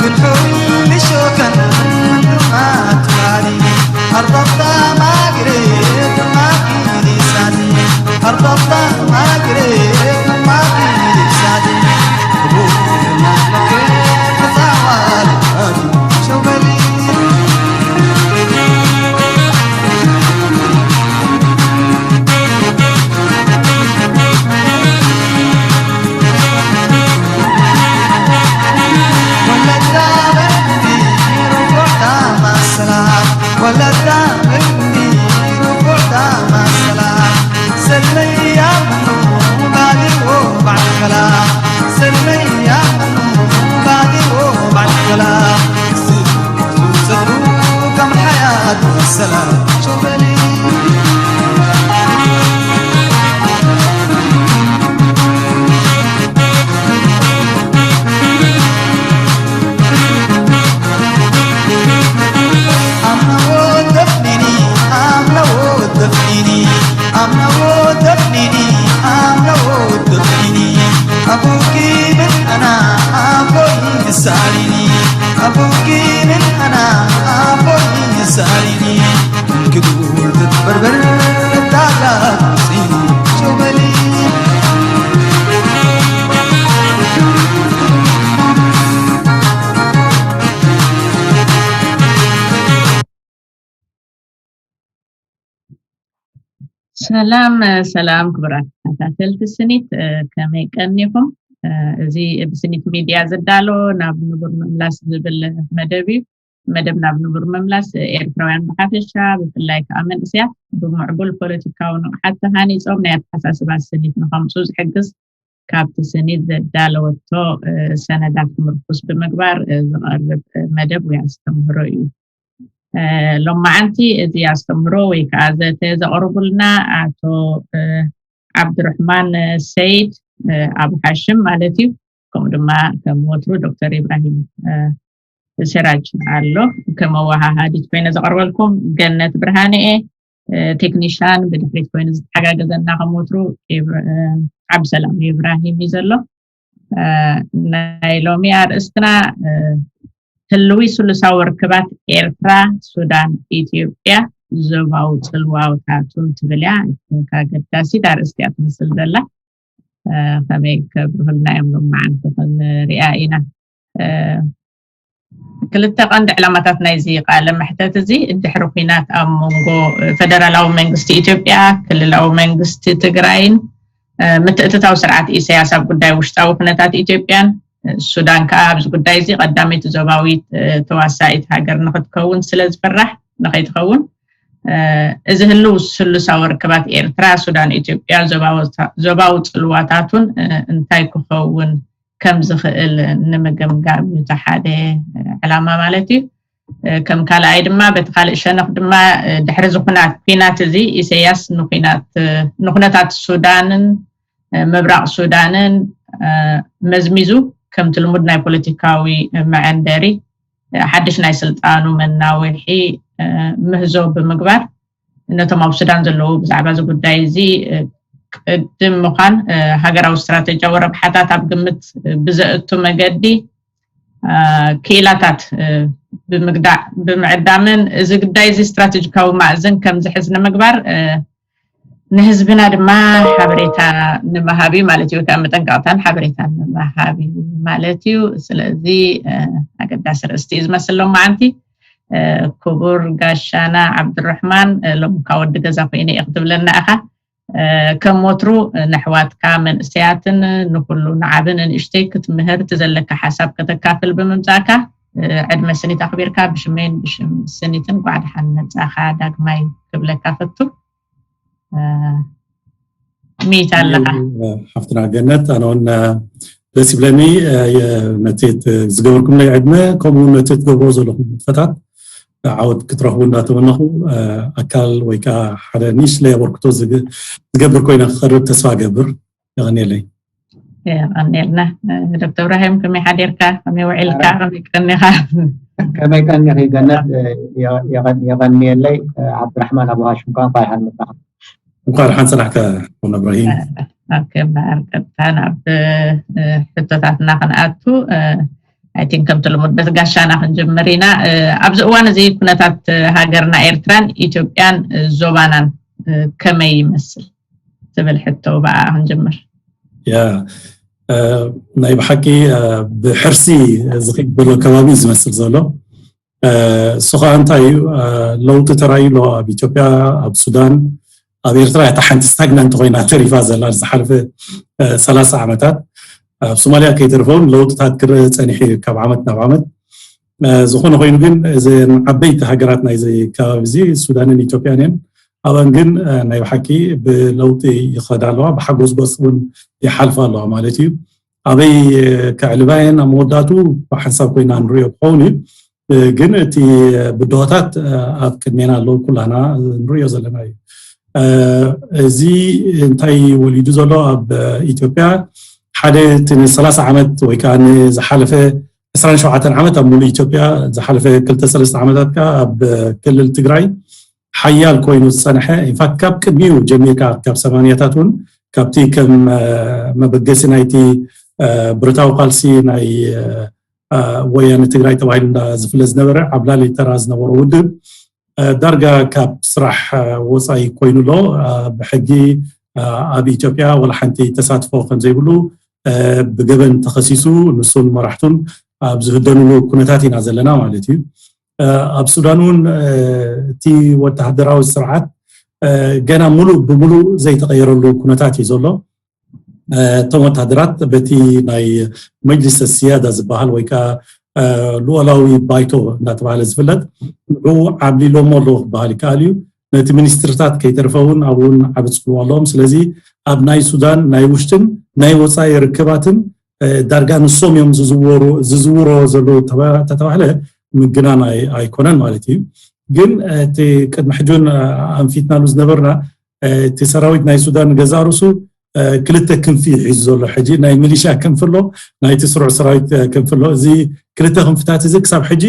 كل شوكا عندما تبالي أرض الطماقري تماقيني سالي أرض الطماقري تماقيني سالي أبوك ما مكري تطاوالي شوبلي ሰላም ሰላም ክቡራት ተከታተልቲ ስኒት፣ ከመይ ቀኒኹም? እዚ ብስኒት ሚድያ ዝዳሎ ናብ ንቡር ምምላስ ዝብል መደብ እዩ። መደብ ናብ ንቡር ምምላስ ኤርትራውያን ብሓፈሻ ብፍላይ ከዓ መንእሰያት ብምዕቡል ፖለቲካዊ ንቕሓት ተሃኒፆም ናይ ኣተሓሳስባ ስኒት ንኸምፁ ዝሕግዝ ካብቲ ስኒት ዘዳለወቶ ሰነዳት ምርኩስ ብምግባር ዝቐርብ መደብ ወይ ኣስተምህሮ እዩ። ሎማዓንቲ እዚ ኣስተምህሮ ወይ ከዓ ዘተ ዘቕርቡልና ኣቶ ዓብዱርሕማን ሰይድ ኣብ ሓሽም ማለት እዩ። ከምኡ ድማ ከም ወትሩ ዶክተር ኢብራሂም ስራጅ ኣሎ። ከም ኣወሃሃዲት ኮይነ ዘቕርበልኩም ገነት ብርሃነ እየ። ቴክኒሻን ብድሕሪት ኮይኑ ዝተሓጋገዘና ከም ወትሩ ዓብሰላም ኢብራሂም እዩ ዘሎ። ናይ ሎሚ ኣርእስትና ህልዊ ስሉሳዊ ርክባት ኤርትራ፣ ሱዳን፣ ኢትዮጵያ ዞባዊ ጽልዋታቱ ትብል እያ። ኣገዳሲት ኣርእስቲ እያ ትመስል ዘላ። ከመይ ከብርህልና እዮም ሎማዓንቲ ክንሪኣ ኢና። ክልተ ቀንዲ ዕላማታት ናይዚ ቃለ መሕተት እዚ ድሕሪ ኲናት ኣብ መንጎ ፈደራላዊ መንግስቲ ኢትዮጵያ፣ ክልላዊ መንግስቲ ትግራይን ምትእትታው ስርዓት ኢሳያስ ኣብ ጉዳይ ውሽጣዊ ኩነታት ኢትዮጵያን ሱዳን ከኣ ኣብዚ ጉዳይ እዚ ቀዳመይቲ ዞባዊት ተዋሳኢት ሃገር ንክትከውን ስለ ዝፍራሕ ንከይትኸውን እዚ ህልው ስሉሳዊ ርክባት ኤርትራ፣ ሱዳን፣ ኢትዮጵያ ዞባዊ ጽልዋታቱን እንታይ ክኸውን ከም ዝኽእል ንምግምጋም እዩ እቲ ሓደ ዕላማ ማለት እዩ። ከም ካልኣይ ድማ በቲ ካልእ ሸነኽ ድማ ድሕሪ ዝኹናት ኲናት እዚ ኢሰያስ ንኹናት ንኹነታት ሱዳንን ምብራቕ ሱዳንን መዝሚዙ ከምቲ ልሙድ ናይ ፖለቲካዊ መዐንደሪ ሓድሽ ናይ ስልጣኑ መናውሒ ምህዞ ብምግባር ነቶም ኣብ ሱዳን ዘለዉ ብዛዕባ እዚ ጉዳይ እዚ ቅድም ምዃን ሃገራዊ ስትራተጂያዊ ረብሓታት ኣብ ግምት ብዘእቱ መገዲ ክኢላታት ብምግዳዕ ብምዕዳምን እዚ ጉዳይ እዚ ስትራተጂካዊ ማእዝን ከም ዝሕዝ ንምግባር ንህዝብና ድማ ሓበሬታ ንምሃብ እዩ ማለት እዩ። ከዓ መጠንቀቕታን ሓበሬታን ንምሃብ እዩ ማለት እዩ። ስለዚ ኣገዳሲ ርእስቲ እዩ ዝመስል ሎማዓንቲ። ክቡር ጋሻና ዓብዱራሕማን ሎምካ ወዲ ገዛ ኮይነ እየ ክትብለና ኢኻ። ከም ወትሩ ነሕዋትካ መንእሰያትን ንኩሉ ንዓብን ንእሽተይ ክትምህር እቲ ዘለካ ሓሳብ ከተካፍል ብምምፃእካ ዕድመ ስኒት ኣኽቢርካ ብሽመይን ብሽም ስኒትን ጓዕ ደሓን መፃኻ ዳግማይ ክብለካ ፈቱ። ሚት ኣለኻ። ሓፍትና ገነት ኣነ እውን ደስ ይብለኒ ነቲ ዝገበርኩምለይ ዕድመ ከምኡ እውን ነቲ ትገብርዎ ዘለኹም ንጥፈታት ዓወት ክትረኽቡ እንዳተመነኹ ኣካል ወይ ከዓ ሓደ ንእሽለይ ኣበርክቶ ዝገብር ኮይነ ክቐርብ ተስፋ እገብር። የቐንየለይ። የቐንየልና። ዶክተር እብራሂም ከመይ ሓዲርካ? ከመይ ውዒልካ? ከመይ ቀኒኻ? ከመይ ቀኒኺ ገነት? የቐንየለይ። ዓብድራሕማን ኣቡ ሃሽም ከኣ እንኳዕ ደሓን መጻኻ። እንኳዕ ደሓን ጸናሕካ ኣቦና እብራሂም። ኦኬ እምበኣር ቀጥታ ናብ ሕቶታትና ክንኣቱ I think ከምቲ ልሙድ በቲ ጋሻና ክንጅምር ኢና። ኣብዚ እዋን እዚ ኩነታት ሃገርና ኤርትራን ኢትዮጵያን ዞባናን ከመይ ይመስል ትብል ሕቶ ብኣ ክንጅምር። ያ ናይ ብሓቂ ብሕርሲ ዝኽድ ዘሎ ከባቢ ዝመስል ዘሎ እሱ ከዓ እንታይ እዩ? ለውጢ ተራእዩ ኣሎ ኣብ ኢትዮጵያ፣ ኣብ ሱዳን፣ ኣብ ኤርትራ እታ ሓንቲ ስታግናንት ኮይና ተሪፋ ዘላ ዝሓለፈ ሰላሳ ዓመታት። ኣብ ሶማልያ ከይተርፈውን ለውጥታት ክረአ ፀኒሑ ካብ ዓመት ናብ ዓመት። ዝኾነ ኮይኑ ግን እዘን ዓበይቲ ሃገራት ናይዚ ከባቢ እዚ ሱዳንን ኢትዮጵያን እየን። ኣብን ግን ናይ ብሓቂ ብለውጢ ይኸዳ ኣለዋ፣ ብሓጎስጎስ እውን ይሓልፋ ኣለዋ ማለት እዩ። ኣበይ ከዕልባየን ኣብ መወዳቱ ብሓንሳብ ኮይና ንሪኦ ክኸውን እዩ። ግን እቲ ብድሆታት ኣብ ቅድሜና ኣለዉ፣ ኩላና ንሪኦ ዘለና እዩ። እዚ እንታይ ወሊዱ ዘሎ ኣብ ኢትዮጵያ ሓደ እቲ ን30 ዓመት ወይ ከዓ ንዝሓለፈ 27 ዓመት ኣብ ሙሉእ ኢትዮጵያ፣ ዝሓለፈ ክልተ ሰለስተ ዓመታት ከዓ ኣብ ክልል ትግራይ ሓያል ኮይኑ ዝፀንሐ፣ ኢንፋክት ካብ ቅድሚኡ ጀሚርካ ካብ ሰማንያታት እውን ካብቲ ከም መበገሲ ናይቲ ብረታዊ ቃልሲ ናይ ወያነ ትግራይ ተባሂሉ እንዳ ዝፍለጥ ዝነበረ ዓብላሊ ተራ ዝነበሮ ውድብ ዳርጋ ካብ ስራሕ ወፃኢ ኮይኑ ኣሎ። ብሕጊ ኣብ ኢትዮጵያ ወላ ሓንቲ ተሳትፎ ከምዘይብሉ ብገበን ተኸሲሱ ንሱን መራሕቱን ኣብ ዝህደንሉ ኩነታት ኢና ዘለና ማለት እዩ። ኣብ ሱዳን እውን እቲ ወተሃደራዊ ስርዓት ገና ሙሉእ ብሙሉእ ዘይተቐየረሉ ኩነታት እዩ ዘሎ። እቶም ወተሃደራት በቲ ናይ መጅሊስ ሲያዳ ዝበሃል ወይ ከዓ ልኡላዊ ባይቶ እንዳተባሃለ ዝፍለጥ ንዑ ዓብሊሎሞ ኣለዉ ክበሃል ይከኣል እዩ። ነቲ ሚኒስትርታት ከይተርፈ እውን ኣብኡን ዓቢ ፅልዋ ኣለዎም። ስለዚ ኣብ ናይ ሱዳን ናይ ውሽጥን ናይ ወፃኢ ርክባትን ዳርጋ ንሶም እዮም ዝዝውሮ ዘለዉ ተተባህለ ምግናን ኣይኮነን ማለት እዩ። ግን እቲ ቅድሚ ሕጁን ኣንፊትናሉ ዝነበርና እቲ ሰራዊት ናይ ሱዳን ገዛ ርሱ ክልተ ክንፊ ሒዙ ዘሎ ሕጂ ናይ ሚሊሻ ክንፊ ኣሎ፣ ናይቲ ስሩዕ ሰራዊት ክንፊ ኣሎ። እዚ ክልተ ክንፍታት እዚ ክሳብ ሕጂ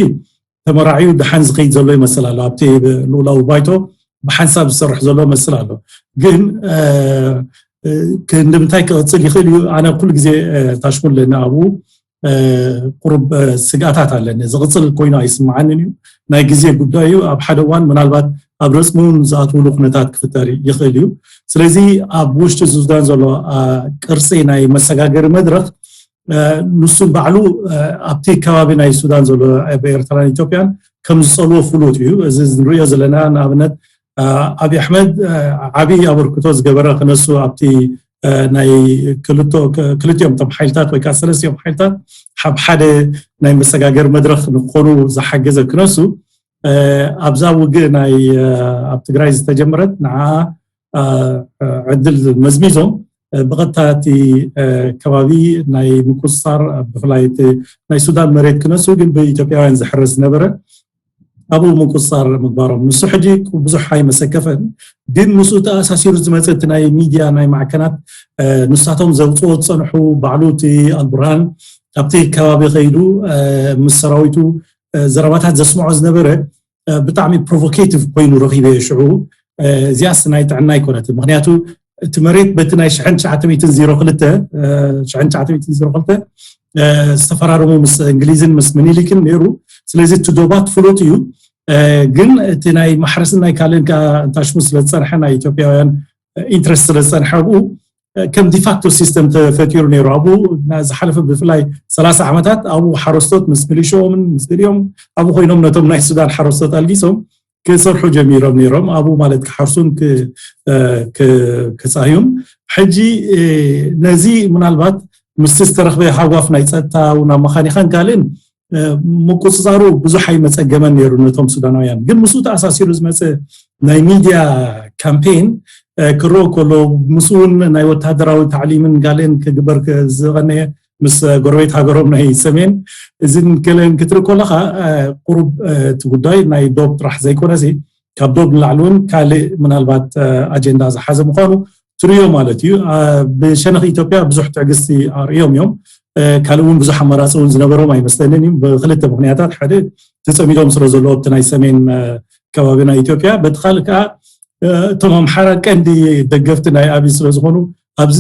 ተመራዕዩ ድሓን ዝኸይድ ዘሎ ይመስል ኣሎ ኣብቲ ልኡላዊ ባይቶ ብሓንሳብ ዝሰርሕ ዘሎ መስል ኣሎ። ግን ክንዲ ምንታይ ክቕፅል ይኽእል እዩ? ኣነ ኩሉ ግዜ ታሽሙለኒ ኣብኡ ቁሩብ ስግኣታት ኣለኒ። ዝቕፅል ኮይኑ ኣይስምዓንን እዩ። ናይ ግዜ ጉዳይ እዩ። ኣብ ሓደ እዋን ምናልባት ኣብ ረፅሚ እውን ዝኣትውሉ ኩነታት ክፍጠር ይኽእል እዩ። ስለዚ ኣብ ውሽጢ ሱዳን ዘሎ ቅርፂ ናይ መሰጋገሪ መድረኽ ንሱ ባዕሉ ኣብቲ ከባቢ ናይ ሱዳን ዘሎ ኣብ ኤርትራን ኢትዮጵያን ከም ዝፀልዎ ፍሉጥ እዩ። እዚ ንሪኦ ዘለና ንኣብነት ኣብይ ኣሕመድ ዓብዪ ኣበርክቶ ዝገበረ ክነሱ ኣብቲ ናይ ክልቲኦም እቶም ሓይልታት ወይ ከዓ ሰለስቲኦም ሓይልታት ኣብ ሓደ ናይ መሰጋገር መድረኽ ንክኾኑ ዝሓገዘ ክነሱ ኣብዛ ውግእ ናይ ኣብ ትግራይ ዝተጀመረት ንዓ ዕድል መዝሚዞም ብቐጥታ እቲ ከባቢ ናይ ምቁፅፃር ብፍላይ ናይ ሱዳን መሬት ክነሱ ግን ብኢትዮጵያውያን ዝሕረስ ዝነበረ ኣብኡ ምቁፅፃር ምግባሮም ንሱ ሕጂ ብዙሕ ኣይመሰከፈን። ግን ምስኡ ተኣሳሲሩ ዝመፀ እቲ ናይ ሚድያ ናይ ማዕከናት ንሳቶም ዘውፅኦ ዝፀንሑ ባዕሉ እቲ ኣልቡርሃን ኣብቲ ከባቢ ከይዱ ምስ ሰራዊቱ ዘረባታት ዘስምዖ ዝነበረ ብጣዕሚ ፕሮቮኬቲቭ ኮይኑ ረኺበ ሽዑ። እዚኣስ ናይ ጥዕና ኣይኮነትን። ምክንያቱ እቲ መሬት በቲ ናይ ሽሕን ትሽዓተ ሚእትን ዜሮ ክልተ ዝተፈራረሙ ምስ እንግሊዝን ምስ ምኒሊክን ነይሩ። ስለዚ እቲ ዶባት ፍሉጥ እዩ። ግን እቲ ናይ ማሕረስን ናይ ካልእን ከዓ እንታሽሙ ስለዝፀንሐ ናይ ኢትዮጵያውያን ኢንትረስት ስለዝፀንሐ ኣብኡ ከም ዲፋክቶ ሲስተም ተፈጢሩ ነይሩ። ኣብኡ ዝሓለፈ ብፍላይ ሰላሳ ዓመታት ኣብኡ ሓረስቶት ምስ ሚሊሽኦምን ምስ ገሊኦም ኣብኡ ኮይኖም ነቶም ናይ ሱዳን ሓረስቶት ኣልጊሶም ክሰርሑ ጀሚሮም ነይሮም። ኣብኡ ማለት ክሓርሱን ክፃህዩን። ሕጂ ነዚ ምናልባት ምስቲ ዝተረኽበ ሃጓፍ ናይ ፀጥታ እውን ኣብ መኻኒኻን ካልእን ምቁፅፃሩ ብዙሕ ኣይመፀገመን ነይሩ ነቶም ሱዳናውያን። ግን ምስኡ ተኣሳሲሩ ዝመፀ ናይ ሚድያ ካምፔን ክረኦ ከሎ ምስ እውን ናይ ወታደራዊ ታዕሊምን ጋሌን ክግበር ዝቐነየ ምስ ጎረቤት ሃገሮም ናይ ሰሜን እዚን ገለን ክትርኢ ከለካ ቁሩብ እቲ ጉዳይ ናይ ዶብ ጥራሕ ዘይኮነሲ ካብ ዶብ ንላዕሊ እውን ካልእ ምናልባት ኣጀንዳ ዝሓዘ ምኳኑ ትርእዮ ማለት እዩ። ብሸነኽ ኢትዮጵያ ብዙሕ ትዕግስቲ ኣርእዮም እዮም። ካልእ እውን ብዙሕ ኣማራፂ እውን ዝነበሮም ኣይመስለንን እዩ። ብክልተ ምክንያታት ሓደ ተፀሚዶም ስለ ዘለዉ ኣብቲ ናይ ሰሜን ከባቢ ናይ ኢትዮጵያ በቲ ካልእ ከዓ እቶም ኣምሓራ ቀንዲ ደገፍቲ ናይ ኣብይ ስለ ዝኾኑ ኣብዚ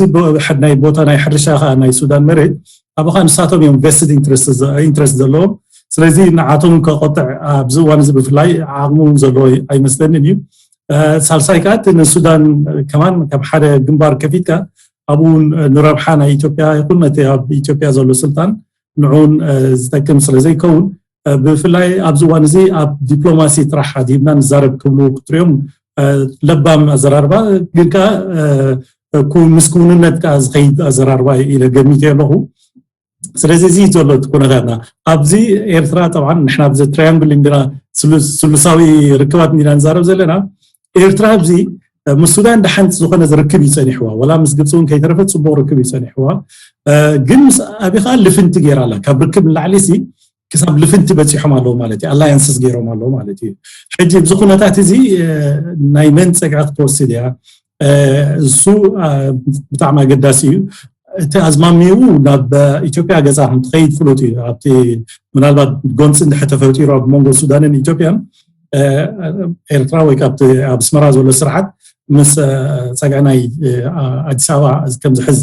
ናይ ቦታ ናይ ሕርሻ ከዓ ናይ ሱዳን መሬት ኣባኻ ንሳቶም እዮም vested interest ዘለዎም። ስለዚ ንዓቶም ከቆጥዕ ኣብዚ እዋን እዚ ብፍላይ ዓቕሙ ዘለዎ ኣይመስለንን እዩ። ሳልሳይ ከዓ እቲ ንሱዳን ከማን ካብ ሓደ ግንባር ከፊትካ ኣብኡ ንረብሓ ናይ ኢትዮጵያ ይኹን ነቲ ኣብ ኢትዮጵያ ዘሎ ስልጣን ንዕኡን ዝጠቅም ስለ ዘይከውን ብፍላይ ኣብዚ እዋን እዚ ኣብ ዲፕሎማሲ ጥራሕ ኣድሂብና ንዛረብ ክብሉ ክትሪኦም ለባም ኣዘራርባ ግን ከዓ ምስ ክውንነት ከዓ ዝኸይድ ኣዘራርባ ኢለ ገሚተ ኣለኹ። ስለዚ እዚ ዘሎ እቲ ኩነታትና ኣብዚ ኤርትራ ጠብዓን ንሕና ብዚ ትራያንግል እንዲና ስሉሳዊ ርክባት እንዲና ንዛረብ ዘለና ኤርትራ ኣብዚ ምስ ሱዳን ደሓን ዝኾነ ርክብ ይፀኒሕዋ ወላ ምስ ግብፂ እውን ከይተረፈ ፅቡቅ ርክብ ይፀኒሕዋ ግን ምስ ኣቢኻ ልፍንቲ ገይራ ኣላ ካብ ርክብ ንላዕሊ ሲ ክሳብ ልፍንቲ በፂሖም ኣለዉ ማለት እዩ ኣላያንስስ ገይሮም ኣለዉ ማለት እዩ ሕጂ ብዚ ኩነታት እዚ ናይ መን ፀግዒ ክትወስድ እያ እሱ ብጣዕሚ ኣገዳሲ እዩ እቲ ኣዝማሚኡ ናብ ኢትዮጵያ ገፃ ከምትኸይድ ፍሉጥ እዩ ኣብቲ ምናልባት ጎንፂ እንድሕር ተፈጢሩ ኣብ መንጎ ሱዳንን ኢትዮጵያን ኤርትራ ወይ ኣብ ኣስመራ ዘሎ ስርዓት ምስ ፀግዒ ናይ ኣዲስ ኣበባ ከምዝሕዝ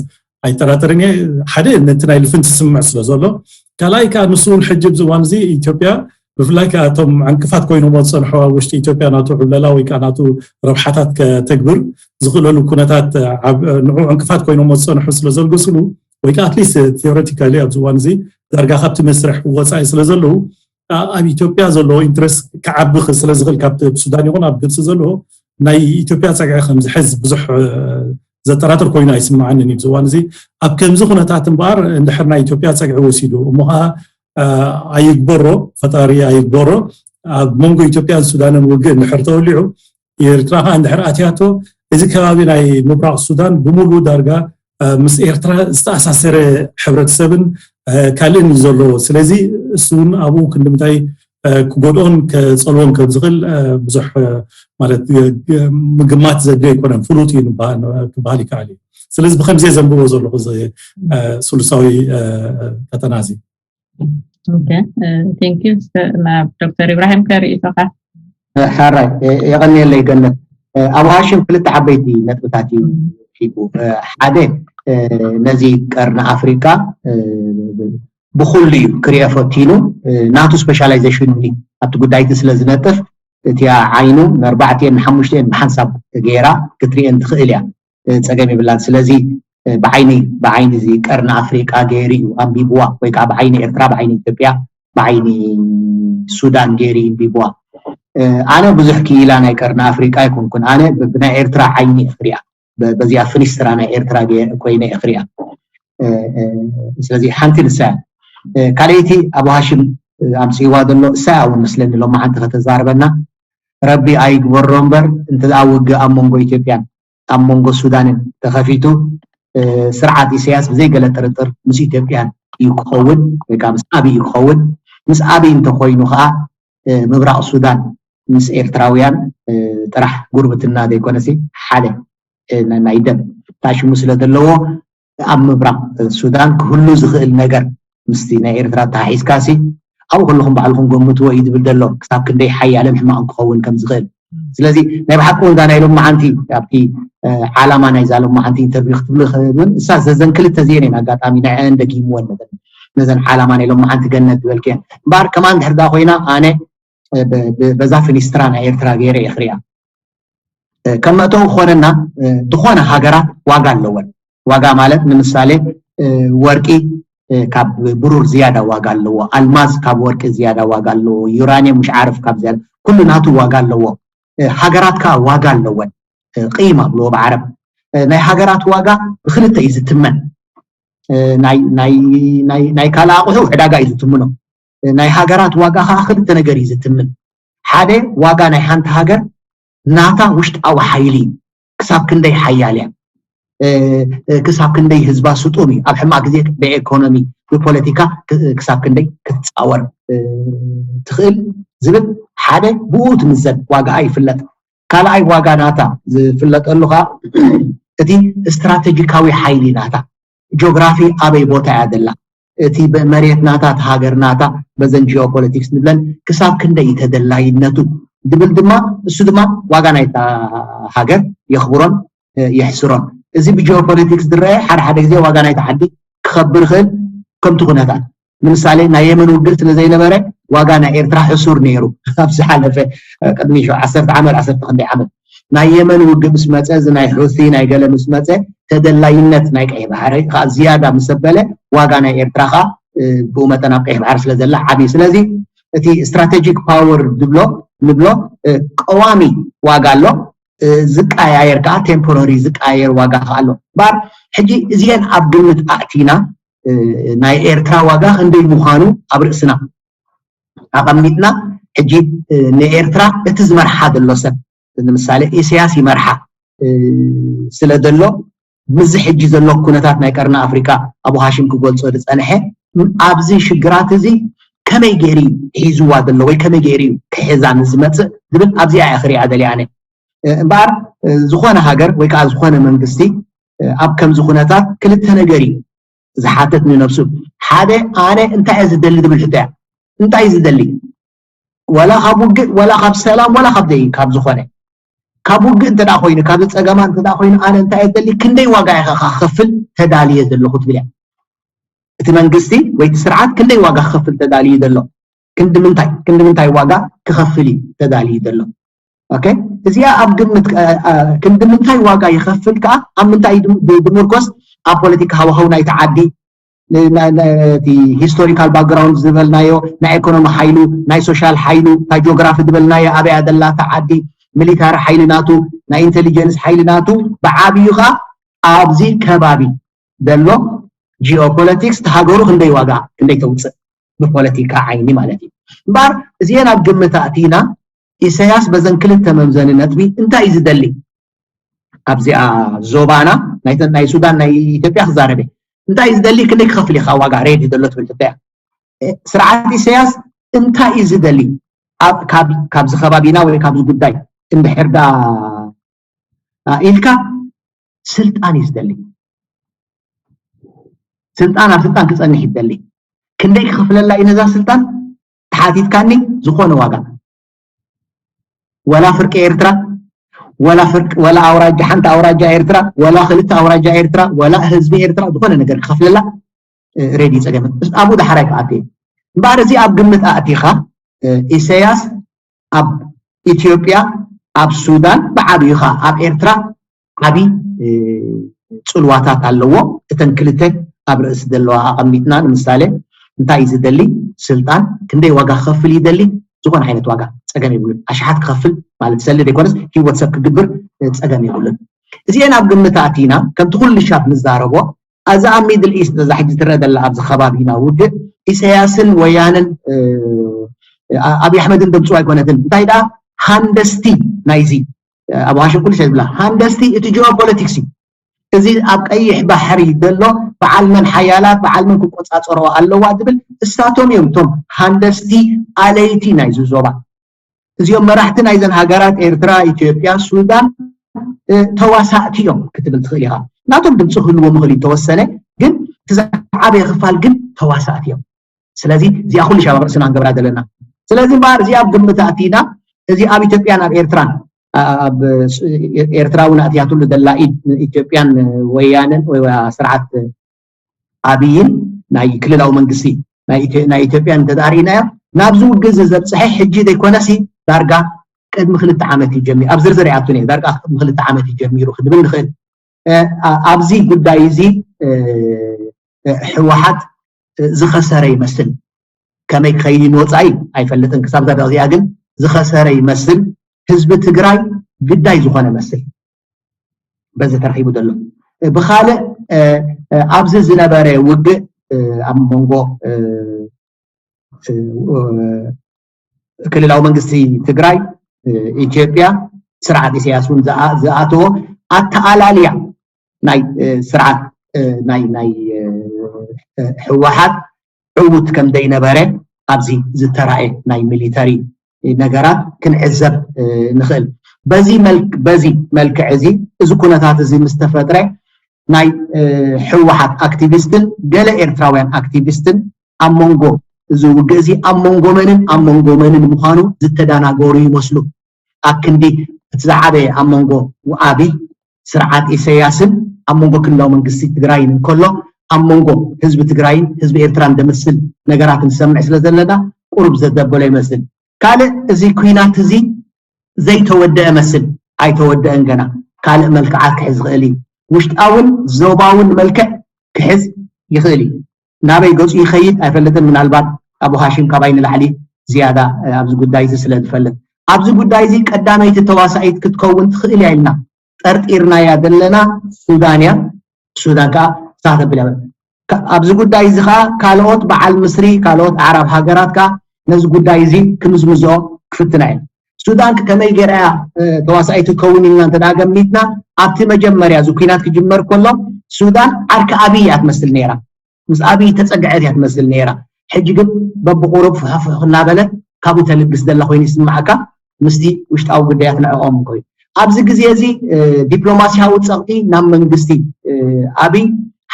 ኣይጠራጠርን እየ ሓደ ነቲ ናይ ልፍንቲ ስምዕ ስለ ዘሎ ካልኣይ ከዓ ንሱ እውን ሕጂ ኣብዚ እዋን እዚ ኢትዮጵያ ብፍላይ ከዓ እቶም ዕንቅፋት ኮይኖሞ ዝፀንሑ ኣብ ውሽጢ ኢትዮጵያ ናቱ ዕብለላ ወይ ከዓ ናቱ ረብሓታት ከተግብር ዝኽእለሉ ኩነታት ንዑ ዕንቅፋት ኮይኖሞ ዝፀንሑ ስለ ዘልገስሉ ወይ ከዓ ኣትሊስት ቴዎሬቲካሊ ኣብዚ እዋን እዚ ዳርጋ ካብቲ መስርሕ ወፃኢ ስለ ዘለዉ ኣብ ኢትዮጵያ ዘለዎ ኢንትረስት ክዓቢ ስለ ዝኽእል ካብቲ ሱዳን ይኹን ኣብ ግብፂ ዘለዎ ናይ ኢትዮጵያ ፀግዒ ከምዝሕዝ ብዙሕ ዘጠራጥር ኮይኑ ኣይስምዓንን እዩ ዝዋን እዚ ኣብ ከምዚ ኩነታት እምበኣር እንድሕር ናይ ኢትዮጵያ ፀግዒ ወሲዱ እሞ ከዓ ኣይግበሮ ፈጣሪ ኣይግበሮ ኣብ መንጎ ኢትዮጵያን ሱዳንን ውግእ እንድሕር ተወሊዑ ኤርትራ ከዓ እንድሕር ኣትያቶ እዚ ከባቢ ናይ ምብራቅ ሱዳን ብምሉእ ዳርጋ ምስ ኤርትራ ዝተኣሳሰረ ሕብረተሰብን ካልእን እዩ ዘሎ ስለዚ እሱ እውን ኣብኡ ክንድምታይ ክጎድኦን ከፀልዎን ከም ዝኽእል ብዙሕ ማለት ምግማት ዘድልዮ ኣይኮነን ፍሉጥ እዩ ክበሃል ይከኣል እዩ ስለዚ ብከምዚ ዘንብቦ ዘለኹ ስሉሳዊ ፈተና እዚ ናብ ዶክተር ኢብራሂም ከርእቶካ ሓራይ የቐንየለይ ገነት ኣብ ዋሽን ክልተ ዓበይቲ ነጥብታት እዩ ሒቡ ሓደ ነዚ ቀርኒ ኣፍሪቃ ብኩሉ እዩ ክሪኦ ፈቲኑ ናቱ ስፔሻላይዜሽን ኒ ኣብቲ ጉዳይቲ ስለ ዝነጥፍ እቲያ ዓይኑ ንኣርባዕቲኤን ንሓሙሽቲኤን ብሓንሳብ ገይራ ክትሪኤን ትኽእል እያ ፀገም የብላን ስለዚ ብዓይኒ ብዓይኒ እዚ ቀርኒ ኣፍሪቃ ገይሩ እዩ ኣንቢብዋ ወይ ከዓ ብዓይኒ ኤርትራ ብዓይኒ ኢትዮጵያ ብዓይኒ ሱዳን ገይሩ እዩ ኣንቢብዋ ኣነ ብዙሕ ክኢላ ናይ ቀርኒ ኣፍሪቃ ኣይኮንኩን ኣነ ብናይ ኤርትራ ዓይኒ እየ ክሪኣ በዚኣ ፍኒስትራ ናይ ኤርትራ ኮይነ እየ ክሪኣ ስለዚ ሓንቲ ንሳ ካልኣይቲ ኣብ ሃሽም ኣምፅዋ ዘሎ እሳ እውን መስለኒ ሎማዓንቲ ከተዛርበና ረቢ ኣይግበሮ እምበር እንተ ውግእ ኣብ መንጎ ኢትዮጵያን ኣብ መንጎ ሱዳንን ተኸፊቱ ስርዓት ኢሳያስ ብዘይገለ ጥርጥር ምስ ኢትዮጵያን እዩ ክኸውን ወይ ከዓ ምስ ኣብይ እዩ ክኸውን ምስ ኣብይ እንተኮይኑ ከዓ ምብራቕ ሱዳን ምስ ኤርትራውያን ጥራሕ ጉርብትና ዘይኮነሲ ሓደ ናይ ደም ታሽሙ ስለ ዘለዎ ኣብ ምብራቕ ሱዳን ክህሉ ዝኽእል ነገር ምስቲ ናይ ኤርትራ ተሓሒዝካ ሲ ኣብኡ ከለኹም ባዕልኹም ገምትዎ እዩ ዝብል ዘሎ ክሳብ ክንደይ ሓያልን ሕማቕን ክኸውን ከም ዝኽእል ስለዚ ናይ ብሓቂ ወንዛ ናይ ሎም መዓንቲ ኣብቲ ዓላማ ናይዛ ሎም መዓንቲ ኢንተርቪው ክትብል ውን እሳ ዘዘን ክልተ ዚኤን ኣጋጣሚ ንዐአን ደጊምወን ነዘን ዓላማ ናይ ሎም መዓንቲ ገነት ዝበልክየን እምበኣር ከማን ድሕር ዳ ኮይና ኣነ በዛ ፊኒስትራ ናይ ኤርትራ ገይረ እየ ክሪኣ ከም መእተዊ ክኾነና ዝኾነ ሃገራት ዋጋ ኣለወን ዋጋ ማለት ንምሳሌ ወርቂ ካብ ብሩር ዝያዳ ዋጋ ኣለዎ ኣልማዝ ካብ ወርቂ ዝያዳ ዋጋ ኣለዎ ዩራኒየም ምሽ ዓርፍ ካብ ዝያዳ ኩሉ ናቱ ዋጋ ኣለዎ ሃገራት ከዓ ዋጋ ኣለወን ቂማ ብልዎ ብዓረብ ናይ ሃገራት ዋጋ ብክልተ እዩ ዝትመን ናይ ካልእ ኣቑሑ ዕዳጋ እዩ ዝትምኖ ናይ ሃገራት ዋጋ ከዓ ክልተ ነገር እዩ ዝትምን ሓደ ዋጋ ናይ ሓንቲ ሃገር ናታ ውሽጣዊ ሓይሊ ክሳብ ክንደይ ሓያል እያ ክሳብ ክንደይ ህዝባ ስጡም እዩ ኣብ ሕማቅ ግዜ ብኤኮኖሚ ብፖለቲካ ክሳብ ክንደይ ክትፃወር ትኽእል ዝብል ሓደ ብኡ ትምዘን ዋጋኣ ይፍለጥ ካልኣይ ዋጋ ናታ ዝፍለጠሉ ከዓ እቲ ስትራቴጂካዊ ሓይሊ ናታ ጂኦግራፊ ኣበይ ቦታ እያ ዘላ እቲ መሬት ናታ እቲ ሃገር ናታ በዘን ጂኦፖለቲክስ ንብለን ክሳብ ክንደይ ተደላይነቱ ዝብል ድማ እሱ ድማ ዋጋ ናይታ ሃገር የኽብሮን የሕስሮን እዚ ብጂኦፖለቲክስ ዝረአ ሓደ ሓደ ግዜ ዋጋ ናይታ ዓዲ ክኸብር ይኽእል ከምቲ ኩነታት። ንምሳሌ ናይ የመን ውግእ ስለ ዘይነበረ ዋጋ ናይ ኤርትራ ሕሱር ነይሩ። ኣብ ዝሓለፈ ቅድሚ ዓሰርተ ዓመት ዓሰርተ ክንደይ ዓመት ናይ የመን ውግእ ምስ መፀ፣ እዚ ናይ ሑቲ ናይ ገለ ምስ መፀ፣ ተደላይነት ናይ ቀይሕ ባሕሪ ከዓ ዝያዳ ምስ ኣበለ፣ ዋጋ ናይ ኤርትራ ከዓ ብኡ መጠን ኣብ ቀይሕ ባሕሪ ስለ ዘላ ዓብዩ። ስለዚ እቲ ስትራቴጂክ ፓወር ዝብሎ ንብሎ ቀዋሚ ዋጋ ኣሎ፣ ዝቀያየር ከዓ ቴምፖራሪ ዝቀያየር ዋጋ ከዓ ኣሎ። እምበኣር ሕጂ እዚአን ኣብ ግምት ኣእቲና ናይ ኤርትራ ዋጋ ክንደይ ምዃኑ ኣብ ርእስና ኣቐሚጥና፣ ሕጂ ንኤርትራ እቲ ዝመርሓ ዘሎ ሰብ፣ ንምሳሌ ኢሳያስ ይመርሓ ስለ ዘሎ፣ ምስዚ ሕጂ ዘሎ ኩነታት ናይ ቀርኒ ኣፍሪካ ኣቡ ሃሽም ክገልጾ ዝጸንሐ፣ ኣብዚ ሽግራት እዚ ከመይ ገይሩ እዩ ሒዝዋ ዘሎ ወይ ከመይ ገይሩ እዩ ክሕዛ ንዝመጽእ ዝብል ኣብዚኣ እየ ክሪኣ ደልየ ኣነ። እምበኣር ዝኾነ ሃገር ወይ ከዓ ዝኾነ መንግስቲ ኣብ ከምዚ ኩነታት ክልተ ነገር እዩ ዝሓትት ንነብሱ። ሓደ ኣነ እንታይ እየ ዝደሊ ዝብል ሕቶ እያ። እንታይ እዩ ዝደሊ? ወላ ካብ ውግእ፣ ወላ ካብ ሰላም፣ ወላ ካብ ዘይ ካብ ዝኾነ ካብ ውግእ እንተ ኮይኑ፣ ካብ ጸገማ እንተ ኮይኑ ኣነ እንታይ እየ ዝደሊ? ክንደይ ዋጋ እየ ከ ክኸፍል ተዳልየ ዘለኹ ትብል እያ። እቲ መንግስቲ ወይ እቲ ስርዓት ክንደይ ዋጋ ክኸፍል ተዳልዩ ዘሎ? ክንዲ ምንታይ ክንዲ ምንታይ ዋጋ ክኸፍል እዩ ተዳልዩ ዘሎ? ኦኬ፣ እዚኣ ኣብ ግምት ክንዲ ምንታይ ዋጋ ይኸፍል ከዓ ኣብ ምንታይ ድምርኮስ? ኣብ ፖለቲካ ሃዋህው ናይቲ ዓዲ፣ እቲ ሂስቶሪካል ባክግራውንድ ዝበልናዮ፣ ናይ ኢኮኖሚ ሓይሉ፣ ናይ ሶሻል ሓይሉ፣ ናይ ጂኦግራፊ ዝበልናዮ፣ ኣበያ ዘላታ ዓዲ፣ ሚሊታሪ ሓይሊ ናቱ፣ ናይ ኢንቴሊጀንስ ሓይሊ ናቱ፣ ብዓብዩ ከዓ ኣብዚ ከባቢ ዘሎ ጂኦፖለቲክስ ሃገሩ ክንደይ ዋጋ ክንደይ ተውፅእ ብፖለቲካ ዓይኒ ማለት እዩ። እምበኣር እዚአን ኣብ ግምት ኣእቲና ኢሳያስ በዘን ክልተ መምዘኒ ነጥቢ እንታይ እዩ ዝደሊ? ኣብዚኣ ዞባና ናይ ሱዳን ናይ ኢትዮጵያ ክዛረበ እንታይ እዩ ዝደሊ? ክንደይ ክኸፍል ኢኻ ዋጋ ሬዲ ዘሎ ትብል ኢትዮጵያ? ስርዓት ኢሳያስ እንታይ እዩ ዝደሊ? ካብዚ ከባቢና ወይ ካብዚ ጉዳይ እንድሕር ዳ ኢልካ ስልጣን እዩ ዝደሊ። ስልጣን ኣብ ስልጣን ክፀንሕ ይደሊ። ክንደይ ክኸፍለላ እዩ ነዛ ስልጣን ተሓቲትካኒ? ዝኾነ ዋጋ፣ ወላ ፍርቂ ኤርትራ፣ ወላ ፍርቂ ወላ ኣውራጃ፣ ሓንቲ ኣውራጃ ኤርትራ፣ ወላ ክልተ ኣውራጃ ኤርትራ፣ ወላ ህዝቢ ኤርትራ፣ ዝኾነ ነገር ክኸፍለላ ሬዲ፣ ፀገም ኣብኡ ዳሕራይ ክኣት። እምበኣር እዚ ኣብ ግምት ኣእቲኻ ኢሳያስ ኣብ ኢትዮጵያ፣ ኣብ ሱዳን፣ ብዓብዩ ኸዓ ኣብ ኤርትራ ዓብዪ ፅልዋታት ኣለዎ። እተን ክልተ ኣብ ርእሲ ዘለዋ ኣቐሚጥና፣ ንምሳሌ እንታይ እዩ ዝደሊ? ስልጣን። ክንደይ ዋጋ ክኸፍል ይደሊ? ዝኾነ ዓይነት ዋጋ ፀገም የብሉን። ኣሽሓት ክኸፍል ማለት ሰሊ ዘይኮነስ ህይወት ሰብ ክግብር ፀገም የብሉን። እዚአን ኣብ ግምት ኣእቲና ከምቲ ኩሉ ሻብ ንዛረቦ፣ ኣዛ ኣብ ሚድል ኢስት እዛ ሕጂ ትረአ ዘላ ኣብዚ ከባቢና ውግእ ኢሳያስን ወያነን ኣብይ ኣሕመድን ደምፅዋ ኣይኮነትን። እንታይ ደኣ ሃንደስቲ ናይዚ ኣብ ዋሽንግተን ኩሉ ሰብ ዝብላ ሃንደስቲ እቲ ጂኦፖለቲክስ እዩ። እዚ ኣብ ቀይሕ ባሕሪ ዘሎ በዓል መን ሓያላት በዓል መን ክቆፃፀሮ ኣለዋ ዝብል እሳቶም እዮም እቶም ሃንደስቲ ኣለይቲ ናይዚ ዞባ። እዚኦም መራሕቲ ናይዘን ሃገራት ኤርትራ፣ ኢትዮጵያ፣ ሱዳን ተዋሳእቲ እዮም ክትብል ትኽእል ኢኻ። ናቶም ድምፂ ክህልዎም ይኽእል እዩ ተወሰነ፣ ግን እቲ ዝዓበየ ክፋል ግን ተዋሳእቲ እዮም። ስለዚ እዚኣ ኩሉ ሻብ ኣብ ርእስና ንገብራ ዘለና። ስለዚ እምበኣር እዚኣ ኣብ ግምት ኣእቲና እዚ ኣብ ኢትዮጵያን ኣብ ኤርትራን ኣብ ኤርትራ እውን ኣእትያትሉ ዘላ ኢድ ንኢትዮጵያን ወያነን ወይ ስርዓት ኣብይን ናይ ክልላዊ መንግስቲ ናይ ኢትዮጵያ እንተደኣ ርኢናዮ ናብዚ ውግእ እዚ ዘብፅሐ ሕጂ ዘይኮነሲ ዳርጋ ቅድሚ ክልተ ዓመት እዩ ጀሚሩ። ኣብ ዝርዝር ይኣቱን እየ ዳርጋ ቅድሚ ክልተ ዓመት እዩ ጀሚሩ ክድብል ንኽእል። ኣብዚ ጉዳይ እዚ ህወሓት ዝኸሰረ ይመስል። ከመይ ክኸይድ ንወፃኢ ኣይፈልጥን። ክሳብ እዛ ደቂቃ ግን ዝኸሰረ ይመስል። ህዝቢ ትግራይ ግዳይ ዝኾነ መስል በዚ ተረኺቡ ዘሎ። ብኻልእ ኣብዚ ዝነበረ ውግእ ኣብ መንጎ ክልላዊ መንግስቲ ትግራይ፣ ኢትዮጵያ፣ ስርዓት ኢሳያስ እውን ዝኣተዎ ኣተኣላልያ ናይ ስርዓት ናይ ናይ ህወሓት ዕዉት ከም ዘይነበረ ኣብዚ ዝተራእየ ናይ ሚሊተሪ ነገራት ክንዕዘብ ንኽእል። በዚ በዚ መልክዕ እዚ እዚ ኩነታት እዚ ምስ ተፈጥረ ናይ ህወሓት ኣክቲቪስትን ገለ ኤርትራውያን ኣክቲቪስትን ኣብ መንጎ እዚ ውግእ እዚ ኣብ መንጎ መንን ኣብ መንጎ መንን ምዃኑ ዝተደናገሩ ይመስሉ። ኣብ ክንዲ እቲ ዝዓበየ ኣብ መንጎ ኣብይ ስርዓት ኢሳያስን ኣብ መንጎ ክልላዊ መንግስቲ ትግራይን እንከሎ ኣብ መንጎ ህዝቢ ትግራይን ህዝቢ ኤርትራን ዘምስል ነገራት ንሰምዕ ስለ ዘለና ቁሩብ ዘደበሎ ይመስል። ካልእ እዚ ኩናት እዚ ዘይተወደአ መስል ኣይተወደአን ገና ካልእ መልክዓት ክሕዝ ይኽእል እዩ። ውሽጣውን ዞባውን መልክዕ ክሕዝ ይኽእል እዩ። ናበይ ገፁ ይኸይድ ኣይፈልጥን። ምናልባት ኣቡ ሃሽም ካባይ ንላዕሊ ዝያዳ ኣብዚ ጉዳይ እዚ ስለ ዝፈልጥ ኣብዚ ጉዳይ እዚ ቀዳመይቲ ተዋሳኢት ክትከውን ትኽእል እያ ኢልና ጠርጢርናያ ዘለና ሱዳን እያ። ሱዳን ከዓ ሳተብል እያ። ኣብዚ ጉዳይ እዚ ከዓ ካልኦት በዓል ምስሪ ካልኦት ኣዕራብ ሃገራት ከዓ ነዚ ጉዳይ እዚ ክምዝምዝኦ ክፍትና እየን። ሱዳን ከመይ ገይራ እያ ተዋሳኢት ትከውን ኢልና እንተ ገሚትና ኣብቲ መጀመርያ እዚ ኩናት ክጅመር ከሎ ሱዳን ዓርኪ ኣብይ እያ ትመስል ነይራ። ምስ ኣብይ ተፀግዐት እያ ትመስል ነይራ። ሕጂ ግን በብቁሩብ ፍሕፍሕ እናበለት ካብኡ ተልግስ ዘላ ኮይኑ ይስምዓካ። ምስቲ ውሽጣዊ ጉዳያት ንዕኦም ኮይኑ ኣብዚ ግዜ እዚ ዲፕሎማሲያዊ ፀቕጢ ናብ መንግስቲ ኣብይ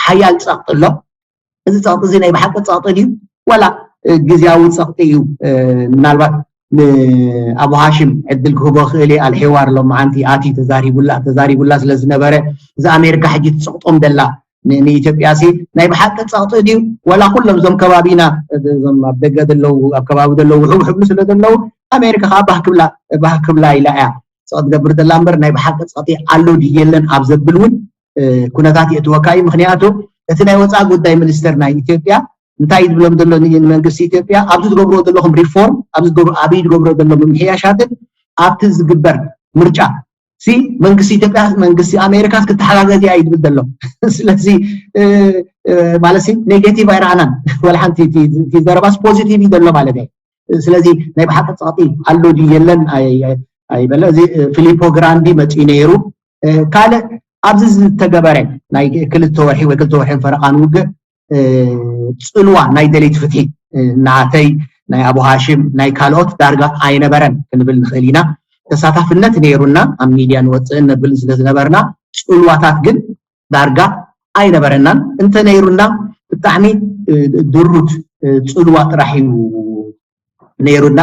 ሓያል ፀቕጢ ኣሎ። እዚ ፀቕጢ እዚ ናይ ብሓቂ ፀቕጢ ድዩ ዋላ ግዜያዊ ፀቕጢ እዩ? ምናልባት ንኣቡ ሃሽም ዕድል ክህቦ ክእል እየ። ኣልሒዋር ሎማዓንቲ ኣትዩ ተዛሪቡላ ተዛሪቡላ ስለ ዝነበረ እዚ ኣሜሪካ ሕጂ ትፀቕጦም ዘላ ንኢትዮጵያ ሲ ናይ ብሓቂ ፀቕጢ ድዩ ዋላ ኩሎም እዞም ከባቢና እዞም ኣብ ደገ ዘለዉ ኣብ ከባቢ ዘለዉ ውሕብ ውሕብ ስለ ዘለዉ ኣሜሪካ ከዓ ባህ ክብላ ባህ ክብላ ኢላ እያ ፀቕጢ ትገብር ዘላ እምበር ናይ ብሓቂ ፀቕጢ ኣሎ ድዩ የለን ኣብ ዘብል እውን ኩነታት የእትወካ እዩ። ምክንያቱ እቲ ናይ ወፃኢ ጉዳይ ሚኒስተር ናይ ኢትዮጵያ እንታይ ዝብሎም ዘሎ ንመንግስቲ ኢትዮጵያ ኣብዚ ዝገብርዎ ዘለኹም ሪፎርም ኣብዚ ኣብይ ዝገብሮ ዘሎ ምምሕያሻትን ኣብቲ ዝግበር ምርጫ ሲ መንግስቲ ኢትዮጵያ መንግስቲ ኣሜሪካ ክትሓጋገዝ እያ ይብል ዘሎ። ስለዚ ማለት ኔጌቲቭ ኣይረኣናን ወላ ሓንቲ ዘረባስ ፖዚቲቭ እዩ ዘሎ ማለት እዩ። ስለዚ ናይ ብሓቂ ፀቕጢ ኣሎ ድዩ የለን ኣይበለ እዚ ፊሊፖ ግራንዲ መፅኡ ነይሩ። ካልእ ኣብዚ ዝተገበረ ናይ ክልተ ወርሒ ወይ ክልተ ወርሕን ፈረቓን ውግእ ፅልዋ ናይ ደለይቲ ፍትሒ ናተይ ናይ ኣቡ ሃሽም ናይ ካልኦት ዳርጋ ኣይነበረን ክንብል ንኽእል ኢና። ተሳታፍነት ነይሩና ኣብ ሚድያ ንወፅእን ነብል ስለ ዝነበርና ፅልዋታት ግን ዳርጋ ኣይነበረናን። እንተ ነይሩና ብጣዕሚ ድሩት ፅልዋ ጥራሕ እዩ ነይሩና።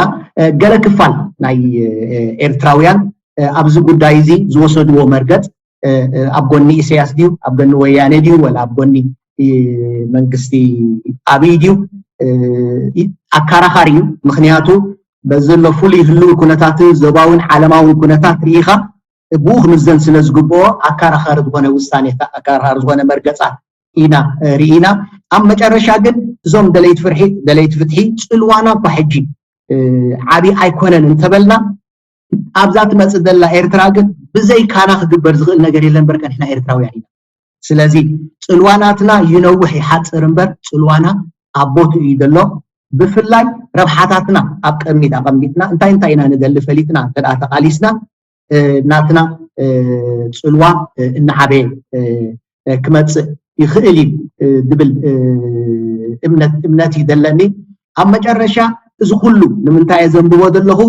ገለ ክፋል ናይ ኤርትራውያን ኣብዚ ጉዳይ እዚ ዝወሰድዎ መርገፅ ኣብ ጎኒ ኢሳያስ ድዩ ኣብ ጎኒ ወያነ ድዩ ወላ ኣብ ጎኒ መንግስቲ ኣብይ ድዩ ኣካራኻሪ እዩ። ምክንያቱ በዚ ዘሎ ፍሉይ ህልው ኩነታትን ዞባውን ዓለማውን ኩነታት ርኢኻ ብኡ ክምዘን ስለ ዝግብኦ ኣካራኻሪ ዝኾነ ውሳኔታት ኣካራኻሪ ዝኾነ መርገፃት ኢና ርኢና። ኣብ መጨረሻ ግን እዞም ደለይቲ ፍርሒ ደለይቲ ፍትሒ ፅልዋና እኳ ሕጂ ዓብዪ ኣይኮነን እንተበልና ኣብዛ ትመፅእ ዘላ ኤርትራ ግን ብዘይካና ክግበር ዝኽእል ነገር የለን። በርቀ ንሕና ኤርትራውያን ኢና። ስለዚ ፅልዋ ናትና ይነውሕ ይሓፅር እምበር ፅልዋና ኣብ ቦትኡ እዩ ዘሎ። ብፍላይ ረብሓታትና ኣብ ቅድሚት ኣቐሚጥና እንታይ እንታይ ኢና ንደሊ ፈሊጥና እንተ ተቓሊስና ናትና ፅልዋ እናዓበየ ክመፅእ ይኽእል እዩ ዝብል እምነት እምነት እዩ ዘለኒ። ኣብ መጨረሻ እዚ ኩሉ ንምንታይ እየ ዘንብቦ ዘለኹ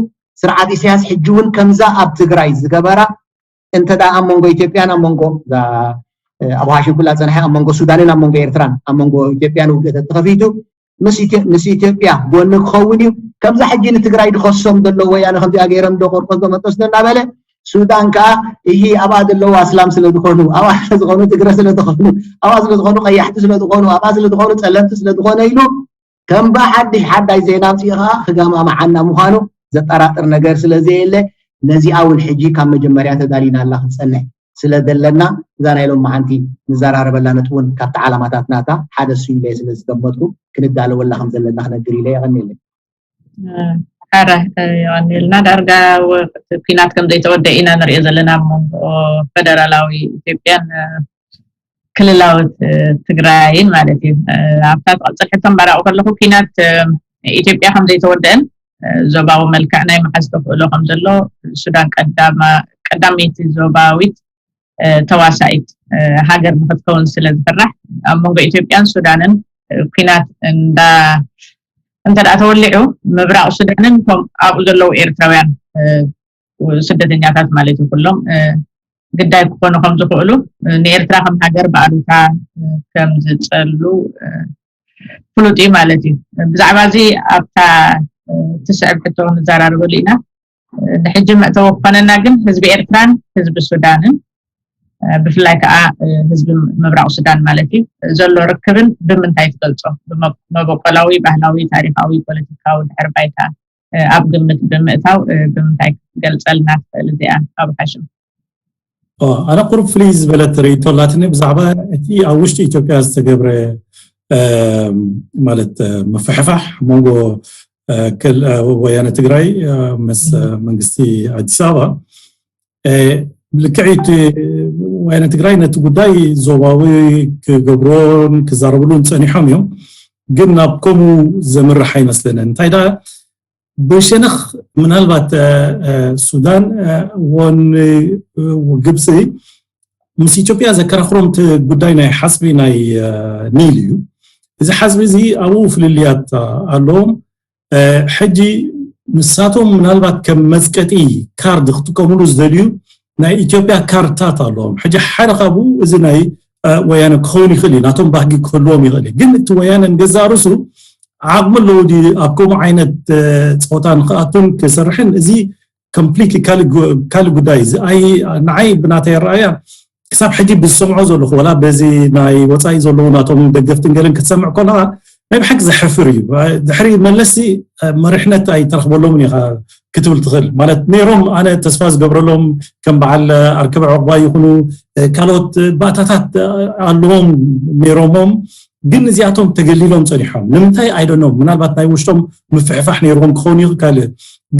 ስርዓት ኢሳያስ ሕጂ እውን ከምዛ ኣብ ትግራይ ዝገበራ እንተ ኣብ መንጎ ኢትዮጵያን ኣብ መንጎ ኣብ ዋሽንግተን ዝፀንሐ ኣብ መንጎ ሱዳንን ኣብ መንጎ ኤርትራን ኣብ መንጎ ኢትዮጵያን ውግእ ተተኸፊቱ ምስ ኢትዮጵያ ጎኒ ክኸውን እዩ። ከምዛ ሕጂ ንትግራይ ድኸሶም ዘሎ ወያነ ከምዚኣ ገይሮም ዶ ቆርቆስ ዶ መጠስ ዶ እናበለ ሱዳን ከዓ እሂ ኣብኣ ዘለዉ ኣስላም ስለ ዝኾኑ ኣብኣ ስለ ዝኾኑ ትግረ ስለ ዝኾኑ ኣብኣ ስለ ዝኾኑ ቀያሕቲ ስለ ዝኾኑ ኣብኣ ስለ ዝኾኑ ፀለምቲ ስለ ዝኾነ ኢሉ ከም ብሓድሽ ሓዳሽ ዜና ኣምፂኡ ከዓ ክገማምዓና ምዃኑ ዘጠራጥር ነገር ስለ ዘየለ ነዚኣ እውን ሕጂ ካብ መጀመርያ ተዳሊና ኣላ ክትፀንሕ ስለ ዘለና እዛ ናይ ሎም መዓንቲ ንዘራረበላ ነጥቢ እውን ካብቲ ዓላማታትና እታ ሓደ እሱ ኢለ ስለ ዝገመትኩ ክንዳለወላ ከም ዘለና ክነግር ኢለ የቐንየለይ። ሕረ የቐንየልና። ዳርጋ ኩናት ከም ዘይተወደ ኢና ንሪኦ ዘለና ኣብ መንጎ ፈደራላዊ ኢትዮጵያን ክልላዊት ትግራይን ማለት እዩ። ኣብታ ትቐፅል ሕቶ ምባራቑ ከለኹ ኩናት ኢትዮጵያ ከም ዘይተወደአን ዞባዊ መልክዕ ናይ መሓዝ ተኽእሎ ከም ዘሎ ሱዳን ቀዳመይቲ ዞባዊት ተዋሳኢት ሃገር ንክትከውን ስለ ዝፍራሕ ኣብ መንጎ ኢትዮጵያን ሱዳንን ኩናት እንዳ እንተ ደኣ ተወሊዑ ምብራቕ ሱዳንን እቶም ኣብኡ ዘለዉ ኤርትራውያን ስደተኛታት ማለት እዩ ኩሎም ግዳይ ክኾኑ ከም ዝኽእሉ ንኤርትራ ከም ሃገር ብኣሉታ ከም ዝጸሉ ፍሉጥ እዩ ማለት እዩ። ብዛዕባ እዚ ኣብታ ትስዕብ ሕቶ ንዘራርበሉ ኢና። ንሕጂ መእተዊ ክኾነና ግን ህዝቢ ኤርትራን ህዝቢ ሱዳንን ብፍላይ ከዓ ህዝቢ ምብራቕ ሱዳን ማለት እዩ ዘሎ ርክብን ብምንታይ ትገልጾ? መበቆላዊ፣ ባህላዊ፣ ታሪኻዊ፣ ፖለቲካዊ ድሕሪ ባይታ ኣብ ግምት ብምእታው ብምንታይ ክትገልጸልና ትኽእል እዚኣ? ኣብ ሓሽም ኣነ ቁሩብ ፍልይ ዝበለት ርእይቶ ኣላትኒ ብዛዕባ እቲ ኣብ ውሽጢ ኢትዮጵያ ዝተገብረ ማለት ምፍሕፋሕ መንጎ ወያነ ትግራይ ምስ መንግስቲ ኣዲስ ኣበባ። ልክዕ እቲ ወያነ ትግራይ ነቲ ጉዳይ ዞባዊ ክገብሮን ክዛረብሉን ፀኒሖም እዮም። ግን ናብ ከምኡ ዘምርሕ ኣይመስለንን። እንታይ ደኣ ብሸነኽ ምናልባት ሱዳን ወን ግብፂ ምስ ኢትዮጵያ ዘከራኽሮም እቲ ጉዳይ ናይ ሓፅቢ ናይ ኒል እዩ። እዚ ሓፅቢ እዚ ኣብኡ ፍልልያት ኣለዎም። ሕጂ ንሳቶም ምናልባት ከም መፅቀጢ ካርድ ክጥቀምሉ ዝደልዩ ናይ ኢትዮጵያ ካርድታት ኣለዎም። ሕጂ ሓደ ካብኡ እዚ ናይ ወያነ ክኸውን ይኽእል እዩ፣ ናቶም ባህጊ ክህልዎም ይኽእል እዩ። ግን እቲ ወያነ ንገዛእ ርእሱ ዓቕሚ ኣለዎ ድዩ ኣብ ከምኡ ዓይነት ፀወታ ንክኣቱን ክሰርሕን? እዚ ኮምፕሊትሊ ካልእ ጉዳይ እዚ። ንዓይ ብናተይ ኣረኣያ ክሳብ ሕጂ ብዝሰምዖ ዘለኹ፣ ወላ በዚ ናይ ወፃኢ ዘለዉ ናቶም ደገፍትን ገለን ክትሰምዕ ከለኻ ናይ ብሓቂ ዘሕፍር እዩ። ድሕሪ መለስቲ መሪሕነት ኣይተረኽበሎምን ኢኻ ክትብል ትኽእል። ማለት ነይሮም፣ ኣነ ተስፋ ዝገብረሎም ከም በዓል ኣርከበ ዕቑባ ይኹኑ ካልኦት ባእታታት ኣለዎም ነይሮሞም፣ ግን እዚኣቶም ተገሊሎም ፀኒሖም። ንምንታይ? ኣይደኖም፣ ምናልባት ናይ ውሽጦም ምፍሕፋሕ ነይርዎም ክኸውን ይኽእል።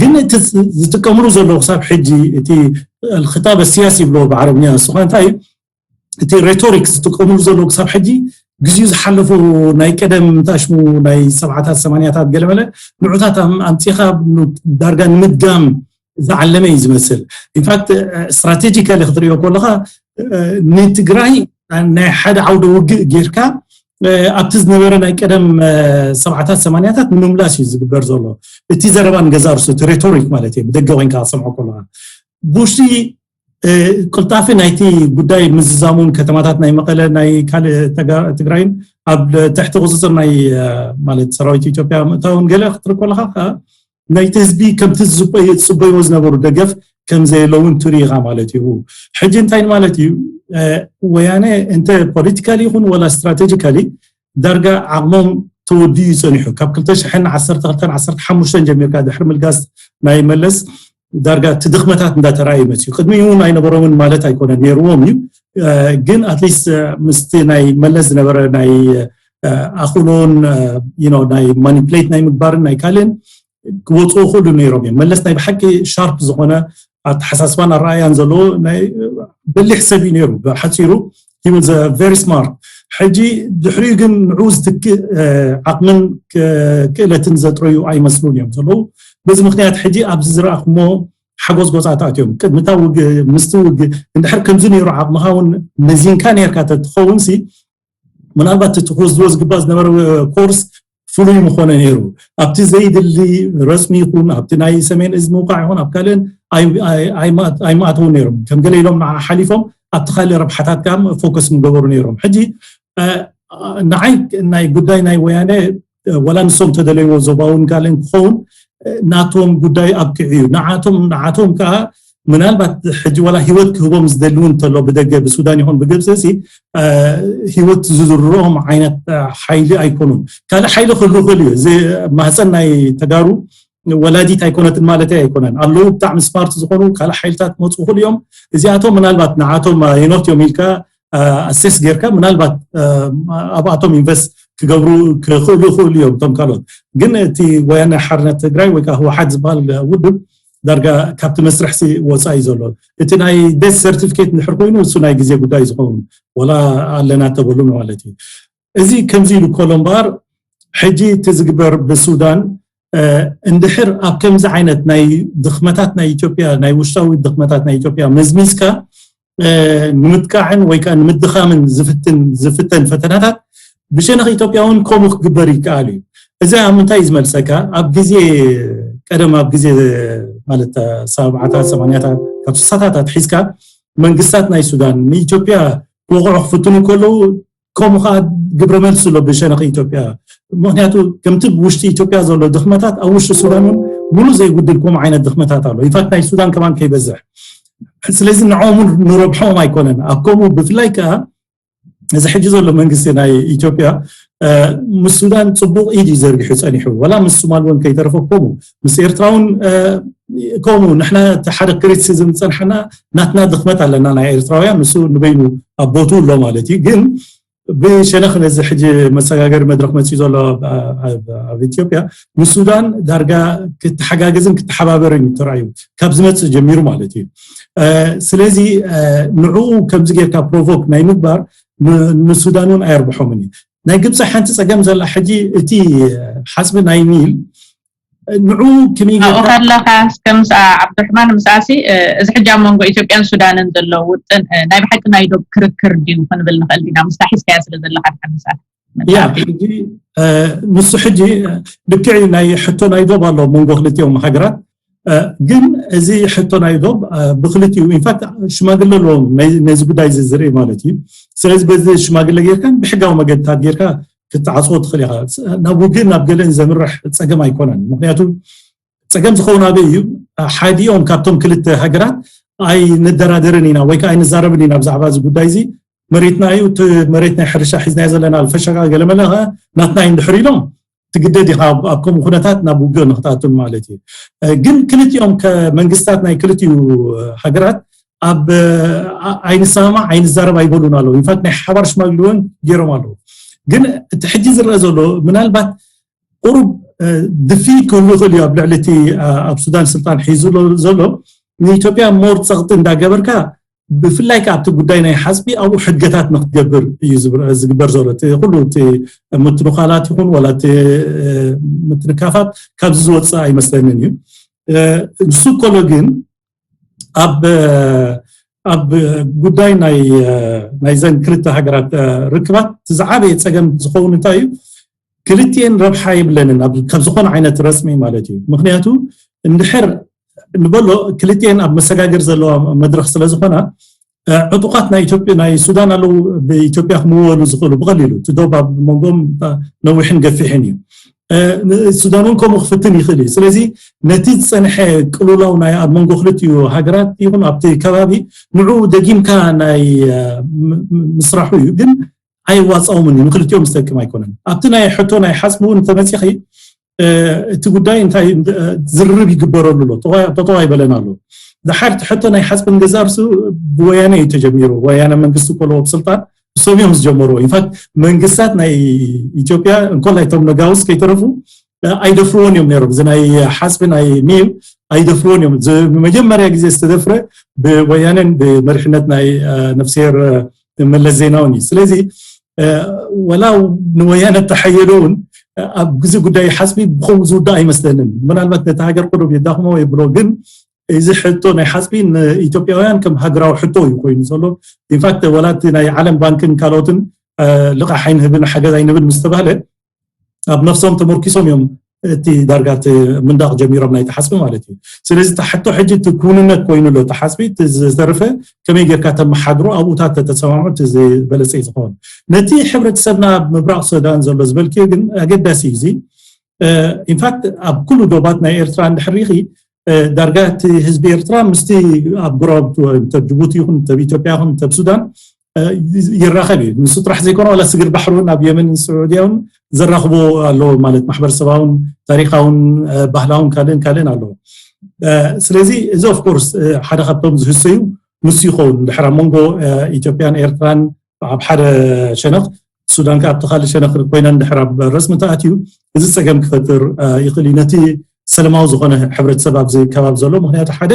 ግን እቲ ዝጥቀምሉ ዘለዉ ክሳብ ሕጂ እቲ الخطاب السياسي ይብሎ ብዓረብኛ፣ እሱ እንታይ እቲ ሬቶሪክ ዝጥቀምሉ ዘለዉ ክሳብ ሕጂ ግዜኡ ዝሓለፉ ናይ ቀደም ታሽሙ ናይ ሰብዓታት ሰማንያታት ገለመለ ንዑታት ኣምፂኻ ዳርጋ ንምድጋም ዝዓለመ እዩ ዝመስል። ኢንፋክት ስትራቴጂካሊ ክትሪኦ ከለካ ንትግራይ ናይ ሓደ ዓውደ ውግእ ጌርካ ኣብቲ ዝነበረ ናይ ቀደም ሰብዓታት ሰማንያታት ንምምላስ እዩ ዝግበር ዘሎ። እቲ ዘረባ ንገዛ ርሱ እቲ ሬቶሪክ ማለት እዩ ብደገ ኮይንካ ክሰምዖ ከለካ ብውሽጢ ቅልጣፊ ናይቲ ጉዳይ ምዝዛሙን ከተማታት ናይ መቐለ ናይ ካልእ ትግራይን ኣብ ትሕቲ ቁፅፅር ናይ ማለት ሰራዊት ኢትዮጵያ ምእታውን ገለ ክትርኢ ከለካ ከዓ ናይቲ ህዝቢ ከምቲ ዝፅበይዎ ዝነበሩ ደገፍ ከም ዘየለውን ትርኢ ኢኻ ማለት እዩ። ሕጂ እንታይ ማለት እዩ? ወያነ እንተ ፖለቲካሊ ይኹን ወላ ስትራቴጂካሊ ዳርጋ ዓቕሞም ተወዲኡ ይፀኒሑ። ካብ ክልተ ሽሕን ዓሰርተ ክልተን ዓሰርተ ሓሙሽተን ጀሚርካ ድሕሪ ምልጋስ ናይ መለስ ዳርጋ እቲ ድኽመታት እንዳተራእየ መፅዩ። ቅድሚ እውን ኣይነበሮምን ማለት ኣይኮነን፣ ነይርዎም እዩ። ግን ኣትሊስት ምስቲ ናይ መለስ ዝነበረ ናይ ኣኽእሎን ናይ ማኒፕሌት ናይ ምግባርን ናይ ካልእን ክወፅኡ ክእሉ ነይሮም እዮም። መለስ ናይ ብሓቂ ሻርፕ ዝኾነ ኣተሓሳስባን ኣረኣያን ዘለዎ ናይ በሊሕ ሰብ እዩ ነይሩ። ብሓፂሩ he was very smart። ሕጂ ድሕሪኡ ግን ንዕኡ ዝትክእ ዓቕምን ክእለትን ዘጥረዩ ኣይመስሉን እዮም ዘለዉ። በዚ ምክንያት ሕጂ ኣብዚ ዝረኣኹሞ ሓጎስ ጎፃታት እዮም። ቅድሚታ ውግ ምስቲ ውግ እንድሕር ከምዚ ነይሩ ዓቕምኻ እውን መዚንካ ነርካ ተትኸውን ሲ ምናልባት እቲ ክወስድዎ ዝግባእ ዝነበረ ኮርስ ፍሉይ ምኾነ ነይሩ። ኣብቲ ዘይድሊ ረፅሚ ይኹን ኣብቲ ናይ ሰሜን እዝ ምውቃዕ ይኹን ኣብ ካልእን ኣይምኣተውን ነይሮም። ከም ገለ ኢሎም ንዓ ሓሊፎም ኣብቲ ካልእ ረብሓታት ከዓ ፎከስ ምገበሩ ነይሮም። ሕጂ ንዓይ ናይ ጉዳይ ናይ ወያነ ወላ ንሶም ተደለይዎ ዞባውን ካልእን ክኸውን ናቶም ጉዳይ ኣብቂዑ እዩ። ንዓቶም ንዓቶም ከዓ ምናልባት ሕጂ ዋላ ህይወት ክህቦም ዝደሊ እውን እንተሎ ብደገ ብሱዳን ይኹን ብግብፂ ሲ ህይወት ዝዝርኦም ዓይነት ሓይሊ ኣይኮኑን። ካልእ ሓይሊ ክህሉ ይኽእል እዩ። እዚ ማህፀን ናይ ተጋሩ ወላዲት ኣይኮነትን ማለት ኣይኮነን። ኣለዉ ብጣዕሚ ስማርት ዝኾኑ ካልእ ሓይልታት ክመፁ ይኽእሉ እዮም። እዚኣቶም ምናልባት ንዓቶም የኖት እዮም ኢልካ ኣሴስ ጌርካ ምናልባት ኣብኣቶም ኢንቨስት ክገብሩ ክኽእሉ ይኽእሉ እዮም እቶም ካልኦት። ግን እቲ ወያነ ሓርነት ትግራይ ወይ ከዓ ህወሓት ዝበሃል ውድብ ዳርጋ ካብቲ መስርሕሲ ወፃኢ ዘሎ እቲ ናይ ዴት ሰርቲፊኬት እንድሕር ኮይኑ እሱ ናይ ግዜ ጉዳይ ዝኸውን ወላ ኣለና ተበሉ ማለት እዩ። እዚ ከምዚ ኢሉ ከሎ እምበኣር ሕጂ እቲ ዝግበር ብሱዳን እንድሕር ኣብ ከምዚ ዓይነት ናይ ድኽመታት ናይ ኢትዮጵያ ናይ ውሽጣዊ ድኽመታት ናይ ኢትዮጵያ መዝሚዝካ ንምጥቃዕን ወይ ከዓ ንምድኻምን ዝፍትን ዝፍተን ፈተናታት ብሸነኽ ኢትዮጵያ እውን ከምኡ ክግበር ይከኣል እዩ። እዚ ኣብ ምንታይ እዩ ዝመልሰካ? ኣብ ግዜ ቀደም ኣብ ግዜ ማለት ሰብዓታት ሰማንያታት ካብ ስሳታት ኣትሒዝካ መንግስታት ናይ ሱዳን ንኢትዮጵያ ክወቕዑ ክፍትኑ ከለዉ ከምኡ ከዓ ግብረ መልሲ ኣሎ ብሸነኽ ኢትዮጵያ። ምክንያቱ ከምቲ ብውሽጢ ኢትዮጵያ ዘሎ ድኽመታት ኣብ ውሽጢ ሱዳን እውን ሙሉእ ዘይጉድል ከምኡ ዓይነት ድኽመታት ኣሎ። ኢንፋክት ናይ ሱዳን ከማን ከይበዝሕ ስለዚ ንዕኦም እውን ንረብሖም ኣይኮነን። ኣብ ከምኡ ብፍላይ ከዓ እዚ ሕጂ ዘሎ መንግስቲ ናይ ኢትዮጵያ ምስ ሱዳን ፅቡቕ ኢድ እዩ ዘርጊሑ ፀኒሑ። ዋላ ምስ ሱማል እውን ከይተረፈ ከምኡ፣ ምስ ኤርትራ እውን ከምኡ። ንሕና እቲ ሓደ ክሪቲሲዝም ዝፀንሓና ናትና ድኽመት ኣለና ናይ ኤርትራውያን፣ ንሱ ንበይኑ ኣብ ቦቱ ኣሎ ማለት እዩ። ግን ብሸነኽ ነዚ ሕጂ መሰጋገሪ መድረኽ መፅኡ ዘሎ ኣብ ኢትዮጵያ፣ ምስ ሱዳን ዳርጋ ክተሓጋገዝን ክተሓባበርን እዩ ተራእዩ፣ ካብ ዝመፅእ ጀሚሩ ማለት እዩ። ስለዚ ንዕኡ ከምዚ ጌርካ ፕሮቮክ ናይ ምግባር ንሱዳን እውን ኣየርብሖምን እዩ። ናይ ግብፂ ሓንቲ ፀገም ዘላ ሕጂ፣ እቲ ሓፅቢ ናይ ኒል ንዑ ከመይ ኣብኡ ከለኻ እስከ ምስ ዓብዱርሕማን ምስኣሲ፣ እዚ ሕጂ ኣብ መንጎ ኢትዮጵያን ሱዳንን ዘሎ ውጥን ናይ ብሓቂ ናይ ዶብ ክርክር ድዩ ክንብል ንኽእል ዲና? ምስታ ሒዝካያ ስለ ዘለኻ ድሓን ምስኣ ያ ሕጂ ንሱ ሕጂ ልክዕ ናይ ሕቶ ናይ ዶብ ኣሎ መንጎ ክልቲኦም ሃገራት። ግን እዚ ሕቶ ናይ ዶብ ብክልቲኡ ኢንፋክት ሽማግለ ኣለዎም ነዚ ጉዳይ ዝርኢ ማለት እዩ። ስለዚ በዚ ሽማግለ ጌርካ ብሕጋዊ መገድታት ጌርካ ክትዓፅዎ ትኽእል ኢኻ። ናብ ውግእ ናብ ገለን ዘምርሕ ፀገም ኣይኮነን። ምክንያቱ ፀገም ዝኸውን ኣበይ እዩ? ሓዲኦም ካብቶም ክልተ ሃገራት ኣይንደራደርን ኢና ወይ ከዓ ኣይንዛረብን ኢና ብዛዕባ እዚ ጉዳይ እዚ፣ መሬትና እዩ፣ እቲ መሬት ናይ ሕርሻ ሒዝናዮ ዘለና ፈሸካ ገለመለ ናትና እዩ እንድሕር ኢሎም ትግደድ ኢኻ ኣብ ከምኡ ኩነታት ናብ ውግእ ንክትኣቱን ማለት እዩ። ግን ክልቲኦም መንግስታት ናይ ክልቲኡ ሃገራት ኣብ ኣይንሰማማዕ ኣይንዛረብ ኣይበሉን ኣለዉ። ኢንፋክት ናይ ሓባር ሽማግለ እውን ገይሮም ኣለዉ። ግን እቲ ሕጂ ዝረአ ዘሎ ምናልባት ቁሩብ ድፊት ክህሉ ይኽእል እዩ ኣብ ልዕሊ እቲ ኣብ ሱዳን ስልጣን ሒዙ ዘሎ። ንኢትዮጵያ ሞር ፀቕጢ እንዳገበርካ ብፍላይ ከዓ ኣብቲ ጉዳይ ናይ ሓፅቢ ኣብኡ ሕድገታት ንክትገብር እዩ ዝግበር ዘሎ። እቲ ኩሉ እቲ ምትንኳላት ይኹን ወላ እቲ ምትንካፋት ካብዚ ዝወፅእ ኣይመስለንን እዩ። ንሱ ከሎ ግን ኣብ ኣብ ጉዳይ ናይ ናይዘን ክልተ ሃገራት ርክባት ዝዓበየ ፀገም ዝኸውን እንታይ እዩ? ክልቲኤን ረብሓ የብለንን ካብ ዝኾነ ዓይነት ረስሚ ማለት እዩ። ምክንያቱ እንድሕር ንበሎ ክልቲኤን ኣብ መሰጋገር ዘለዋ መድረክ ስለዝኾና ዕጡቃት ናይ ኢትዮጵያ ናይ ሱዳን ኣለዉ ብኢትዮጵያ ክምወሉ ዝኽእሉ ብቐሊሉ እቲ ዶብ ኣብ መንጎም ነዊሕን ገፊሕን እዩ። ሱዳን እውን ከምኡ ክፍትን ይኽእል እዩ። ስለዚ ነቲ ዝፀንሐ ቅልውላው ናይ ኣብ መንጎ ክልቲኡ ሃገራት ይኹን ኣብቲ ከባቢ ንዑ ደጊምካ ናይ ምስራሑ እዩ ግን ኣይዋፃኦምን እዩ። ንክልቲኦም ዝጠቅም ኣይኮነን። ኣብቲ ናይ ሕቶ ናይ ሓፅቢ እውን እንተመፂኺ እቲ ጉዳይ እንታይ ዝርርብ ይግበረሉ ኣሎ ተጠዋ ይበለን ኣሎ። ዝሓር እቲ ሕቶ ናይ ሓፅቢ ንገዛ ርሱ ብወያነ እዩ ተጀሚሩ። ወያነ መንግስቲ ከሎ ኣብ ስልጣን እሶም እዮም ዝጀመሩ። ኢንፋክት መንግስታት ናይ ኢትዮጵያ እንኮላይ እቶም ነጋውስ ከይተረፉ ኣይደፍርዎን እዮም ነይሮም። እዚ ናይ ሓፅቢ ናይ ኒል ኣይደፍርዎን እዮም። መጀመርያ ግዜ ዝተደፍረ ብወያነን ብመሪሕነት ናይ ነፍስሄር መለስ ዜናውን እዩ። ስለዚ ወላ ንወያነ ተሓየዶ እውን ኣብ ግዜ ጉዳይ ሓፅቢ ብኸምኡ ዝውዳእ ኣይመስለንን። ምናልባት ነቲ ሃገር ቁሩብ የዳኽሞ የብሎ ግን እዚ ሕቶ ናይ ሓፅቢ ንኢትዮጵያውያን ከም ሃገራዊ ሕቶ እዩ ኮይኑ ዘሎ። ኢንፋክት ወላ እቲ ናይ ዓለም ባንክን ካልኦትን ልቓሕ ኣይንህብን ሓገዝ ኣይንህብን ምስ ተባህለ ኣብ ነፍሶም ተመርኪሶም እዮም እቲ ዳርጋ እቲ ምንዳቕ ጀሚሮም ናይቲ ሓፅቢ ማለት እዩ። ስለዚ እቲ ሕቶ ሕጂ እቲ ክውንነት ኮይኑ ኣሎ እቲ ሓፅቢ እቲ ዝተረፈ ከመይ ጌርካ ተመሓድሮ ኣብኡታት ተተሰማምዑ እቲ ዝበለፀ እዩ ዝኸውን። ነቲ ሕብረተሰብና ኣብ ምብራቕ ሱዳን ዘሎ ዝበልክዮ ግን ኣገዳሲ እዩ። እዚ ኢንፋክት ኣብ ኩሉ ዶባት ናይ ኤርትራ እንድሕር ሪኺ ዳርጋ እቲ ህዝቢ ኤርትራ ምስቲ ኣብ ጎረባብቲ ጅቡቲ ይኹን ኢትዮጵያ ይኹን ሱዳን ይራኸብ እዩ። ንሱ ጥራሕ ዘይኮነ ዋላ ስግር ባሕሪ እውን ኣብ የመን ስዑድያ እውን ዘራኽቦ ኣለዎ ማለት ማሕበረሰባውን ታሪካውን ባህላውን ካልእን ካልእን ኣለዎ። ስለዚ እዚ ኦፍኮርስ ሓደ ካብቶም ዝህሰዩ ምስ ይኸውን ድሕር ኣብ መንጎ ኢትዮጵያን ኤርትራን ኣብ ሓደ ሸነኽ ሱዳን ከ ኣብቲ ካልእ ሸነኽ ኮይና እንድሕር ኣብ ረስሚ ተኣትዩ እዚ ፀገም ክፈጥር ይኽእል እዩ ነቲ ሰለማዊ ዝኾነ ሕብረተሰብ ኣብዚ ከባቢ ዘሎ። ምክንያቱ ሓደ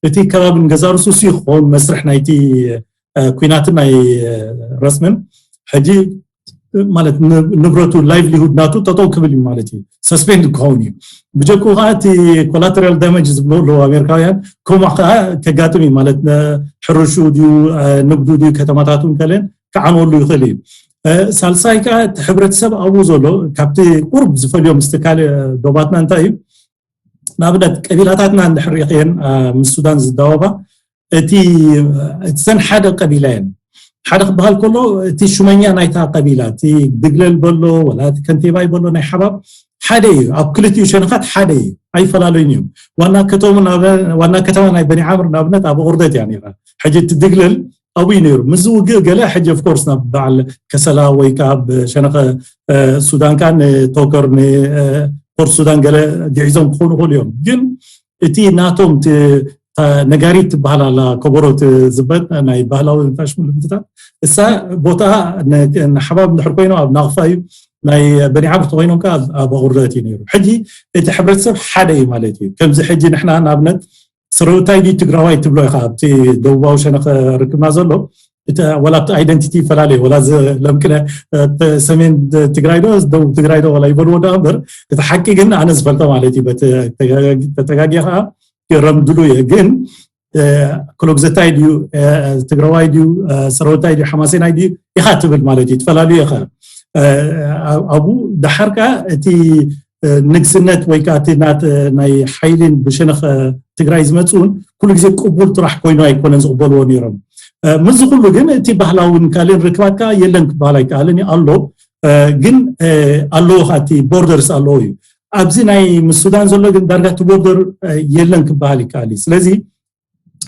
እቲ ከባቢ ንገዛ ርሱ ሱ ይኸውን መስርሕ ናይቲ ኩናትን ናይ ረስምን ሕጂ ማለት ንብረቱ ላይቭሊሁድ ናቱ ጠጠው ክብል እዩ ማለት እዩ። ሰስፔንድ ክኸውን እዩ። ብጀክኡ ከዓ እቲ ኮላተራል ዳመጅ ዝብሎ ኣለዉ ኣሜሪካውያን ከምኡ ከዓ ከጋጥም እዩ ማለት ሕርሹ ድዩ ንግዱ ድዩ ከተማታቱ ከለን ክዓንወሉ ይኽእል እዩ። ሳልሳይ ከዓ እቲ ሕብረተሰብ ኣብኡ ዘሎ ካብቲ ቁርብ ዝፈልዮ ምስቲ ካልእ ዶባትና እንታይ እዩ ንኣብነት ቀቢላታትና እንድሕር ሪኽየን ምስ ሱዳን ዝዳወባ እቲ እተን ሓደ ቀቢላ እየን። ሓደ ክበሃል ከሎ እቲ ሹመኛ ናይታ ቀቢላ እቲ ድግለል በሎ ወላ እቲ ከንቴባይ በሎ ናይ ሓባብ ሓደ እዩ። ኣብ ክልቲኡ ሸነኻት ሓደ እዩ፣ ኣይፈላለዩን እዮም። ዋና ከተሙ ናብ- ዋና ከተማ ናይ በኒ ዓምር ንኣብነት ኣብ ቁርደት እያ ነይራ። ሕጂ እቲ ድግለል ኣብኡ እዩ ነይሩ። ምስ ዝውግእ ገለ ሕጂ ኦፍኮርስ ናብ በዓል ከሰላ ወይ ከዓ ኣብ ሸነኸ እ፣ ሱዳን ከዓ ንቶከር ንፖርት ሱዳን ገለ ግዒዞም ክኾኑ ይኽእሉ እዮም። ግን እቲ ናቶም እቲ እታ ነጋሪት ትበሃል ኣላ፣ ከበሮ ትዝበጥ ናይ ባህላዊ ታሽሙ ልምድታት፣ እሳ ቦታ ንሓባብ እንድሕር ኮይኖም ኣብ ናቕፋ እዩ፣ ናይ በኒዓም ተኮይኖም ከዓ ኣብ ኣቁርደት እዩ ነይሩ። ሕጂ እቲ ሕብረተሰብ ሓደ እዩ ማለት እዩ። ከምዚ ሕጂ ንሕና ንኣብነት ስረውታይ ድዩ ትግራዋይ ትብሎ ኢኻ ኣብቲ ደቡባዊ ሸነኸ ርክብና ዘሎ፣ እቲ ወላ ኣብቲ ኣይደንቲቲ ይፈላለዩ፣ ወላ እዚ ለምቅነ ሰሜን ትግራይ ዶ ደቡብ ትግራይ ዶ ወላ ይበልዎ ዶ እምበር፣ እቲ ሓቂ ግን ኣነ ዝፈልጦ ማለት እዩ። በቲ ተጋጊ- ተተጋጊ ከዓ ይረምድሉ እየ። ግን እ፣ ክሎግዘታይ ድዩ እ፣ ትግራዋይ ድዩ እ፣ ስረውታይ ድዩ ሓማሴናይ ድዩ ኢኻ ትብል ማለት እዩ። ትፈላለዩ ኢኻ እ፣ ኣብ- ኣብኡ ደሓር ከዓ እቲ እ፣ ንግስነት ወይ ከዓ እቲ ናት ናይ ሓይልን ብሸነኸ ትግራይ ዝመፅኡን ኩሉ ግዜ ቅቡል ጥራሕ ኮይኑ ኣይኮነን ዝቕበልዎ ነይሮም። እ፣ ምስዚ ኩሉ ግን እቲ ባህላውን ካልእን ርክባት ከዓ የለን ክበሃል ኣይከኣልን እዩ ኣሎ። እ፣ ግን እ፣ ኣለዎ ከዓ እቲ ቦርደርስ ኣለዎ እዩ። ኣብዚ ናይ ምስ ሱዳን ዘሎ ግን ዳርጋ እቲ ቦርደር እ፣ የለን ክበሃል ይከኣል እዩ። ስለዚ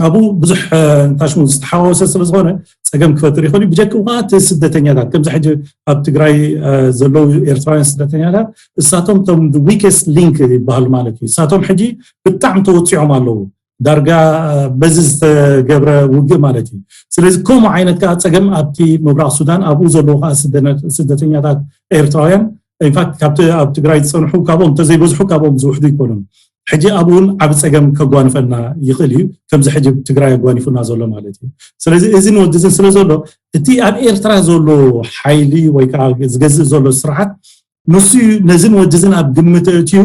ኣብኡ ብዙሕ እ፣ ታሽሙ ዝተሓዋወሰ ስለ ዝኾነ ፀገም ክፈጥር ይኽእል እዩ። ብጀክኡ ከዓ እቲ ስደተኛታት ከምዚ ሕጂ ኣብ ትግራይ እ፣ ዘለዉ ኤርትራውያን ስደተኛታት እሳቶም ቶም ዊከስት ሊንክ ይበሃል ማለት እዩ። እሳቶም ሕጂ ብጣዕሚ ተወፂዖም ኣለዉ ዳርጋ እ፣ በዚ ዝተገብረ ውግእ ማለት እዩ። ስለዚ ከምኡ ዓይነት ከዓ ፀገም ኣብቲ ምብራቕ ሱዳን ኣብኡ ዘለዉ ከዓ ስደነ- ስደተኛታት ኤርትራውያን ኢንፋክት ካብቲ ኣብ ትግራይ ዝፀንሑ ካብኦም እንተዘይበዝሑ ካብኦም ዝውሕዱ ይኮኑን። ሕጂ ኣብኡ እውን ዓብ ፀገም ከጓንፈና ይኽእል እዩ፣ ከምዚ ሕጂ ትግራይ ኣጓኒፉና ዘሎ ማለት እዩ። ስለዚ እዚን ወድዝን ስለ ዘሎ እቲ ኣብ ኤርትራ ዘሎ ሓይሊ ወይ ከዓ ዝገዝእ ዘሎ ስርዓት ንሱ እዩ ነዝን ወድዝን ኣብ ግምት እትዩ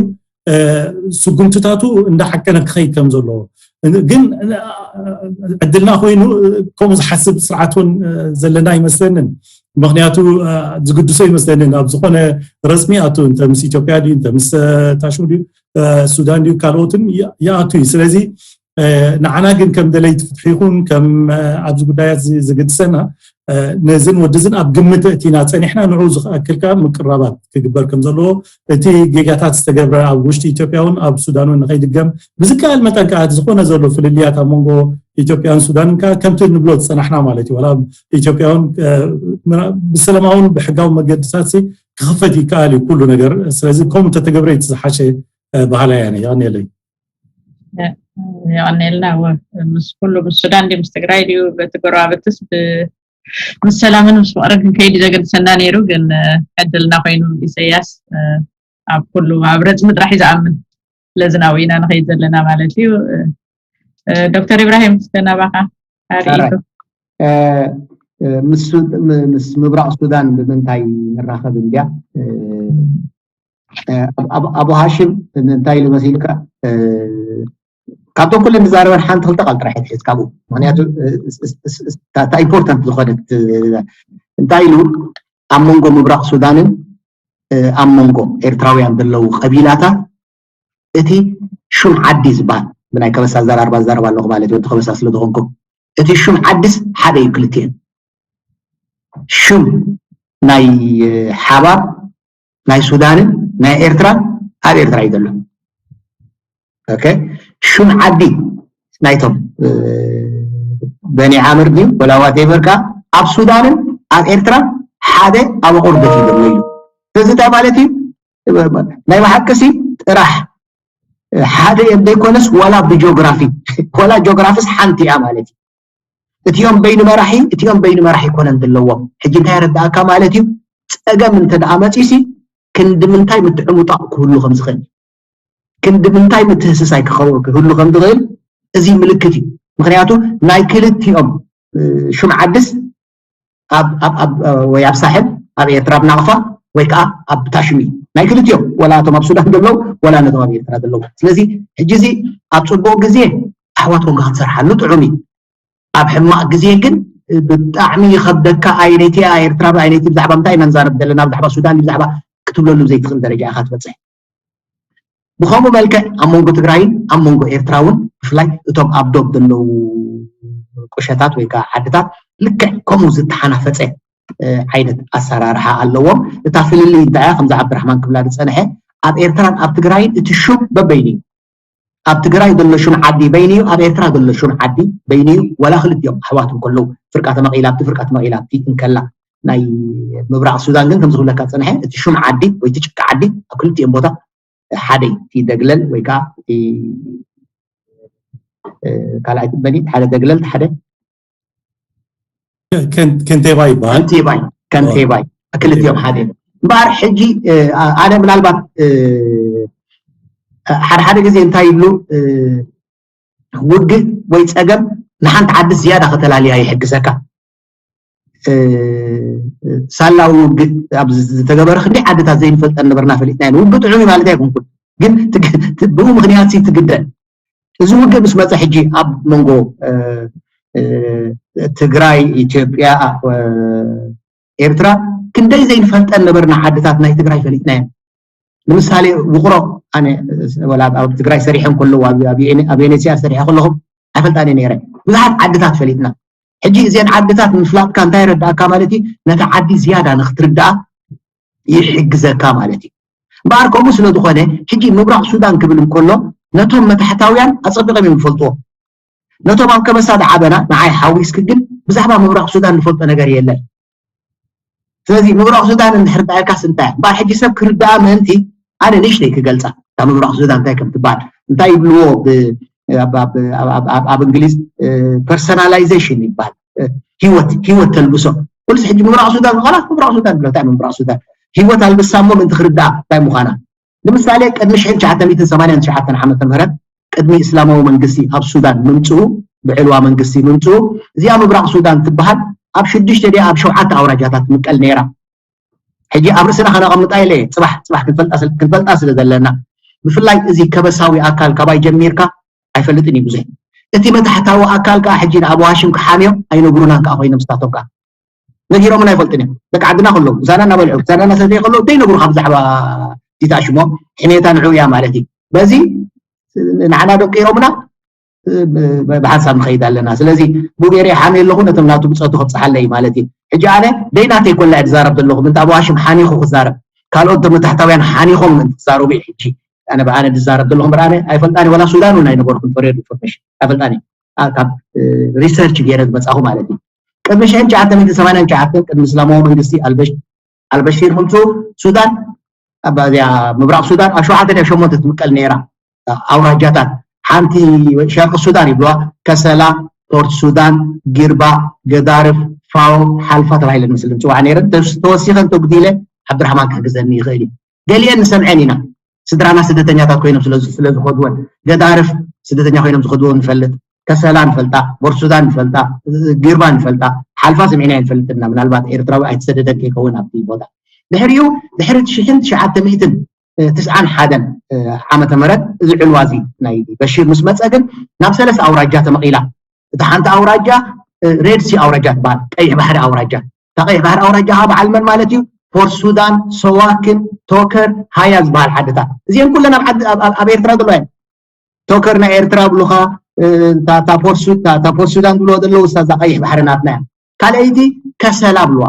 ስጉምትታቱ እንዳሓቀነ ክኸይድ ከም ዘለዎ ግን ዕድልና ኮይኑ ከምኡ ዝሓስብ ስርዓት እውን ዘለና ይመስለንን። ምክንያቱ ዝግድሶ ይመስለንን ኣብ ዝኾነ ረስሚ ኣቱ እንተ ምስ ኢትዮጵያ ድዩ እንተ ምስ ታሽሙ ድዩ ሱዳን ድዩ ካልኦትን ይኣቱ እዩ። ስለዚ ንዓና ግን ከም ደለይቲ ፍትሒ ይኹን ከም ኣብዚ ጉዳያት ዝግድሰና ነዝን ወድዝን ኣብ ግምት እቲና ፀኒሕና ንዑ ዝኣክል ከዓ ምቅራባት ክግበር ከም ዘለዎ እቲ ጌጋታት ዝተገብረ ኣብ ውሽጢ ኢትዮጵያ እውን ኣብ ሱዳን እውን ንኸይድገም ብዝከኣል መጠን ከዓ ዝኾነ ዘሎ ፍልልያት ኣብ መንጎ ኢትዮጵያን ሱዳንን ከዓ ከምቲ ንብሎ ዝፀናሕና ማለት እዩ። ዋላ ኢትዮጵያ እውን ብሰላማውን ብሕጋዊ መገድታት ክኽፈት ይከኣል እዩ ኩሉ ነገር። ስለዚ ከምኡ እንተተገብረ እቲ ዝሓሸ ባህላ እያ። የቐንየለይ። የቐንየልና። ምስ ኩሉ ምስ ሱዳን ድዩ ምስ ትግራይ ድዩ በቲ ጎረባብትስ ምስ ሰላምን ምስ ፍቕርን ክንከይድ ዘገድሰና ነይሩ። ግን ዕድልና ኮይኑ ኢሰያስ ኣብ ኩሉ ኣብ ረፅሚ ጥራሕ እዩ ዝኣምን። ስለዚ ናብኡ ኢና ንኸይድ ዘለና ማለት እዩ። ዶክተር ኢብራሂም እስከ ናባኻ ኣርእይቶ። ምስ ምብራቕ ሱዳን ብምንታይ ንራኸብ እንድያ? ኣቡ ሃሽም እንታይ ኢሉ መሲልካ? ካብቶም ኩለን ዝዛረበን ሓንቲ ክልተ ቃል ጥራሕ ትሕዝ ካብኡ። ምክንያቱ እታ ኢምፖርታንት ዝኾነት እንታይ ኢሉ ኣብ መንጎ ምብራቕ ሱዳንን ኣብ መንጎ ኤርትራውያን ዘለዉ ቀቢላታት እቲ ሹም ዓዲ ዝበሃል ብናይ ከበሳ ኣዘራርባ ዝዛረብ ኣለኹ ማለት እዩ። ወዲ ከበሳ ስለ ዝኾንኩም እቲ ሹም ዓድስ ሓደ እዩ ክልቲኤን። ሹም ናይ ሓባር ናይ ሱዳንን ናይ ኤርትራን ኣብ ኤርትራ እዩ ዘሎ። ኦኬ ሹም ዓዲ ናይቶም በኒ ዓምር ድዩ ወላ ዋቴቨር ከ ኣብ ሱዳንን ኣብ ኤርትራ ሓደ ኣብ ኣቑርደት እዩ ዘሎ እዩ። ስለዚ እንታይ ማለት እዩ? ናይ ብሓቂ ሲ ጥራሕ ሓደ እዮም ዘይኮነስ ዋላ ብጂኦግራፊ ዋላ ጂኦግራፊስ ሓንቲ እያ ማለት እዩ። እቲኦም በይኑ መራሒ እቲኦም በይኑ መራሒ ይኮነን ዘለዎም። ሕጂ እንታይ ረዳእካ ማለት እዩ? ፀገም እንተ ደኣ መፂሲ ክንዲ ምንታይ ምትዕሙጣቕ ክህሉ ከም ዝኽእል ክንዲ ምንታይ ምትህስሳይ ክኸውን ክህሉ ከም ዝኽእል እዚ ምልክት እዩ። ምክንያቱ ናይ ክልቲኦም ሹም ዓድስ ወይ ኣብ ሳሕል ኣብ ኤርትራ ኣብ ናቕፋ ወይ ከዓ ኣብ ታሽሚ ናይ ክልቲኦም ወላ እቶም ኣብ ሱዳን ዘለዉ ወላ ነቶም ኣብ ኤርትራ ዘለዉ። ስለዚ ሕጂ እዚ ኣብ ፅቡቕ ግዜ ኣሕዋት ኮንካ ክትሰርሓሉ ጥዑም እዩ። ኣብ ሕማቕ ግዜ ግን ብጣዕሚ ይኸብደካ። ኣይነይቲ ኤርትራ ኣይነይቲ ብዛዕባ ምንታይ ኢና ንዛረብ ዘለና ብዛዕባ ሱዳን ብዛዕባ ክትብለሉ ዘይትኽእል ደረጃ ኢኻ ትበፅሕ። ብኸምኡ መልክዕ ኣብ መንጎ ትግራይን ኣብ መንጎ ኤርትራ እውን ብፍላይ እቶም ኣብ ዶብ ዘለዉ ቁሸታት ወይ ከዓ ዓድታት ልክዕ ከምኡ ዝተሓናፈፀ ዓይነት ኣሰራርሓ ኣለዎም። እታ ፍልልይ እንታይ እያ ከምዚ ዓብድራሕማን ክብላ ዝፀንሐ ኣብ ኤርትራን ኣብ ትግራይን እቲ ሹም በበይኑ እዩ። ኣብ ትግራይ ዘሎ ሹም ዓዲ በይኑ እዩ፣ ኣብ ኤርትራ ዘሎ ሹም ዓዲ በይኑ እዩ። ዋላ ክልቲኦም ኣሕዋት እንከለዉ፣ ፍርቃ ተመቒላ ኣብቲ፣ ፍርቃ ተመቒላ ኣብቲ እንከላ፣ ናይ ምብራቕ ሱዳን ግን ከምዚ ክብለካ ጸንሐ፣ እቲ ሹም ዓዲ ወይ እቲ ጭቃ ዓዲ ኣብ ክልቲኦም ቦታ ሓደ እዩ። እቲ ደግለል ወይ ከዓ እቲ ካልኣይ ትበኒ ሓደ ደግለል ሓደ ከንቴባ ይበሃል። ከንቴባይ ከንቴባይ ክልቲኦም ሓደ እዮም። እምበኣር ሕጂ ኣነ ምናልባት ሓደ ሓደ ግዜ እንታይ ይብሉ፣ ውግእ ወይ ፀገም ንሓንቲ ዓዲ ዝያዳ ከተላልያ ይሕግዘካ። ሳላዊ ውግእ ኣብ ዝተገበረ ክንደይ ዓድታት ዘይንፈልጠን ነበርና፣ ፈሊጥና። ውግእ ጥዑም ማለት ኣይኮንኩን፣ ግን ብኡ ምክንያት ትግደል። እዚ ውግእ ምስ መፀ ሕጂ ኣብ መንጎ ትግራይ፣ ኢትዮጵያ፣ ኤርትራ ክንደይ ዘይንፈልጠን ነበርና ዓድታት ናይ ትግራይ ፈሊጥናዮም። ንምሳሌ ውቕሮ፣ ኣነ ኣብ ትግራይ ሰሪሐ ከለዉ ኣብ ቬኔሲያ ሰሪሐ ከለኹም ኣይፈልጣን ነይረ። ብዙሓት ዓድታት ፈሊጥና። ሕጂ እዘን ዓድታት ምፍላጥካ እንታይ ይረዳእካ ማለት እዩ? ነቲ ዓዲ ዝያዳ ንክትርዳኣ ይሕግዘካ ማለት እዩ። እምበኣር ከምኡ ስለ ዝኾነ ሕጂ ምብራቕ ሱዳን ክብል እንከሎ ነቶም መታሕታውያን ኣጸቢቖም እዮም ዝፈልጥዎ። ነቶም ኣብ ከበሳ ዝዓበና ንዓይ ሓዊስክ ግን ብዛዕባ ምብራቕ ሱዳን ንፈልጦ ነገር የለን። ስለዚ ምብራቕ ሱዳን እንድሕር ዳኣካስ እንታይ እምበኣር ሕጂ ሰብ ክርዳኣ ምእንቲ ኣነ ንእሽተይ ክገልፃ እታ ምብራቕ ሱዳን እንታይ ከም ትበሃል እንታይ ይብልዎ ኣብ እንግሊዝ ፐርሶናላይዜሽን ይበሃል። ህይወት ህይወት ተልብሶ ኩልስ ሕጂ ምብራቕ ሱዳን ምዃና ምብራቕ ሱዳን ብሎ እንታይ ምብራቕ ሱዳን ህይወት ኣልብሳ እሞ ምእንቲ ክርዳኣ እንታይ ምዃና ንምሳሌ ቅድሚ ሽሕን ትሽዓተ ሚእትን ሰማንያን ትሽዓተን ዓመተ ምህረት ቅድሚ እስላማዊ መንግስቲ ኣብ ሱዳን ምምፅኡ ብዕልዋ መንግስቲ ምምፅኡ እዚኣ ምብራቕ ሱዳን ትበሃል ኣብ ሽዱሽተ ድያ ኣብ ሸውዓተ ኣውራጃታት ትምቀል ነይራ። ሕጂ ኣብ ርእስና ከነቐምጣ ኢለ ጽባሕ ጽባሕ ክንፈልጣ ስለ ዘለና ብፍላይ እዚ ከበሳዊ ኣካል ካባይ ጀሚርካ ኣይፈልጥን እዩ ብዙሕ እቲ መታሕታዊ ኣካል ከዓ ሕጂ ንኣብ ዋሽም ክሓምዮ ኣይነግሩናን ከዓ ኮይኖም ስታቶም ከዓ ነጊሮምን ኣይፈልጥን እዮም ደቂ ዓድና ከለዉ ምሳና እናበልዑ ምሳና እናሰተየ ከለዉ እንታይ ነግሩካ ብዛዕባ ቲታ ሽሞ ሕሜታ ንዑ እያ ማለት እዩ በዚ ንዓና ደቂሮምና ብሓንሳብ ንኸይድ ኣለና ስለዚ ብኡ ገይረ ሓሚ ኣለኹ ነቶም ናቱ ብፀቱ ክብፅሓለይ ማለት እዩ ሕጂ ኣነ ደይናተይ ኮላ እየ ዝዛረብ ዘለኹ ምንታ ብዋሽም ሓኒኹ ክዛረብ ካልኦት ተመታሕታውያን ሓኒኾም ምእንቲ ክዛረቡ እዩ ሕጂ ኣነ ብኣነ ዝዛረብ ዘለኹ ምርኣነ ኣይፈልጣን ወላ ሱዳን እውን ኣይነበርኩን ፈሬድ ኢንፎርሜሽን ኣይፈልጣን ካብ ሪሰርች ገይረ ዝመፃኹ ማለት እዩ ቅድሚ ሽሕን ትሽዓተ ሚእትን ሰማንያን ትሽዓተን ቅድሚ እስላማዊ መንግስቲ ኣልበሽር ምምፅኡ ሱዳን ኣብ እዚኣ ምብራቕ ሱዳን ኣብ ሸውዓተ ድያ ሸሞንተ ትምቀል ነይራ ኣውራጃታት ሓንቲ ሸርቂ ሱዳን ይብልዋ ከሰላ ፖርት ሱዳን ጊርባ ገዳርፍ ፋው ሓልፋ ተባሂለን ምስልን ፅዋዕ ነይረን ተወሲኸን ተጉዲለ ዓብድራህማን ክሕግዘኒ ይኽእል እዩ ገሊአን ንሰምዐን ኢና ስድራና ስደተኛታት ኮይኖም ስለዝኸድወን ገዳርፍ ስደተኛ ኮይኖም ዝኸድዎ ንፈልጥ ከሰላ ንፈልጣ ቦርሱዳን ንፈልጣ ጊርባ ንፈልጣ ሓልፋ ሰሚዕና ንፈልጥና ምናልባት ኤርትራዊ ኣይተሰደደን ከይከውን ኣብቲ ቦታ ድሕሪኡ ድሕሪ ሽሕን ትሽዓተ ሚእትን ትስዓን ሓደን ዓመተ ምህረት እዚ ዕልዋ እዚ ናይ በሽር ምስ መፀ ግን ናብ ሰለስተ ኣውራጃ ተመቒላ እታ ሓንቲ ኣውራጃ ሬድ ሲ ኣውራጃ ትበሃል ቀይሕ ባሕሪ ኣውራጃ እታ ቀይሕ ባሕሪ ኣውራጃ ከዓ በዓል መን ማለት እዩ ፖርት ሱዳን ሶዋክን ቶከር ሃያ ዝበሃል ዓድታት እዚአን ኩለን ኣብ ኤርትራ ዘለዋ እየን ቶከር ናይ ኤርትራ ብሉኻ እታ ፖርት ሱዳን ዝብልዎ ዘለዉ እዛ ቀይሕ ባሕሪ ናትና እያ ካልኣይቲ ከሰላ ብልዋ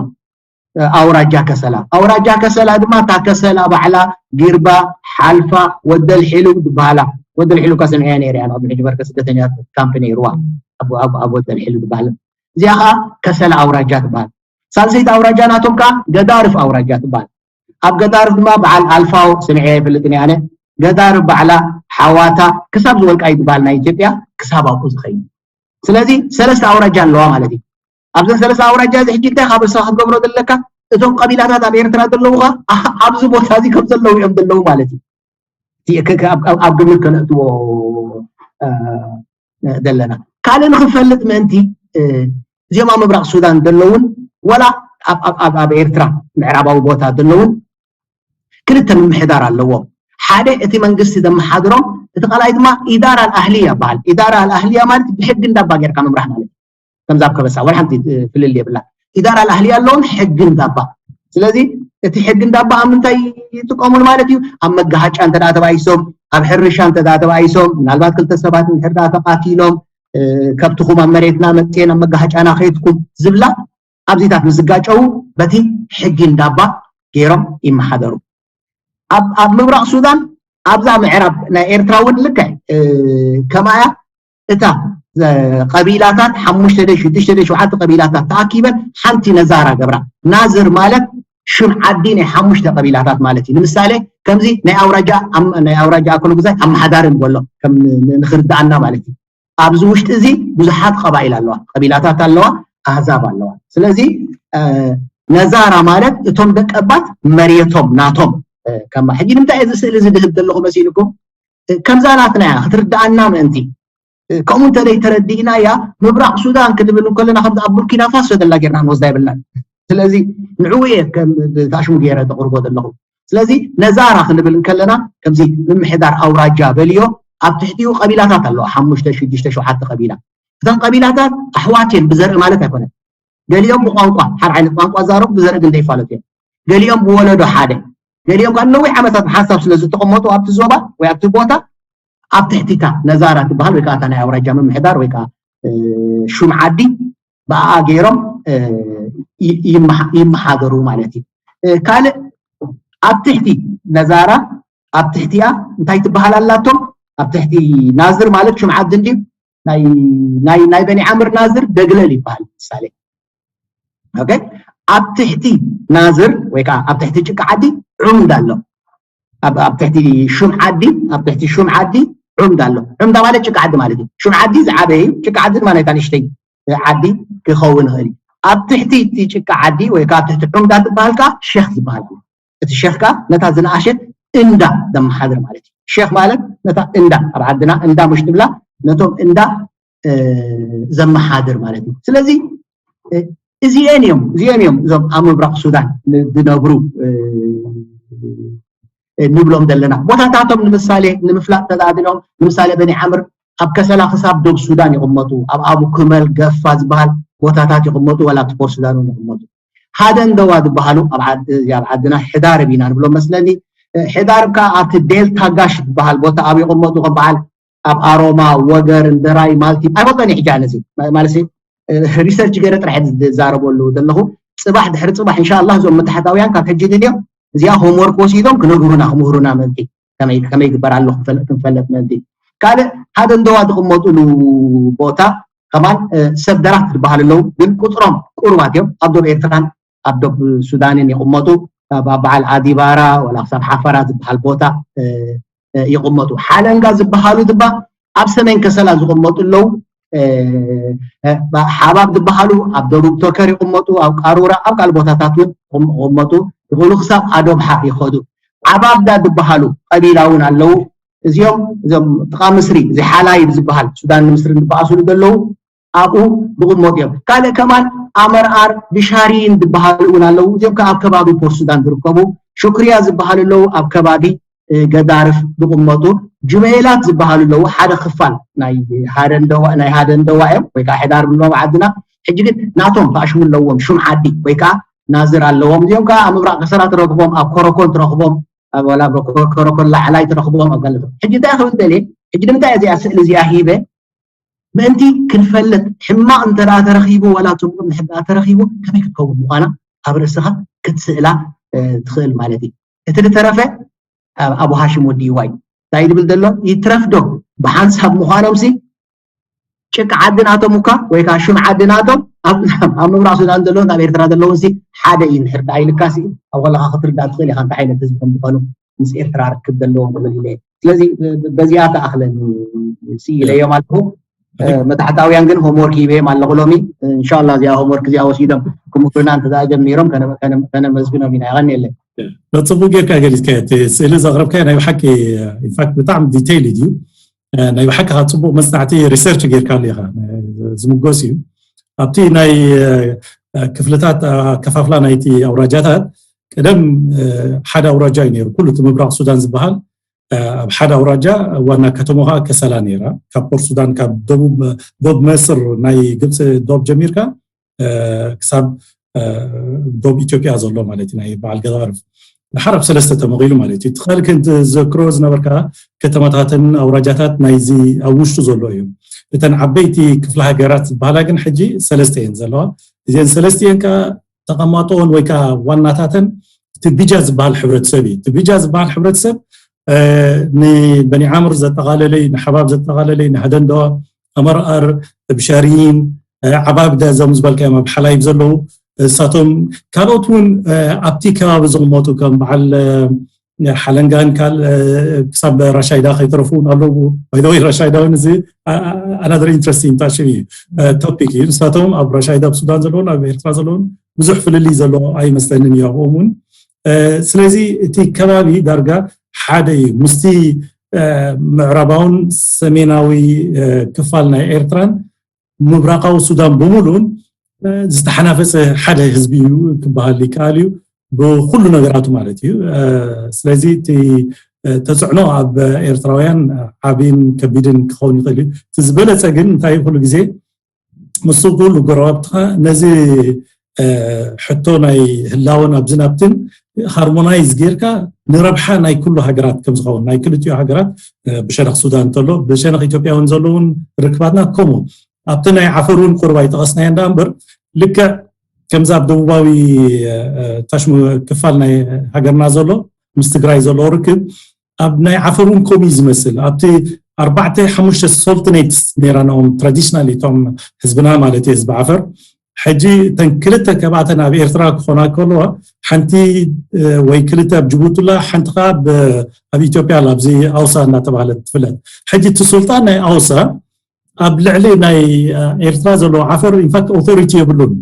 ኣውራጃ ከሰላ ኣውራጃ ከሰላ ድማ እታ ከሰላ ባዕላ ጊርባ ሓልፋ ወደል ሒሉብ ዝበሃላ ወደል ሒሉብ ከሰምዐያ ነይረ እያ ንቅድሚ ሕጂ በርከ ስደተኛ ካምፕ ነይርዋ ኣብ ወደል ሒሉብ ዝበሃል እዚኣ ከዓ ከሰላ ኣውራጃ ትበሃል ሳልሰይቲ ኣውራጃ ናቶም ከዓ ገዳርፍ ኣውራጃ ትበሃል ኣብ ገዳርፍ ድማ በዓል ኣልፋው ሰሚዐያ ይፈልጥን እየ ኣነ ገዳርፍ ባዕላ ሓዋታ ክሳብ ዝወልቃይ ዝበሃል ናይ ኢትዮጵያ ክሳብ ኣብኡ ዝኸይድ ስለዚ ሰለስተ ኣውራጃ ኣለዋ ማለት እዩ ኣብዘን ሰለስተ ኣውራጃ እዚ ሕጂ እንታይ ካብ ርእስኻ ክትገብሮ ዘለካ እቶም ቀቢላታት ኣብ ኤርትራ ዘለዉ ኸ ኣብዚ ቦታ እዚ ከም ዘለዉ እዮም ዘለዉ ማለት እዩ ኣብ ግምት ከነእትዎ ዘለና ካልእ ንክንፈልጥ ምእንቲ እዚኦም ኣብ ምብራቕ ሱዳን ዘለውን ወላ ኣብ ኤርትራ ምዕራባዊ ቦታ ዘለውን ክልተ ምምሕዳር ኣለዎም ሓደ እቲ መንግስቲ ዘመሓድሮም እቲ ካልኣይ ድማ ኢዳራ ኣልኣህልያ ይበሃል ኢዳራ ኣልኣህልያ ማለት ብሕጊ እንዳባ ጌርካ ምምራሕ ማለት ከምዛ ኣብ ከበሳ ወላ ሓንቲ ፍልል የብላ ኢዳራ ኣልኣህልያ ኣለዎም ሕጊ እንዳባ ስለዚ እቲ ሕጊ እንዳባ ኣብ ምንታይ ይጥቀሙሉ ማለት እዩ ኣብ መጋሃጫ እንተ ተባኢሶም ኣብ ሕርሻ እንተ ተባኢሶም ምናልባት ክልተ ሰባት እንድሕር ተቃቲሎም ከብትኹም ኣብ መሬትና መፅኤን ኣብ መጋሃጫና ከይትኩም ዝብላ ኣብዚታት ምስ ዝጋጨው በቲ ሕጊ እንዳባ ገይሮም ይመሓደሩ ኣብ ኣብ ምብራቕ ሱዳን ኣብዛ ምዕራብ ናይ ኤርትራ እውን ልክዕ ከምኣያ እታ ቀቢላታት ሓሙሽተ ደ ሽዱሽተ ደ ሸውዓተ ቀቢላታት ተኣኪበን ሓንቲ ነዛራ ገብራ። ናዝር ማለት ሽም ዓዲ ናይ ሓሙሽተ ቀቢላታት ማለት እዩ። ንምሳሌ ከምዚ ናይ ኣውራጃ ናይ ኣውራጃ ኣኮሎጉዛይ ኣመሓዳሪ ንበሎ ከም ንክርዳኣና ማለት እዩ። ኣብዚ ውሽጢ እዚ ብዙሓት ቀባኢል ኣለዋ፣ ቀቢላታት ኣለዋ፣ ኣህዛብ ኣለዋ። ስለዚ ነዛራ ማለት እቶም ደቀባት መሬቶም ናቶም ከማ ሕጂ ንምንታይ እዚ ስእሊ እዚ ድህብ ዘለኹ መሲልኩም? ከምዛ ናትና እያ ክትርዳኣና ምእንቲ። ከምኡ እንተደይ ተረዲእና እያ ምብራቕ ሱዳን ክንብል እንከለና ከምዚ ኣብ ቡርኪና ፋሶ ዘላ ጌርና ንወስዳ የብልናን። ስለዚ ንዕኡ እየ ከም ታሽሙ ገይረ ተቕርቦ ዘለኹ። ስለዚ ነዛራ ክንብል እንከለና ከምዚ ምምሕዳር ኣውራጃ በልዮ ኣብ ትሕቲኡ ቀቢላታት ኣለዋ ሓሙሽተ ሽዱሽተ ሸውዓተ ቀቢላ። እተን ቀቢላታት ኣሕዋት እየን ብዘርኢ ማለት ኣይኮነን። ገሊኦም ብቋንቋ ሓደ ዓይነት ቋንቋ ዛረቡ ብዘርኢ ግን ዘይፋለጡ እዮም። ገሊኦም ብወለዶ ሓደ ገሊኦም ከዓ ነዊሕ ዓመታት ሓንሳብ ስለ ዝተቐመጡ ኣብቲ ዞባ ወይ ኣብቲ ቦታ ኣብ ትሕቲታ ነዛራ ትበሃል ወይ ከዓ እታ ናይ ኣውራጃ ምምሕዳር ወይ ከዓ ሹም ዓዲ ብኣኣ ገይሮም ይመሓደሩ ማለት እዩ። ካልእ ኣብ ትሕቲ ነዛራ ኣብ ትሕቲኣ እንታይ ትበሃል ኣላቶም? ኣብ ትሕቲ ናዝር ማለት ሹም ዓዲ እንዲ ናይ በኒ ዓምር ናዝር ደግለል ይበሃል። ምሳሌ ኣብ ትሕቲ ናዝር ወይ ከዓ ኣብ ትሕቲ ጭቃ ዓዲ ዑምድ ኣሎ። ኣብ ትሕቲ ሹም ዓዲ ኣብ ትሕቲ ሹም ዓዲ ዑምዳ ኣሎ። ዑምዳ ማለት ጭቃ ዓዲ ማለት እዩ። ሹም ዓዲ ዝዓበየ እዩ። ጭቃ ዓዲ ድማ ናይታ ንእሽተይ ዓዲ ክኸውን ይኽእል እዩ። ኣብ ትሕቲ እቲ ጭቃ ዓዲ ወይ ከዓ ኣብ ትሕቲ ዑምዳ ዝበሃል ከዓ ሸኽ ዝበሃል ኣሎ። እቲ ሸኽ ከዓ ነታ ዝነኣሸት እንዳ ዘመሓድር ማለት እዩ። ሸኽ ማለት ነታ እንዳ ኣብ ዓድና እንዳ ሙሽ ትብላ ነቶም እንዳ ዘመሓድር ማለት እዩ። ስለዚ እዚአን እዮም እዚአን እዮም እዞም ኣብ ምብራቕ ሱዳን ዝነብሩ ንብሎም ዘለና ቦታታቶም ንምሳሌ ንምፍላጥ ተዳድሎም ንምሳሌ በኒ ዓምር ኣብ ከሰላ ክሳብ ዶብ ሱዳን ይቕመጡ ኣብ ኣቡ ክመል ገፋ ዝበሃል ቦታታት ይቕመጡ ወላ ትፖር ሱዳን እውን ይቕመጡ። ሃደንደዋ ዝበሃሉ ኣብ ዓድና ሕዳርብ ኢና ንብሎም መስለኒ። ሕዳርብ ከዓ ኣብቲ ዴልታ ጋሽ ዝበሃል ቦታ ኣብ ይቕመጡ ከም በዓል ኣብ ኣሮማ ወገር እንደራይ ማልቲ ኣይፈልጦን ሕጂ ኣነዚ ማለት ሪሰርች ገይረ ጥራሕ ዝዛረበሉ ዘለኹ። ፅባሕ ድሕሪ ፅባሕ እንሻላ እዞም መታሕታውያን ካብ ሕጂ ንድዮም እዚኣ ሆምወርክ ወሲዶም ክነግሩና ክምህሩና ምእንቲ ከመይ ግበር ኣሎ ክንፈልጥ ምእንቲ። ካልእ ሃደንደዋ ዝቕመጡሉ ቦታ ከማን ሰብ ደራት ዝበሃሉ ኣለዉ፣ ግን ቁፅሮም ቁሩባት እዮም። ኣብ ዶብ ኤርትራን ኣብ ዶብ ሱዳንን ይቕመጡ። በዓል ኣዲባራ ወላ ክሳብ ሓፈራ ዝበሃል ቦታ ይቕመጡ። ሓለንጋ ዝበሃሉ ድማ ኣብ ሰሜን ከሰላ ዝቕመጡ ኣለዉ። ሓባብ ዝበሃሉ ኣብ ደቡብ ቶከር ይቕመጡ፣ ኣብ ቃሩራ ኣብ ካልእ ቦታታት እውን ይቕመጡ ይኽእሉ። ክሳብ ኣዶብሓ ይኸዱ። ዓባብዳ ዝበሃሉ ቀቢላ እውን ኣለዉ። እዚኦም እዞም ጥቓ ምስሪ እዚ ሓላይብ ዝበሃል ሱዳን ንምስሪ ዝበኣሱሉ ዘለዉ ኣብኡ ዝቕመጡ እዮም። ካልእ ከማን ኣመርኣር ብሻሪን ዝበሃሉ እውን ኣለዉ። እዚኦም ከዓ ኣብ ከባቢ ፖርት ሱዳን ዝርከቡ ሹክርያ ዝበሃሉ ኣለዉ ኣብ ከባቢ ገዳርፍ ዝቕመጡ ጁመይላት ዝበሃሉ ኣለዉ። ሓደ ክፋል ናይ ሃደንደዋ ናይ ሃደንደዋ እዮም ወይ ከዓ ሕዳር ብሎም ዓድና። ሕጂ ግን ናቶም ተኣሽሙ ኣለዎም ሹም ዓዲ ወይ ከዓ ናዝር ኣለዎም። እዚኦም ከዓ ኣብ ምብራቕ ከሰላ ትረኽቦም ኣብ ኮረኮን ትረኽቦም ወላ ኮረኮን ላዕላይ ትረኽቦም ኣብ ገለቶም። ሕጂ እንታይ ክብል ደልየ ሕጂ ንምንታይ እዚኣ ስእሊ እዚኣ ሂበ ምእንቲ ክንፈልጥ ሕማቕ እንተ ተረኺቡ ዋላ ፅቡቕ እንተ ተረኺቡ ከመይ ክትከውን ምዃና ኣብ ርእስኻ ክትስእላ ትኽእል ማለት እዩ። እቲ ዝተረፈ ኣቡ ሃሽም ወዲ ይዋይ እንታይ ዝብል ዘሎ ይትረፍ ዶ ብሓንሳብ ምዃኖም ሲ ጭቃ ዓዲ ናቶም እኳ ወይ ከዓ ሽም ዓዲ ናቶም ኣብ ምብራቕ ሱዳን ዘለውን ኣብ ኤርትራ ዘለውን ሲ ሓደ እዩ። ንሕርዳ ኢልካ ሲ ኣብ ከለኻ ክትርዳእ ትኽእል ኢኻ እንታይ ዓይነት ህዝቢ ከም ዝኾኑ ምስ ኤርትራ ርክብ ዘለዎም ክብል ኢለ። ስለዚ በዚኣ ተኣኽለኒ ስኢለዮም ኣለኹ። መታሕታውያን ግን ሆምወርክ ሂበዮም ኣለኹ ሎሚ። እንሻላ እዚኣ ሆምወርክ እዚኣ ወሲዶም ክምህሩና እንተ ጀሚሮም ከነመስግኖም ኢና። የቐንየለይ። ጽቡቅ ጌርካ ገሊጽካ እቲ ስእሊ ዘቕረብካዮ ናይ ብሓቂ ኢንፋክት ብጣዕሚ ዲቴይል እዩ። ናይ ብሓቂ ካብ ጽቡቅ መጽናዕቲ ሪሰርች ጌርካሉ ኢኻ። ዝምጎስ እዩ። ኣብቲ ናይ ክፍልታት ኣከፋፍላ ናይቲ ኣውራጃታት ቀደም ሓደ ኣውራጃ እዩ ነይሩ። ኩሉ እቲ ምብራቕ ሱዳን ዝበሃል ኣብ ሓደ ኣውራጃ ዋና ከተማ ከዓ ከሰላ ነይራ። ካብ ፖርት ሱዳን ካብ ደቡብ ዶብ መስር ናይ ግብፂ ዶብ ጀሚርካ ክሳብ ዶብ ኢትዮጵያ ዘሎ ማለት እዩ ናይ በዓል ገዛርፍ ድሓር ኣብ ሰለስተ ተመቒሉ ማለት እዩ። ትኽእል ክንትዘክሮ ዝነበርካ ከተማታትን ኣውራጃታት ናይዚ ኣብ ውሽጡ ዘሎ እዩ። እተን ዓበይቲ ክፍለ ሃገራት ዝበሃላ ግን ሕጂ ሰለስተ እየን ዘለዋ። እዚአን ሰለስተ እየን ከዓ ተቐማጦን ወይ ከዓ ዋናታተን ትቢጃ ዝበሃል ሕብረተሰብ እዩ። ትቢጃ ዝበሃል ሕብረተሰብ ንበኒዓምር ዘጠቓለለይ፣ ንሓባብ ዘጠቓለለይ፣ ንሃደንደዋ፣ ኣመርኣር፣ ብሻሪን፣ ዓባብ፣ እዞም ዝበልካዮም ኣብ ሓላይብ ዘለዉ፣ እሳቶም ካልኦት እውን ኣብቲ ከባቢ ዝቕመጡ ከም በዓል ሓለንጋን ካል ክሳብ ራሻይዳ ከይተረፉ እውን ኣለዉ። ባይደወይ ራሻይዳ እውን እዚ ኣናደር ኢንትረስቲንግ ታሽም እዩ፣ ቶፒክ እዩ። ንሳቶም ኣብ ራሻይዳ ኣብ ሱዳን ዘለውን ኣብ ኤርትራ ዘለውን ብዙሕ ፍልልይ ዘለዎ ኣይመስለንን እዩ ኣብኦም እውን። ስለዚ እቲ ከባቢ ዳርጋ ሓደ እዩ ምስቲ ምዕራባውን ሰሜናዊ ክፋል ናይ ኤርትራን ምብራቃዊ ሱዳን ብምሉኡን ዝተሓናፈፀ ሓደ ህዝቢ እዩ ክበሃል ይከኣል እዩ፣ ብኩሉ ነገራቱ ማለት እዩ። ስለዚ እቲ ተፅዕኖ ኣብ ኤርትራውያን ዓብይን ከቢድን ክኸውን ይኽእል እዩ። እቲ ዝበለፀ ግን እንታይ ኩሉ ግዜ ምስ ኩሉ ጎረባብትኻ ነዚ ሕቶ ናይ ህላወን ኣብዝን ኣብትን ሃርሞናይዝ ጌርካ ንረብሓ ናይ ኩሉ ሃገራት ከም ዝኸውን፣ ናይ ክልቲኡ ሃገራት፣ ብሸነኽ ሱዳን እንተሎ ብሸነኽ ኢትዮጵያ እውን ዘለውን ርክባትና ከምኡ ኣብቲ ናይ ዓፈር እውን ቁርብ ኣይጠቐስናዮ እንዳ እምበር፣ ልክዕ ከምዚ ኣብ ደቡባዊ ታሽሙ ክፋል ናይ ሃገርና ዘሎ ምስ ትግራይ ዘለዎ ርክብ ኣብ ናይ ዓፈር እውን ከምኡ እዩ ዝመስል። ኣብቲ ኣርባዕተ ሓሙሽተ ሶልትኔትስ ነይራናኦም ትራዲሽናል እቶም ህዝብና ማለት እዩ ህዝቢ ዓፈር። ሕጂ እተን ክልተ ከባተን ኣብ ኤርትራ ክኾና ከለዋ ሓንቲ ወይ ክልተ ኣብ ጅቡቲ ኣላ፣ ሓንቲ ከዓ ኣብ ኢትዮጵያ ኣላ፣ ኣብዚ ኣውሳ እናተባህለት ትፍለጥ። ሕጂ እቲ ሱልጣን ናይ ኣውሳ ኣብ ልዕሊ ናይ ኤርትራ ዘለዎ ዓፈር ኢንፋክት ኦቶሪቲ የብሉን።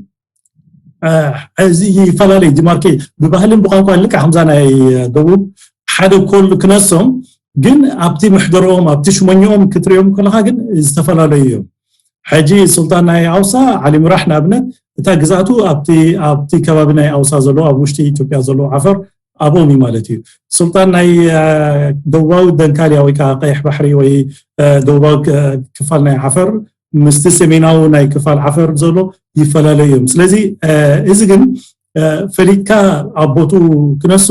እዚ ይፈላለዩ ዲማርኬ ብባህልን ብቋንቋን ልክዕ ከምዛ ናይ ደቡብ ሓደ ኮል ክነሶም፣ ግን ኣብቲ ምሕደሮኦም ኣብቲ ሽሞኛኦም ክትሪኦም ከለካ ግን ዝተፈላለዩ እዮም። ሕጂ ሱልጣን ናይ ኣውሳ ዓሊ ምራሕ ንኣብነት እታ ግዛቱ ኣብቲ ኣብቲ ከባቢ ናይ ኣውሳ ዘሎ ኣብ ውሽጢ ኢትዮጵያ ዘሎ ዓፈር ኣብኦም እዩ ማለት እዩ። ሱልጣን ናይ ደቡባዊ ደንካልያ ወይ ከዓ ቀይሕ ባሕሪ ወይ ደቡባዊ ክፋል ናይ ዓፈር ምስቲ ሰሜናዊ ናይ ክፋል ዓፈር ዘሎ ይፈላለዩ እዮም። ስለዚ እዚ ግን ፈሊጥካ ኣብ ቦቱ ክነሱ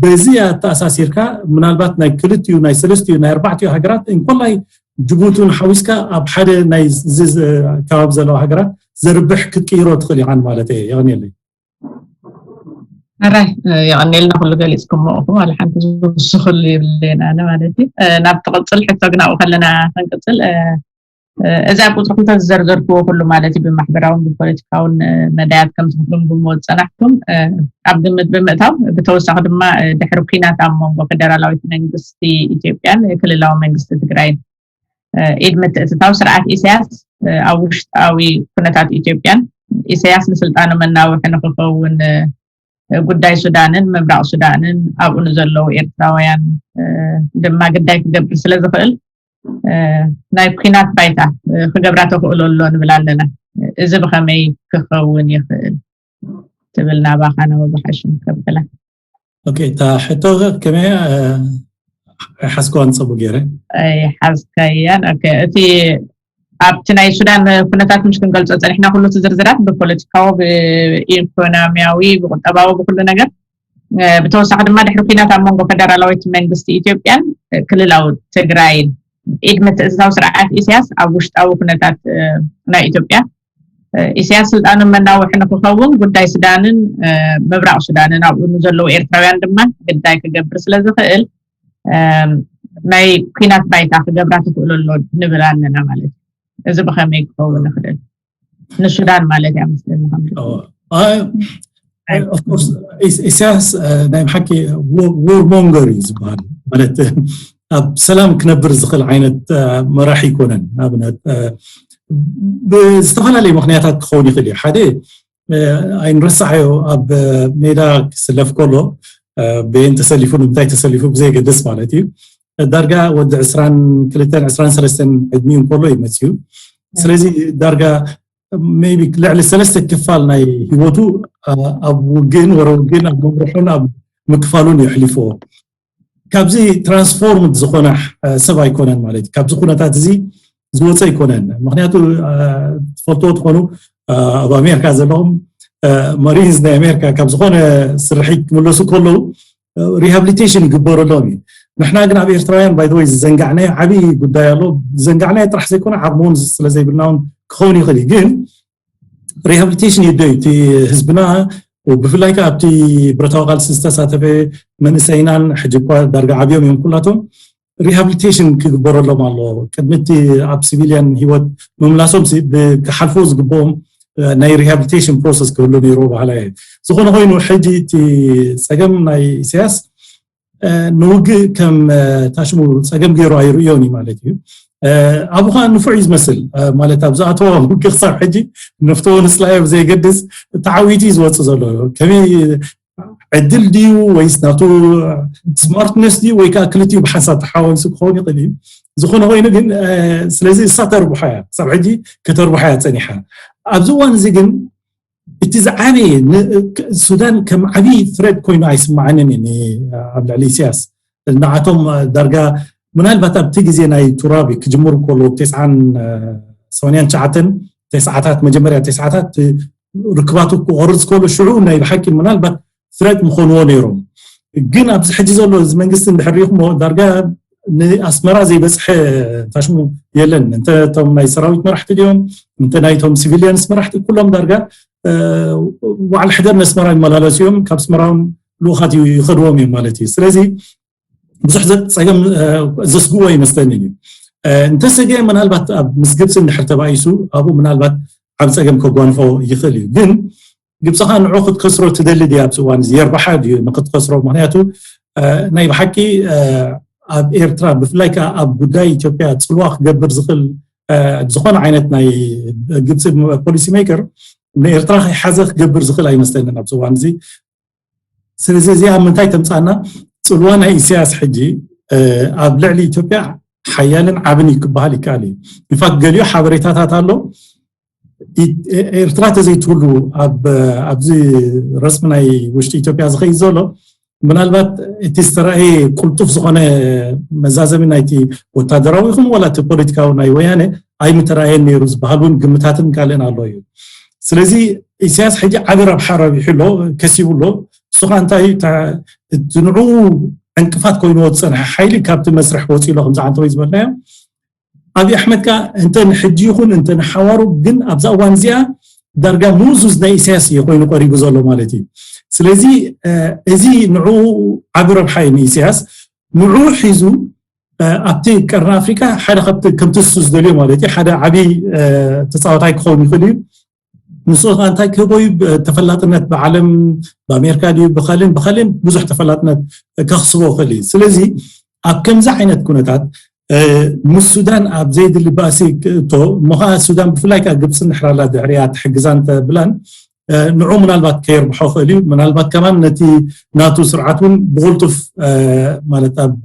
በዚ ኣተኣሳሲርካ ምናልባት ናይ ክልቲኡ ናይ ሰለስቲኡ ናይ ኣርባዕቲኡ ሃገራት እንኮላይ ጅቡትን ሓዊስካ ኣብ ሓደ ናይ ከባቢ ዘለዋ ሃገራት ዘርብሕ ክትቅይሮ ትኽእል ኢኻን ማለት እየ። የቐንየለይ። ኣራይ የቐንየልና ኩሉ ገሊፅኩሞ ኢኹም። ዋላ ሓንቲ ዝውስኽሉ የብለይን ኣነ ማለት እዩ። ናብ ትቕፅል ሕቶ ግን ኣብኡ ከለና ክንቅፅል እዚ ኣብ ቁፅሪ ክልተ ዝዘርዘርክዎ ኩሉ ማለት እዩ ብማሕበራውን ብፖለቲካውን መዳያት ከም ትፍትግምግምዎ ዝፀናሕኩም ኣብ ግምት ብምእታው ብተወሳኺ ድማ ድሕሪ ኲናት ኣብ መንጎ ፌደራላዊት መንግስቲ ኢትዮጵያን ክልላዊ መንግስቲ ትግራይን ኢድ ምትእትታው ስርዓት ኢሳያስ ኣብ ውሽጣዊ ኩነታት ኢትዮጵያን ኢሳያስ ንስልጣኑ መናውሒ ንክኸውን ጉዳይ ሱዳንን ምብራቕ ሱዳንን ኣብኡ ንዘለዉ ኤርትራውያን ድማ ግዳይ ክገብር ስለ ዝኽእል ናይ ኩናት ባይታ ክገብራ ተኽእሎ ኣሎ ንብል ኣለና። እዚ ብኸመይ ክኸውን ይኽእል ትብል ናባኻ ናብ ኣቦ ሓሽም ከብዕላ። ኦኬ፣ እታ ሕቶ ከመይ ሓስከዋን ፀቡ ገይረ ሓዝካያን። ኦኬ፣ እቲ ኣብቲ ናይ ሱዳን ኩነታት ምሽ ክንገልፆ ፀኒሕና ኩሉ እቲ ዝርዝራት ብፖለቲካዊ ብኢኮኖሚያዊ ብቁጠባዊ ብኩሉ ነገር ብተወሳኺ ድማ ድሕሪ ኩናት ኣብ መንጎ ፈደራላዊት መንግስቲ ኢትዮጵያን ክልላዊ ትግራይን ኢድ ምትእትታው ስርዓት ኢሳያስ ኣብ ውሽጣዊ ኩነታት ናይ ኢትዮጵያ ኢሳያስ ስልጣኑ መናውሒ ንክኸውን ጉዳይ ሱዳንን ምብራቕ ሱዳንን ኣብኡ ንዘለዉ ኤርትራውያን ድማ ግዳይ ክገብር ስለ ዝኽእል ናይ ኩናት ባይታ ክገብራ ትኽእሉ ኣሎ ንብል ኣለና ማለት እዩ። እዚ ብኸመይ ክኸውን ይኽእል? ንሱዳን ማለት እያ መስለኒ። ኢሳያስ ናይ ብሓቂ ዎር ሞንገር እዩ ዝበሃል። ማለት ኣብ ሰላም ክነብር ዝኽእል ዓይነት መራሒ ኣይኮነን። ንኣብነት ብዝተፈላለየ ምክንያታት ክኸውን ይኽእል እዩ። ሓደ ኣይንረሳዓዮ፣ ኣብ ሜዳ ክስለፍ ከሎ በየን ተሰሊፉ ንምንታይ ተሰሊፉ ብዘየገድስ ማለት እዩ፣ ዳርጋ ወዲ ዕስራን ክልተን ዕስራን ሰለስተን ዕድሚኡ እንከሎ እዩ መፅዩ። ስለዚ ዳርጋ maybe ልዕሊ ሰለስተ ክፋል ናይ ህይወቱ ኣብ ውግእን ወረ ውግእን ኣብ ምምርሑን ኣብ ምክፋሉን የሕሊፍዎ። ካብዚ ትራንስፎርምድ ዝኾነ ሰብ ኣይኮነን ማለት እዩ። ካብዚ ኩነታት እዚ ዝወፀ ኣይኮነን። ምክንያቱ ትፈልጥዎ ትኾኑ ኣብ ኣሜሪካ ዘለኹም ማሪንስ ናይ ኣሜሪካ ካብ ዝኾነ ስርሒት ክምለሱ ከለዉ ሪሃብሊቴሽን ይግበረሎም እዩ። ንሕና ግን ኣብ ኤርትራውያን ባይደወይ ዝዘንጋዕናዮ ዓብዪ ጉዳይ ኣሎ። ዝዘንጋዕናዮ ጥራሕ ዘይኮነ ዓቕሚ እውን ስለዘይብልና እውን ክኸውን ይኽእል እዩ። ግን ሪሃብሊቴሽን ይደዩ እቲ ህዝብና ብፍላይ ከዓ ኣብቲ ብረታዊ ቃልሲ ዝተሳተፈ መንእሰይናን ሕጂ እኳ ዳርጋ ዓብዮም እዮም ኩላቶም፣ ሪሃብሊቴሽን ክግበረሎም ኣለዎ። ቅድሚ እቲ ኣብ ሲቪልያን ህይወት ምምላሶም ክሓልፎ ዝግብኦም ናይ ሪሃብሊቴሽን ፕሮሰስ ክህሉ ነይሩ ባህላ እየ። ዝኾነ ኮይኑ ሕጂ እቲ ፀገም ናይ ኢሳያስ ንውግእ ከም ታሽሙ ፀገም ገይሩ ኣይርእዮን እዩ ማለት እዩ። ኣብኡ ከዓ ንፉዕ እዩ ዝመስል ማለት ኣብ ዝኣተዎ ውግእ ክሳብ ሕጂ ንፍተዎ ንፅላዮ ብዘይገድስ ተዓዊቱ እዩ ዝወፅእ ዘሎ። ከመይ ዕድል ድዩ ወይስ ናቱ ስማርትነስ ድዩ ወይ ከዓ ክልቲኡ ብሓንሳብ ተሓዋዊሱ ክኸውን ይኽእል እዩ። ዝኾነ ኮይኑ ግን ስለዚ እሳ ተርብሖ እያ፣ ክሳብ ሕጂ ከተርብሖ እያ ፀኒሓ። ኣብዚ እዋን እዚ ግን እቲ ዝዓበየ ሱዳን ከም ዓብዪ ትረድ ኮይኑ ኣይስማዓንን እዩ ኣብ ልዕሊ ኢሳያስ። ንዓቶም ዳርጋ ምናልባት ኣብቲ ግዜ ናይ ቱራቢ ክጅምሩ ከሎ ተስዓን ሰማንያን ትሽዓተን ተስዓታት መጀመርያ ተስዓታት ርክባቱ ክቆርፅ ከሎ ሽዑ ናይ ብሓቂ ምናልባት ትረድ ምኾንዎ ነይሮም። ግን ኣብዚ ሕጂ ዘሎ እዚ መንግስቲ እንድሕር ሪኢኹሞ ዳርጋ ንኣስመራ ዘይበፅሐ ታሽሙ የለን። እንተ እቶም ናይ ሰራዊት መራሕቲ ድዮም እንተ ናይቶም ሲቪሊያንስ መራሕቲ ኩሎም ዳርጋ ዋዕል ሕደር ነስመራ ይመላለሱ እዮም። ካብ ኣስመራ ልኡኻት ይኸድዎም እዮም ማለት እዩ። ስለዚ ብዙሕ ፀገም ዘስግዎ ይመስለኒ እዩ። እንተሰገ ምናልባት ኣብ ምስ ግብፂ እንድሕር ተባኢሱ ኣብኡ ምናልባት ዓብ ፀገም ከጓንፎ ይኽእል እዩ። ግን ግብፂ ኸዓ ንዑ ክትከስሮ ትደሊ ድያ ኣብዚ እዋን እዚ የርባሓ ድዩ ንክትከስሮ? ምክንያቱ ናይ ብሓቂ ኣብ ኤርትራ ብፍላይ ከዓ ኣብ ጉዳይ ኢትዮጵያ ፅልዋ ክገብር ዝኽእል ዝኾነ ዓይነት ናይ ግብፂ ፖሊሲ ሜከር ንኤርትራ ከይሓዘ ክገብር ዝኽእል ኣይመስለንን ኣብዚ እዋን እዚ። ስለዚ እዚኣ ምንታይ ተምፃና? ፅልዋ ናይ ኢሳያስ ሕጂ ኣብ ልዕሊ ኢትዮጵያ ሓያልን ዓብን እዩ ክበሃል ይከኣል እዩ። ኢንፋክት ገሊኡ ሓበሬታታት ኣሎ። ኤርትራ ተዘይትህሉ ኣብዚ ረስሚ ናይ ውሽጢ ኢትዮጵያ ዝኸይድ ዘሎ ምናልባት እቲ ዝተረኣየ ቁልጡፍ ዝኾነ መዛዘሚ ናይቲ ወታደራዊ ይኹን ዋላ እቲ ፖለቲካዊ ናይ ወያነ ኣይምተረኣየን ነይሩ ዝበሃል እውን ግምታትን ካልእን ኣሎ እዩ። ስለዚ ኢሳያስ ሕጂ ዓቢ ረብሓ ረቢሑ ኣሎ፣ ከሲቡ ኣሎ። እሱ ከዓ እንታይ እቲ ንዑ ዕንቅፋት ኮይንዎ ዝፀንሐ ሓይሊ ካብቲ መስርሕ ወፂኡ ኣሎ ከምዚ ዓንተወይ ዝበልናዮ። ኣብይ ኣሕመድ ከዓ እንተ ንሕጂ ይኹን እንተ ንሓዋሩ ግን ኣብዛ እዋን እዚኣ ዳርጋ ምኡዙዝ ናይ ኢሳያስ እዩ ኮይኑ ቀሪቡ ዘሎ ማለት እዩ። ስለዚ እዚ ንዑ ዓቢ ረብሓ እዩ ንኢሳያስ። ንዑ ሒዙ ኣብቲ ቀርኒ ኣፍሪካ ሓደ ካብቲ ከምቲ እሱ ዝደልዮ ማለት እዩ ሓደ ዓቢ ተፃዋታይ ክኸውን ይኽእል እዩ። ንሱ ከዓ እንታይ ክህቦ እዩ? ተፈላጥነት ብዓለም ብኣሜሪካ ድዩ ብኻልን ብኻልን ብዙሕ ተፈላጥነት ከኽስቦ ይኽእል እዩ። ስለዚ ኣብ ከምዚ ዓይነት ኩነታት ምስ ሱዳን ኣብ ዘይድሊ ባእሲ ክእቶ እሞ ከዓ ሱዳን ብፍላይ ከዓ ግብፂ እንድሕራላ ድሕሪያ ትሕግዛን ተብላን ንዑ ምናልባት ከየርብሖ ክእል እዩ። ምናልባት ከማን ነቲ ናቱ ስርዓት እውን ብቁልጡፍ ማለት ኣብ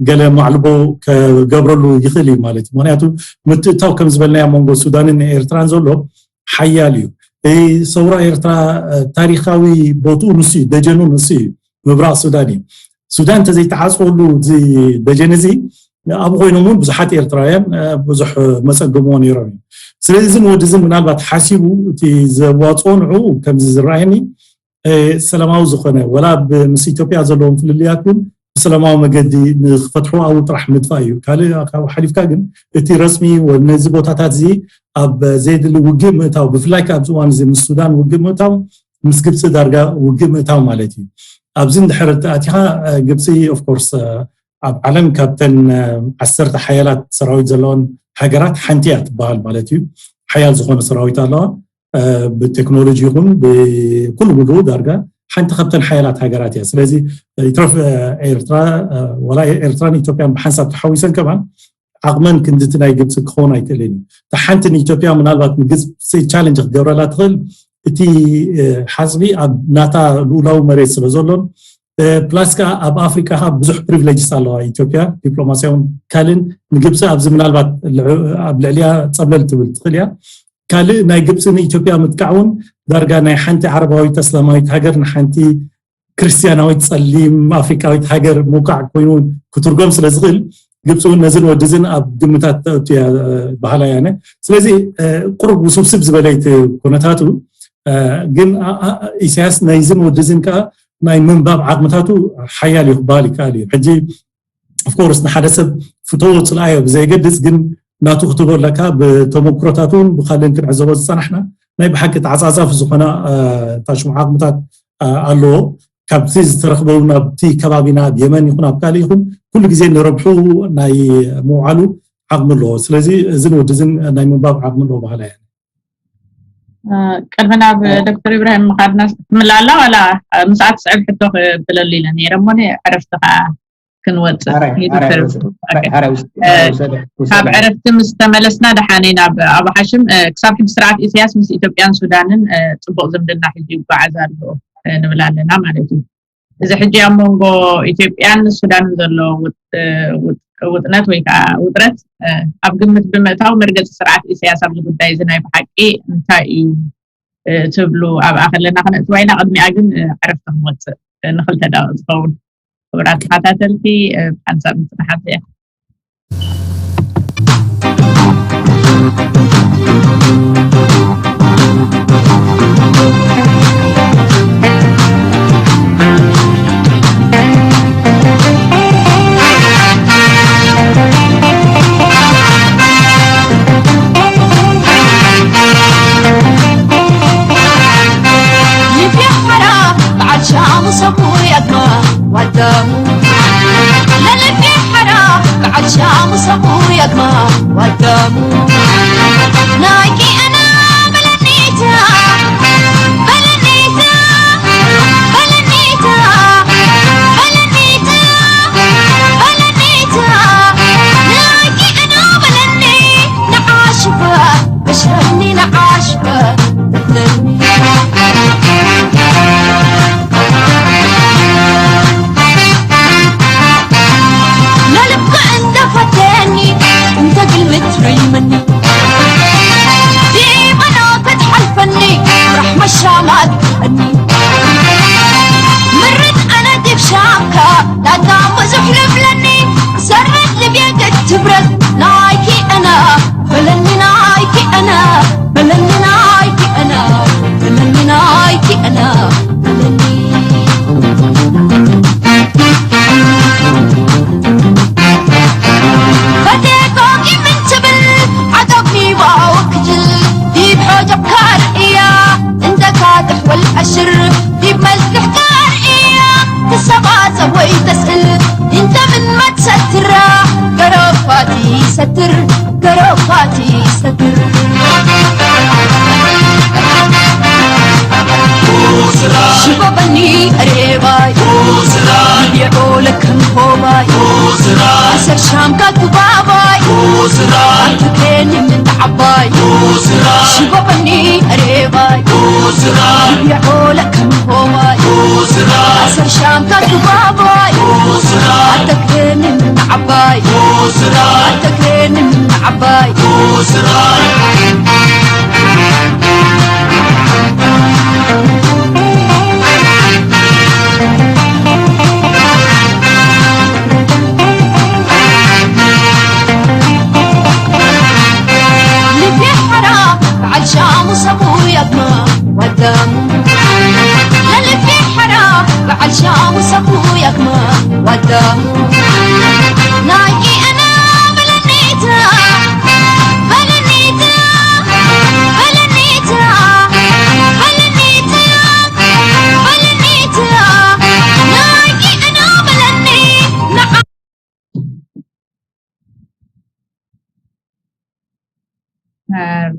ገለ ማዕልቦ ከገብረሉ ይኽእል እዩ ማለት እዩ። ምክንያቱ ምትእታው ከም ዝበልናዮ መንጎ ሱዳንን ኤርትራን ዘሎ ሓያል እዩ። ሰውራ ኤርትራ ታሪካዊ ቦትኡ ንሱ እዩ፣ ደጀኑ ንሱ እዩ፣ ምብራቅ ሱዳን እዩ። ሱዳን እንተዘይተዓፅወሉ እዚ ደጀን እዚ ኣብኡ ኮይኖም እውን ብዙሓት ኤርትራውያን ብዙሕ መፀገምዎ ነይሮም እዩ። ስለዚ እዝን ወዲ እዝን ምናልባት ሓሲቡ እቲ ዘዋፅኦ ንዑ ከምዚ ዝረኣየኒ ሰላማዊ ዝኾነ ወላ ምስ ኢትዮጵያ ዘለዎም ፍልልያት እውን ብሰላማዊ መገዲ ንክፈትሑ ኣብኡ ጥራሕ ምጥፋእ እዩ። ካልእ ካብ ሓሊፍካ ግን እቲ ረስሚ ነዚ ቦታታት እዚ ኣብ ዘይድሊ ውግእ ምእታው ብፍላይ ካብ ዝዋን እዚ ምስ ሱዳን ውግእ ምእታው ምስ ግብፂ ዳርጋ ውግእ ምእታው ማለት እዩ። ኣብዚ እንድሕር ኣቲኻ ግብፂ ኦፍኮርስ ኣብ ዓለም ካብተን ዓሰርተ ሓያላት ሰራዊት ዘለዎን ሃገራት ሓንቲ እያ ትበሃል ማለት እዩ። ሓያል ዝኾነ ሰራዊት ኣለዋ። ብቴክኖሎጂ ይኹን ብኩሉ ምድሩ ዳርጋ ሓንቲ ካብተን ሓያላት ሃገራት እያ። ስለዚ ይትረፍ ኤርትራ ወላ ኤርትራን ኢትዮጵያን ብሓንሳብ ተሓዊሰን ከማን ዓቕመን ክንድቲ ናይ ግብፂ ክኸውን ኣይክእልን እዩ። እታ ሓንቲ ንኢትዮጵያ ምናልባት ንግብፂ ቻለንጅ ክትገብረላ ትኽእል እቲ ሓፅቢ ኣብ ናታ ልኡላዊ መሬት ስለ ዘሎን ፕላስ ከዓ ኣብ ኣፍሪካ ብዙሕ ፕሪቪሌጅስ ኣለዋ ኢትዮጵያ ዲፕሎማሲያውን ካልእን ንግብፂ ኣብዚ ምናልባት ኣብ ልዕሊያ ፀብለል ትብል ትኽእል እያ። ካልእ ናይ ግብፂ ንኢትዮጵያ ምጥቃዕ እውን ዳርጋ ናይ ሓንቲ ዓረባዊት ኣስላማዊት ሃገር ንሓንቲ ክርስትያናዊት ፀሊም ኣፍሪካዊት ሃገር ምውቃዕ ኮይኑ ክትርጎም ስለ ዝኽእል ግብፂ እውን ነዝን ወድዝን ኣብ ግምታት ተእቱ እያ በሃላ እያ። ስለዚ ቁሩብ ውስብስብ ዝበለይቲ ኩነታቱ ግን ኢሳያስ ናይዝን ወድዝን ከዓ ናይ ምንባብ ዓቕምታቱ ሓያል እዩ ክበሃል ይከኣል እዩ። ሕጂ ኦፍኮርስ ንሓደ ሰብ ፍተዎ ፅልኣዮ ብዘይገድስ ግን ናቱ ክትብሎ ኣለካ። ብተመክሮታት እውን ብካልን ክንዕዘቦ ዝፀናሕና ናይ ብሓቂ ተዓጻጻፊ ዝኾና ታሽሙ ዓቕምታት ኣለዎ። ካብቲ ዝተረኽበ እውን ኣብቲ ከባቢና ኣብ የመን ይኹን ኣብ ካልእ ይኹን ኩሉ ግዜ ንረብሑ ናይ ምውዓሉ ዓቕሚ ኣለዎ። ስለዚ እዝን ወዲ እዝን ናይ ምንባብ ዓቕሚ ኣለዎ በሃላይ እየ። ቅድሚ ናብ ዶክተር ኢብራሂም ምኻድና ትምላላ ዋላ ምስኣ ትስዕብ ሕቶ ክብለሉ ኢለ ነይረ እሞ ዕረፍቲ ከዓ ክንወፅእ ካብ ዕረፍቲ ምስ ተመለስና ደሓነ ናብ ኣቡ ሓሽም። ክሳብ ሕጂ ስርዓት ኢሳያስ ምስ ኢትዮጵያን ሱዳንን ፅቡቕ ዝምድና ሒዙ ይጓዓዝ ኣሎ ንብል ኣለና ማለት እዩ። እዚ ሕጂ ኣብ መንጎ ኢትዮጵያን ሱዳንን ዘሎ ውጥነት ወይ ከዓ ውጥረት ኣብ ግምት ብምእታው መርገፂ ስርዓት ኢሳያስ ኣብዚ ጉዳይ እዚ ናይ ብሓቂ እንታይ እዩ ትብሉ ኣብኣ ከለና ክነእትዋ ኢና። ቅድሚኣ ግን ዕረፍቲ ክንወፅእ ንክልተ ደቂቕ ዝኸውን። ክቡራት ተኸታተልቲ ሓንሳብ ምፅናሓት እያ።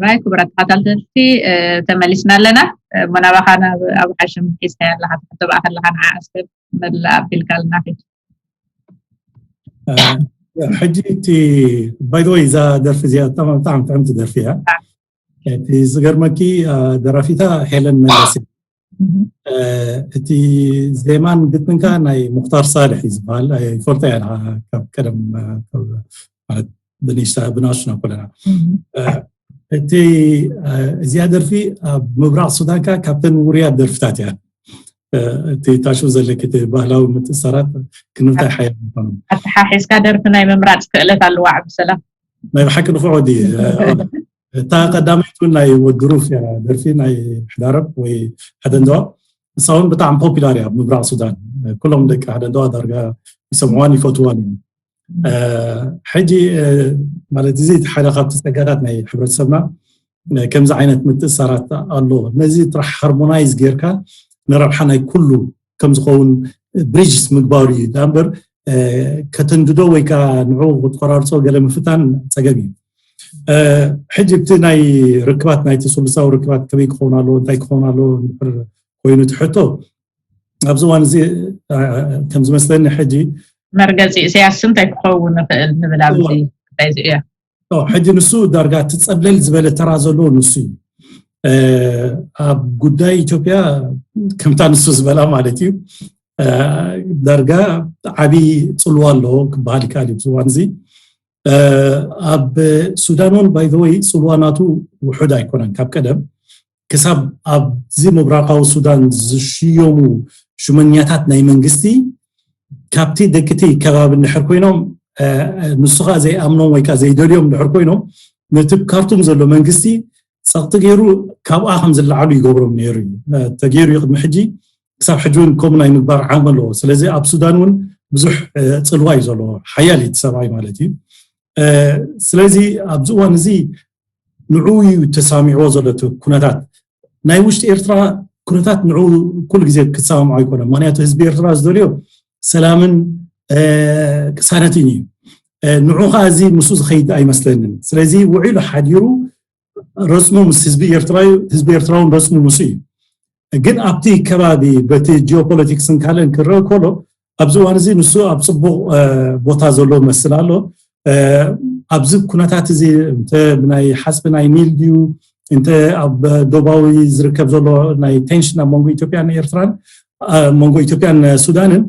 ራይ ክቡራት ተኸታተልቲ ተመሊስና ኣለና። እሞ ናባኻ ናብ ኣብ ሓሽም ሒዝካያ ኣለኻ ትሕቶ ብኣ ከለኻ ንዓ እስከ መላ ኣቢልካ ኣለና ፊት ሕጂ እቲ ባይ ዘ ወይ እዛ ደርፊ እዚኣ ብጣዕሚ ብጣዕሚ ጥዕምቲ ደርፊ እያ። እቲ ዝገርመኪ ደራፊታ ሄለን መለስ እያ። እቲ ዜማን ግጥምን ከዓ ናይ ሙክታር ሳልሕ እዩ ዝበሃል። ይፈልጦ እያ ካብ ቀደም ማለት ብንሽታ ብናሽና ኮለና እቲ እዚኣ ደርፊ ኣብ ምብራቕ ሱዳን ከዓ ካብተን ውሩያት ደርፍታት እያ። እቲ ታሹ ዘለኪ እቲ ባህላዊ ምትእሳራት ክንምታይ ሓያ ምኳኑ ኣተሓሒዝካ ደርፊ ናይ ምምራፅ ክእለት ኣለዋ። ዓብሰላም ናይ ብሓቂ ንፉዕ ወዲ እታ ቀዳመይቲ እውን ናይ ወዲ ሩፍ እያ ደርፊ ናይ ሕዳረብ ወይ ሓደንደዋ። ንሳ እውን ብጣዕሚ ፖፒላር እያ ኣብ ምብራቕ ሱዳን። ኩሎም ደቂ ሓደንደዋ ዳርጋ ይሰምዕዋን ይፈትዋን እዮም። ሕጂ ማለት እዚ እቲ ሓደ ካብቲ ፀጋታት ናይ ሕብረተሰብና ከምዚ ዓይነት ምትእሳራት ኣሎ። ነዚ ጥራሕ ሃርሞናይዝ ጌርካ ንረብሓ ናይ ኩሉ ከም ዝኸውን ብሪጅስ ምግባሩ እዩ። ዳ እምበር ከተንድዶ ወይ ከዓ ንዑ ክትቆራርፆ ገለ ምፍታን ፀገም እዩ። ሕጂ እቲ ናይ ርክባት ናይቲ ስሉሳዊ ርክባት ከመይ ክኸውን ኣለዎ እንታይ ክኸውን ኣለዎ እንድሕር ኮይኑ ትሕቶ ኣብዚ እዋን እዚ ከም ዝመስለኒ ሕጂ መርገፂ ኢሳያስ እንታይ ክኸውን ይኽእል ንብል ኣብዚ ጉዳይ እዚ እያ። ሕጂ ንሱ ዳርጋ ትፀብለል ዝበለ ተራ ዘለዎ ንሱ እዩ። ኣብ ጉዳይ ኢትዮጵያ ከምታ ንሱ ዝበላ ማለት እዩ ዳርጋ ዓብዪ ፅልዋ ኣለዎ ክበሃል ይከኣል እዩ። ዝዋን እዚ ኣብ ሱዳን እውን ባይዘወይ ፅልዋ ናቱ ውሑድ ኣይኮነን። ካብ ቀደም ክሳብ ኣብዚ ምብራቃዊ ሱዳን ዝሽየሙ ሽመኛታት ናይ መንግስቲ ካብቲ ደቅቲ ከባቢ እንድሕር ኮይኖም ንሱ ከዓ ዘይኣምኖም ወይ ከዓ ዘይደልዮም እንድሕር ኮይኖም ነቲ ካርቱም ዘሎ መንግስቲ ፀቕጢ ገይሩ ካብኣ ከም ዝለዓሉ ይገብሮም ነይሩ እዩ። ተገይሩ እዩ ቅድሚ ሕጂ ክሳብ ሕጂ እውን ከምኡ ናይ ምግባር ዓቕሚ ኣለዎ። ስለዚ ኣብ ሱዳን እውን ብዙሕ ፅልዋ እዩ ዘለዎ። ሓያል እዩ እቲ ሰብኣይ ማለት እዩ። ስለዚ ኣብዚ እዋን እዚ ንዑ እዩ ተሳሚዕዎ ዘሎ እቲ ኩነታት ናይ ውሽጢ ኤርትራ ኩነታት ንዑ ኩሉ ግዜ ክሰማምዖ ኣይኮነን። ምክንያቱ ህዝቢ ኤርትራ ዝደልዮ ሰላምን ቅሳነትን እዩ። ንዑ ከዓ እዚ ምስኡ ዝኸይድ ኣይመስለንን። ስለዚ ውዒሉ ሓዲሩ ረፅሙ ምስ ህዝቢ ኤርትራ እዩ፣ ህዝቢ ኤርትራ እውን ረፅሙ ምስኡ እዩ። ግን ኣብቲ ከባቢ በቲ ጂኦፖለቲክስን ካልእን ክረአ ከሎ ኣብዚ እዋን እዚ ንሱ ኣብ ፅቡቕ ቦታ ዘሎ መስል ኣሎ። ኣብዚ ኩነታት እዚ እንተ ብናይ ሓፅቢ ናይ ኒል ድዩ እንተ ኣብ ዶባዊ ዝርከብ ዘሎ ናይ ቴንሽን ኣብ መንጎ ኢትዮጵያን ኤርትራን መንጎ ኢትዮጵያን ሱዳንን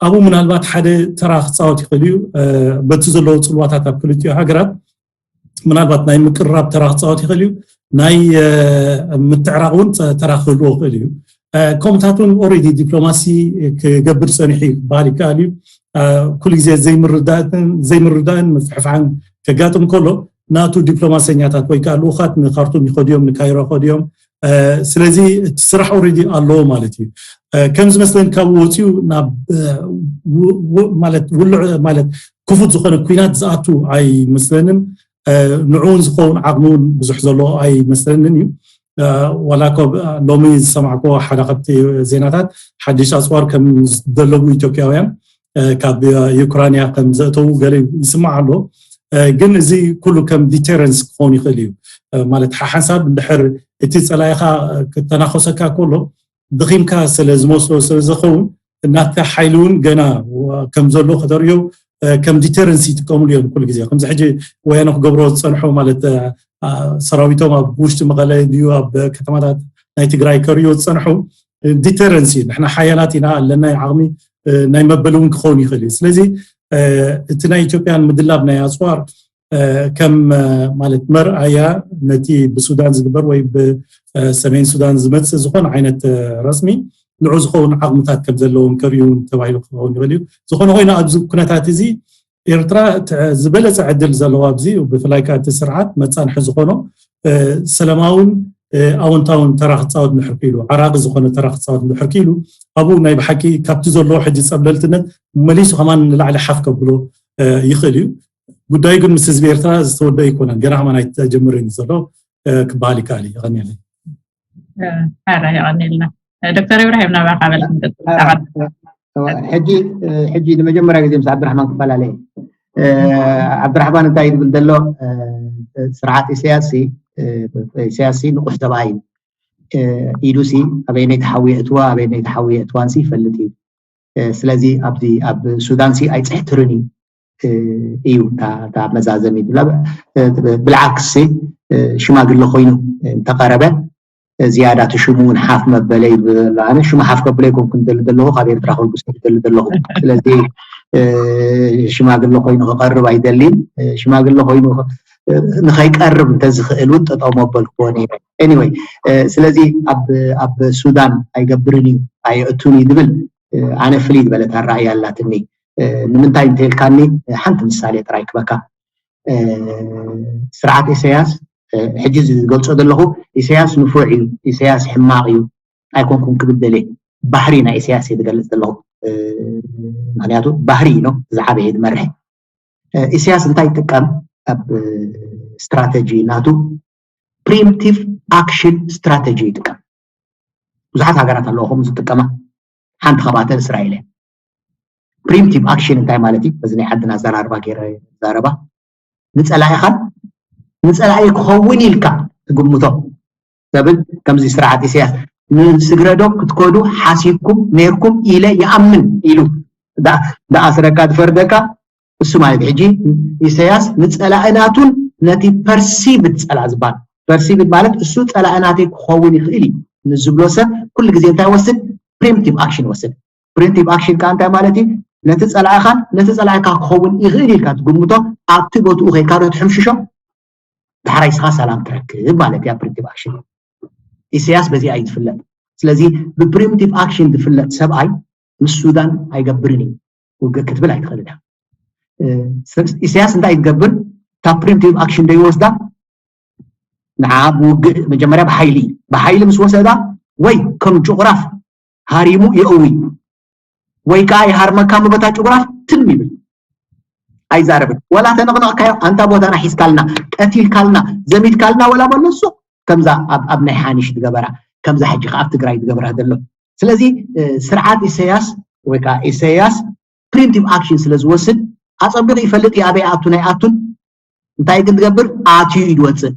ኣብኡ ምናልባት ሓደ ተራ ክፃወት ይኽእል እዩ። በቲ ዘለዉ ፅልዋታት ኣብ ክልቲኡ ሃገራት ምናልባት ናይ ምቅርራብ ተራ ክፃወት ይኽእል እዩ። ናይ ምትዕራቕ እውን ተራ ክህልዎ ይኽእል እዩ። ከምኡታት እውን ኦሬዲ ዲፕሎማሲ ክገብር ፀኒሑ እዩ ክበሃል ይከኣል እዩ። ኩሉ ግዜ ዘይምርዳእን ምፍሕፋሕን ከጋጥም ከሎ ናቱ ዲፕሎማሰኛታት ወይ ከዓ ልኡኻት ንካርቱም ይኸድዮም ንካይሮ ከድዮም። ስለዚ እቲ ስራሕ ኦሬዲ ኣለዎ ማለት እዩ። ከም ዝመስለኒ ካብ ወፂኡ ናብ ማለት ውልዕ ማለት ክፉት ዝኾነ ኩናት ዝኣቱ ኣይመስለንን። ንዕውን ዝኸውን ዓቕሚ እውን ብዙሕ ዘሎ ኣይመስለንን እዩ። ዋላ ኮ ሎሚ ዝሰማዕኮ ሓደ ካብቲ ዜናታት ሓድሽ ኣፅዋር ከም ዝደለቡ ኢትዮጵያውያን ካብ ዩክራንያ ከም ዘእተዉ ገለ ይስማዕ ኣሎ። ግን እዚ ኩሉ ከም ዲተረንስ ክኸውን ይኽእል እዩ። ማለት ሓሓንሳብ እንድሕር እቲ ፀላኢኻ ክተናኸሰካ ከሎ ድኺምካ ስለ ዝመስሎ ስለ ዝኸውን እናትካ ሓይሊ እውን ገና ከም ዘሎ ከተርእዮ ከም ዲተረንስ ይጥቀምሉ እዮም ኩሉ ግዜ። ከምዚ ሕጂ ወያነ ክገብሮ ዝፀንሑ ማለት ሰራዊቶም ኣብ ውሽጢ መቐለ ድዩ ኣብ ከተማታት ናይ ትግራይ ከርእዮ ዝፀንሑ ዲተረንስ እዩ። ንሕና ሓያላት ኢና ኣለና ዓቕሚ ናይ መበሊ እውን ክኸውን ይኽእል እዩ። ስለዚ እቲ ናይ ኢትዮጵያን ምድላብ ናይ ኣፅዋር ከም ማለት መርኣያ ነቲ ብሱዳን ዝግበር ወይ ብሰሜን ሱዳን ዝመፅእ ዝኾነ ዓይነት ረስሚ ንዑ ዝኸውን ዓቕምታት ከም ዘለዎም ከርእዩ ተባሂሉ ክኸውን ይኽእል እዩ። ዝኾነ ኮይኑ ኣብዚ ኩነታት እዚ ኤርትራ ዝበለፀ ዕድል ዘለዋ ኣብዚ ብፍላይ ከዓ እቲ ስርዓት መፃንሒ ዝኾኖ ሰላማውን ኣወንታውን ተራ ክፃወት ንሕርክ ኢሉ ዓራቂ ዝኾነ ተራ ክፃወት ንሕርክ ኢሉ ኣብኡ ናይ ብሓቂ ካብቲ ዘለዎ ሕጂ ፀብለልትነት መሊሱ ከማን ንላዕሊ ሓፍ ከብሎ ይኽእል እዩ። ጉዳዩ ግን ምስ ህዝቢ ኤርትራ ዝተወደአ ኣይኮነን። ገና ከማን ኣይተጀምርን እዩ ዘሎ ክበሃል ይከኣል እዩ። የቐንየለይ። ኣረ የቐንየልና ዶክተር ኢብራሂም ናባኻ በል ክንቅፅል። ሕጂ ሕጂ ንመጀመርያ ግዜ ምስ ዓብድራሕማን ክፈላለ እየ። ዓብድራሕማን እንታይ ዝብል ዘሎ ስርዓት ኢሳያስ ኢሳያስ ንቑሕ ሰብኣይ ኢሉሲ ኣበየነይቲ ሓዊ የእትዋ ኣበየነይቲ ሓዊ የእትዋንሲ ይፈልጥ እዩ። ስለዚ ኣብዚ ኣብ ሱዳንሲ ኣይፅሕትርን እዩ እዩ እታ መዛዘሚት። ብልዓክስ ሽማግለ ኮይኑ እንተቐረበ ዝያዳ እቲ ሽሙ እውን ሓፍ መበለ ይብል ኣሎ። ኣነ ሽሙ ሓፍ ከብሎ ኣይኮንኩን ደሊ ዘለኹ ካብ ኤርትራ ከልጉስ ደሊ ዘለኹ። ስለዚ ሽማግለ ኮይኑ ክቐርብ ኣይደልን። ሽማግለ ኮይኑ ንኸይቀርብ እንተዝኽእል እውን ጠጠው መበልክዎ ነይረ። ኤኒወይ ስለዚ ኣብ ሱዳን ኣይገብርን እዩ ኣየእቱን እዩ ዝብል ኣነ ፍልይ ዝበለት ኣረኣያ ኣላትኒ። ንምንታይ እንተልካኒ ሓንቲ ምሳሌ ጥራይ ክበካ። ስርዓት ኢሳያስ ሕጂ ዝገልፆ ዘለኹ ኢሳያስ ንፉዕ እዩ፣ ኢሳያስ ሕማቕ እዩ ኣይኮንኩም ክብል ደልየ። ባህሪ ናይ ኢሳያስ እየ ዝገልፅ ዘለኹ። ምክንያቱ ባህሪ እዩ ዝዓበየ ዝመርሕ። ኢሳያስ እንታይ ይጥቀም ኣብ ስትራተጂ ናቱ preemptive action strategy ይጥቀም። ብዙሓት ሃገራት ኣለዎ ከምኡ ዝጥቀማ። ሓንቲ ካብኣተን እስራኤል እያ። Preemptive action እንታይ ማለት እዩ? በዚ ናይ ዓድና ኣዘራርባ ገይረ ዛረባ፣ ንፀላኢኻን ንፀላኢ ክኸውን ኢልካ ትግምቶ። ሰብን ከምዚ ስርዓት ኢሳያስ ንስግረዶ ክትከዱ ሓሲብኩም ነይርኩም ኢለ ይኣምን ኢሉ ዳ- ዳኣስረካ ዝፈርደካ እሱ ማለት ሕጂ ኢሳያስ ንፀላኢ ናቱን ነቲ perceived ፀላእ ዝበሃል perceived ማለት እሱ ፀላኢ ናተይ ክኸውን ይኽእል እዩ ንዝብሎ ሰብ ኩሉ ግዜ እንታይ ወስድ? Preemptive action ወስድ። Preemptive action ከዓ እንታይ ማለት እዩ? ነቲ ፀላኢኻን ነቲ ፀላኢካ ክኸውን ይኽእል ኢልካ ትግምቶ ኣብቲ ቦትኡ ከይድካ ዶ ትሕምሽሾ? ዳሕራይ ንስኻ ሰላም ትረክብ ማለት እያ preemptive action። ኢሳያስ በዚኣ እዩ ዝፍለጥ። ስለዚ ብ preemptive action ዝፍለጥ ሰብኣይ ምስ ሱዳን ኣይገብርን እዩ ውግእ ክትብል ኣይትኽእልን እያ። ኢሳያስ እንታይ እዩ ዝገብር? እታ preemptive action ዶ ይወስዳ? ንዓ ብውግእ መጀመርያ ብሓይሊ ብሓይሊ ምስ ወሰዳ ወይ ከም ጭቑራፍ ሃሪሙ የእዊ ወይ ከዓ ይሃርመካ ምበታ ጭቑራፍ ትም ይብል ኣይዛረብን። ወላ ተነቕነቕካዮ ኣንታ ቦታና ሒዝካልና ቀቲልካልና ዘሚትካልና ወላ በሎ እሱ ከምዛ ኣብ ኣብ ናይ ሓኒሽ ዝገበራ ከምዛ ሕጂ ከዓ ኣብ ትግራይ ዝገብራ ዘሎ። ስለዚ ስርዓት ኢሳያስ ወይ ከዓ ኢሳያስ preemptive action ስለ ዝወስድ ኣፀቢቑ ይፈልጥ እዩ ኣበይ ኣቱ ናይ ኣቱን እንታይ ግን ዝገብር ኣትዩ እዩ ዝወፅእ።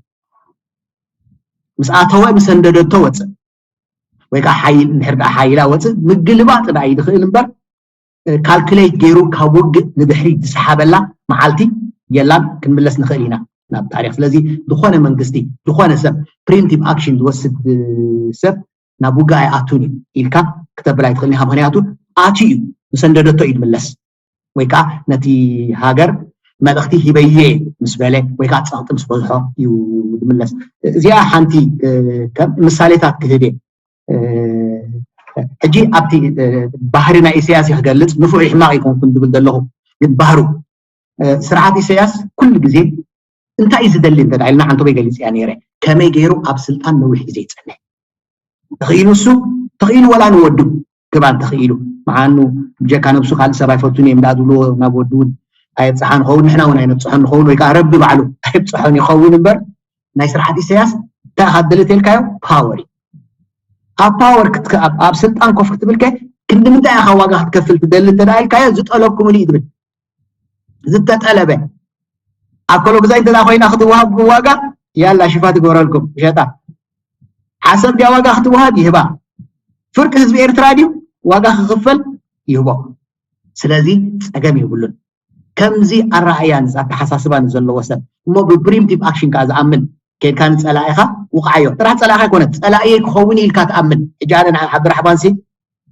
ምስ ኣተወ ምስ ሰንደደቶ ወፅእ ወይ ከዓ ሓይል እንድሕር ደኣ ሓይላ ወፅእ ምግልባጥ ደኣ እዩ ዝኽእል እምበር ካልኩሌት ገይሩ ካብ ውግእ ንድሕሪ ዝሰሓበላ መዓልቲ የላን። ክንምለስ ንኽእል ኢና ናብ ታሪክ። ስለዚ ዝኾነ መንግስቲ ዝኾነ ሰብ preemptive action ዝወስድ ሰብ ናብ ውግእ ኣይኣቱን እዩ ኢልካ ክተብል ኣይትኽእልን ኢኻ። ምክንያቱ ኣትዩ እዩ ምስ ሰንደደቶ እዩ ዝምለስ። ወይ ከዓ ነቲ ሃገር መልእኽቲ ሂበየ ምስ በለ ወይ ከዓ ፀቕጢ ምስ በዝሖ እዩ ዝምለስ። እዚኣ ሓንቲ ከም ምሳሌታት ክህብ እየ። ሕጂ ኣብቲ ባህሪ ናይ ኢሳያስ ክገልፅ ንፉዕ ሕማቕ ይኮንኩን ዝብል ዘለኹ ግን ባህሩ ስርዓት ኢሳያስ ኩሉ ግዜ እንታይ እዩ ዝደሊ እንተ ኢልና ዓንቶበይ ገሊፅ እያ ነይረ ከመይ ገይሩ ኣብ ስልጣን ነዊሕ ግዜ ይፀንሕ ተኽኢሉ እሱ ተኽኢሉ ወላ ንወዱ ክባን ተኽኢሉ ምዓኑ ብጀካ ነብሱ ካልእ ሰብ ኣይፈቱን እዮም ዳ ዝብልዎ ናብ ወዱ እውን ኣየብፅሓ ንኸውን ንሕና እውን ኣይነብፅሖ ንኸውን ወይ ከዓ ረቢ ባዕሉ ኣይብፅሖን ይኸውን እምበር ናይ ስርዓት ኢሳያስ እንታይ ኢኻ ትደሊ ተልካዮ ፓወር እዩ ኣብ ፓወር ኣብ ስልጣን ኮፍ ክትብልከ ክንዲ ምንታይ ኢኻ ዋጋ ክትከፍል ትደሊ እንተ ኢልካዮ ዝጠለብኩ ምሉእ ትብል ዝተጠለበ ኣከሎ ግዛይ እንተ ኮይና ክትወሃብ ብዋጋ ያላ ሽፋ ትግበረልኩም ሸጣ ዓሰብ ድያ ዋጋ ክትወሃብ ይህባ ፍርቂ ህዝቢ ኤርትራ ድዩ ዋጋ ክኽፈል ይህቦ ስለዚ ፀገም የብሉን ከምዚ ኣረኣእያ ኣተሓሳስባ ንዘለዎ ሰብ እሞ ብ preemptive action ከዓ ዝኣምን ከይድካ ንፀላኢኻ ውቕዓዮ ጥራሕ ፀላኢኻ ኣይኮነ ፀላእየይ ክኸውን ኢልካ ትኣምን ሕጂ ኣነ ንዓይ ዓብድራሕማን ሲ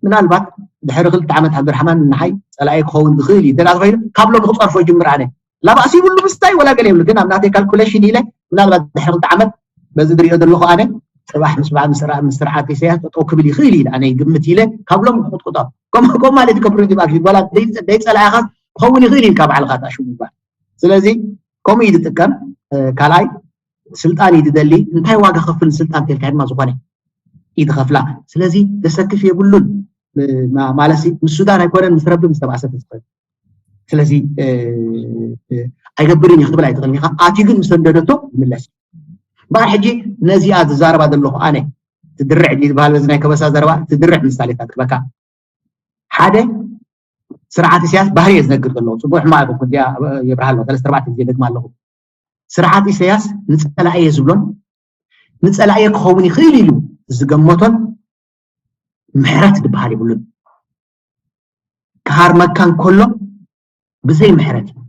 ምናልባት ድሕሪ ክልተ ዓመት ዓብድራሕማን ንዓይ ፀላእየ ክኸውን ዝኽእል እዩ እንተ ኮይኑ ካብ ሎም ክፀርፎ ይጅምር ኣነ ላባእሲ ይብሉ ምስታይ ወላ ገለ ይብሉ ግን ኣብ ናተይ ካልኩሌሽን ኢለ ምናልባት ድሕሪ ክልተ ዓመት በዚ ዝሪኦ ዘለኹ ኣነ ፅባሕ ምስ በዓል ምስ ስርዓት ኢሳያስ ጠጠው ክብል ይኽእል ኢለ ኣነ ይግምት ኢለ ካብ ሎም ክቕጥቅጦ ከምኡ ማለት እዩ preemptive action ዋላ ደይፀላእኻ ክኸውን ይኽእል ኢልካ ባዕልኻ ተኣሽሙ ይባል ስለዚ ከምኡ እዩ ዝጥቀም ካልኣይ ስልጣን እዩ ዝደሊ እንታይ ዋጋ ከፍል ስልጣን ተልካ ድማ ዝኾነ እዩ ዝኸፍላ ስለዚ ዘሰክፍ የብሉን ማለት ምስ ሱዳን ኣይኮነን ምስ ረቢ ምስ ተባእሰ ተዝኽእል ስለዚ ኣይገብርን እዩ ክትብል ኣይትኽእልን ኢኻ ኣትዩ ግን ምስ ሰንደደቶ ይምለስ በዓል ሕጂ ነዚኣ ዝዛረባ ዘለኹ ኣነ ትድርዕ ዝበሃል በዚ ናይ ከበሳ ዘረባ ትድርዕ ምሳሌታት ክበካ ሓደ ስርዓት ኢሳያስ ባህሪ እየ ዝነግር ዘለኹ ፅቡቅ ሕማቅ ይኹን እዚኣ የብርሃ ኣለኹ ሰለስተ ኣርባዕተ ግዜ ደግማ ኣለኹ ስርዓት ኢሳያስ ንፀላእየ ዝብሎን ንፀላእየ ክኸውን ይኽእል ኢሉ ዝገመቶን ምሕረት ዝበሃል የብሉን ክሃርመካ እንከሎ ብዘይ ምሕረት እዩ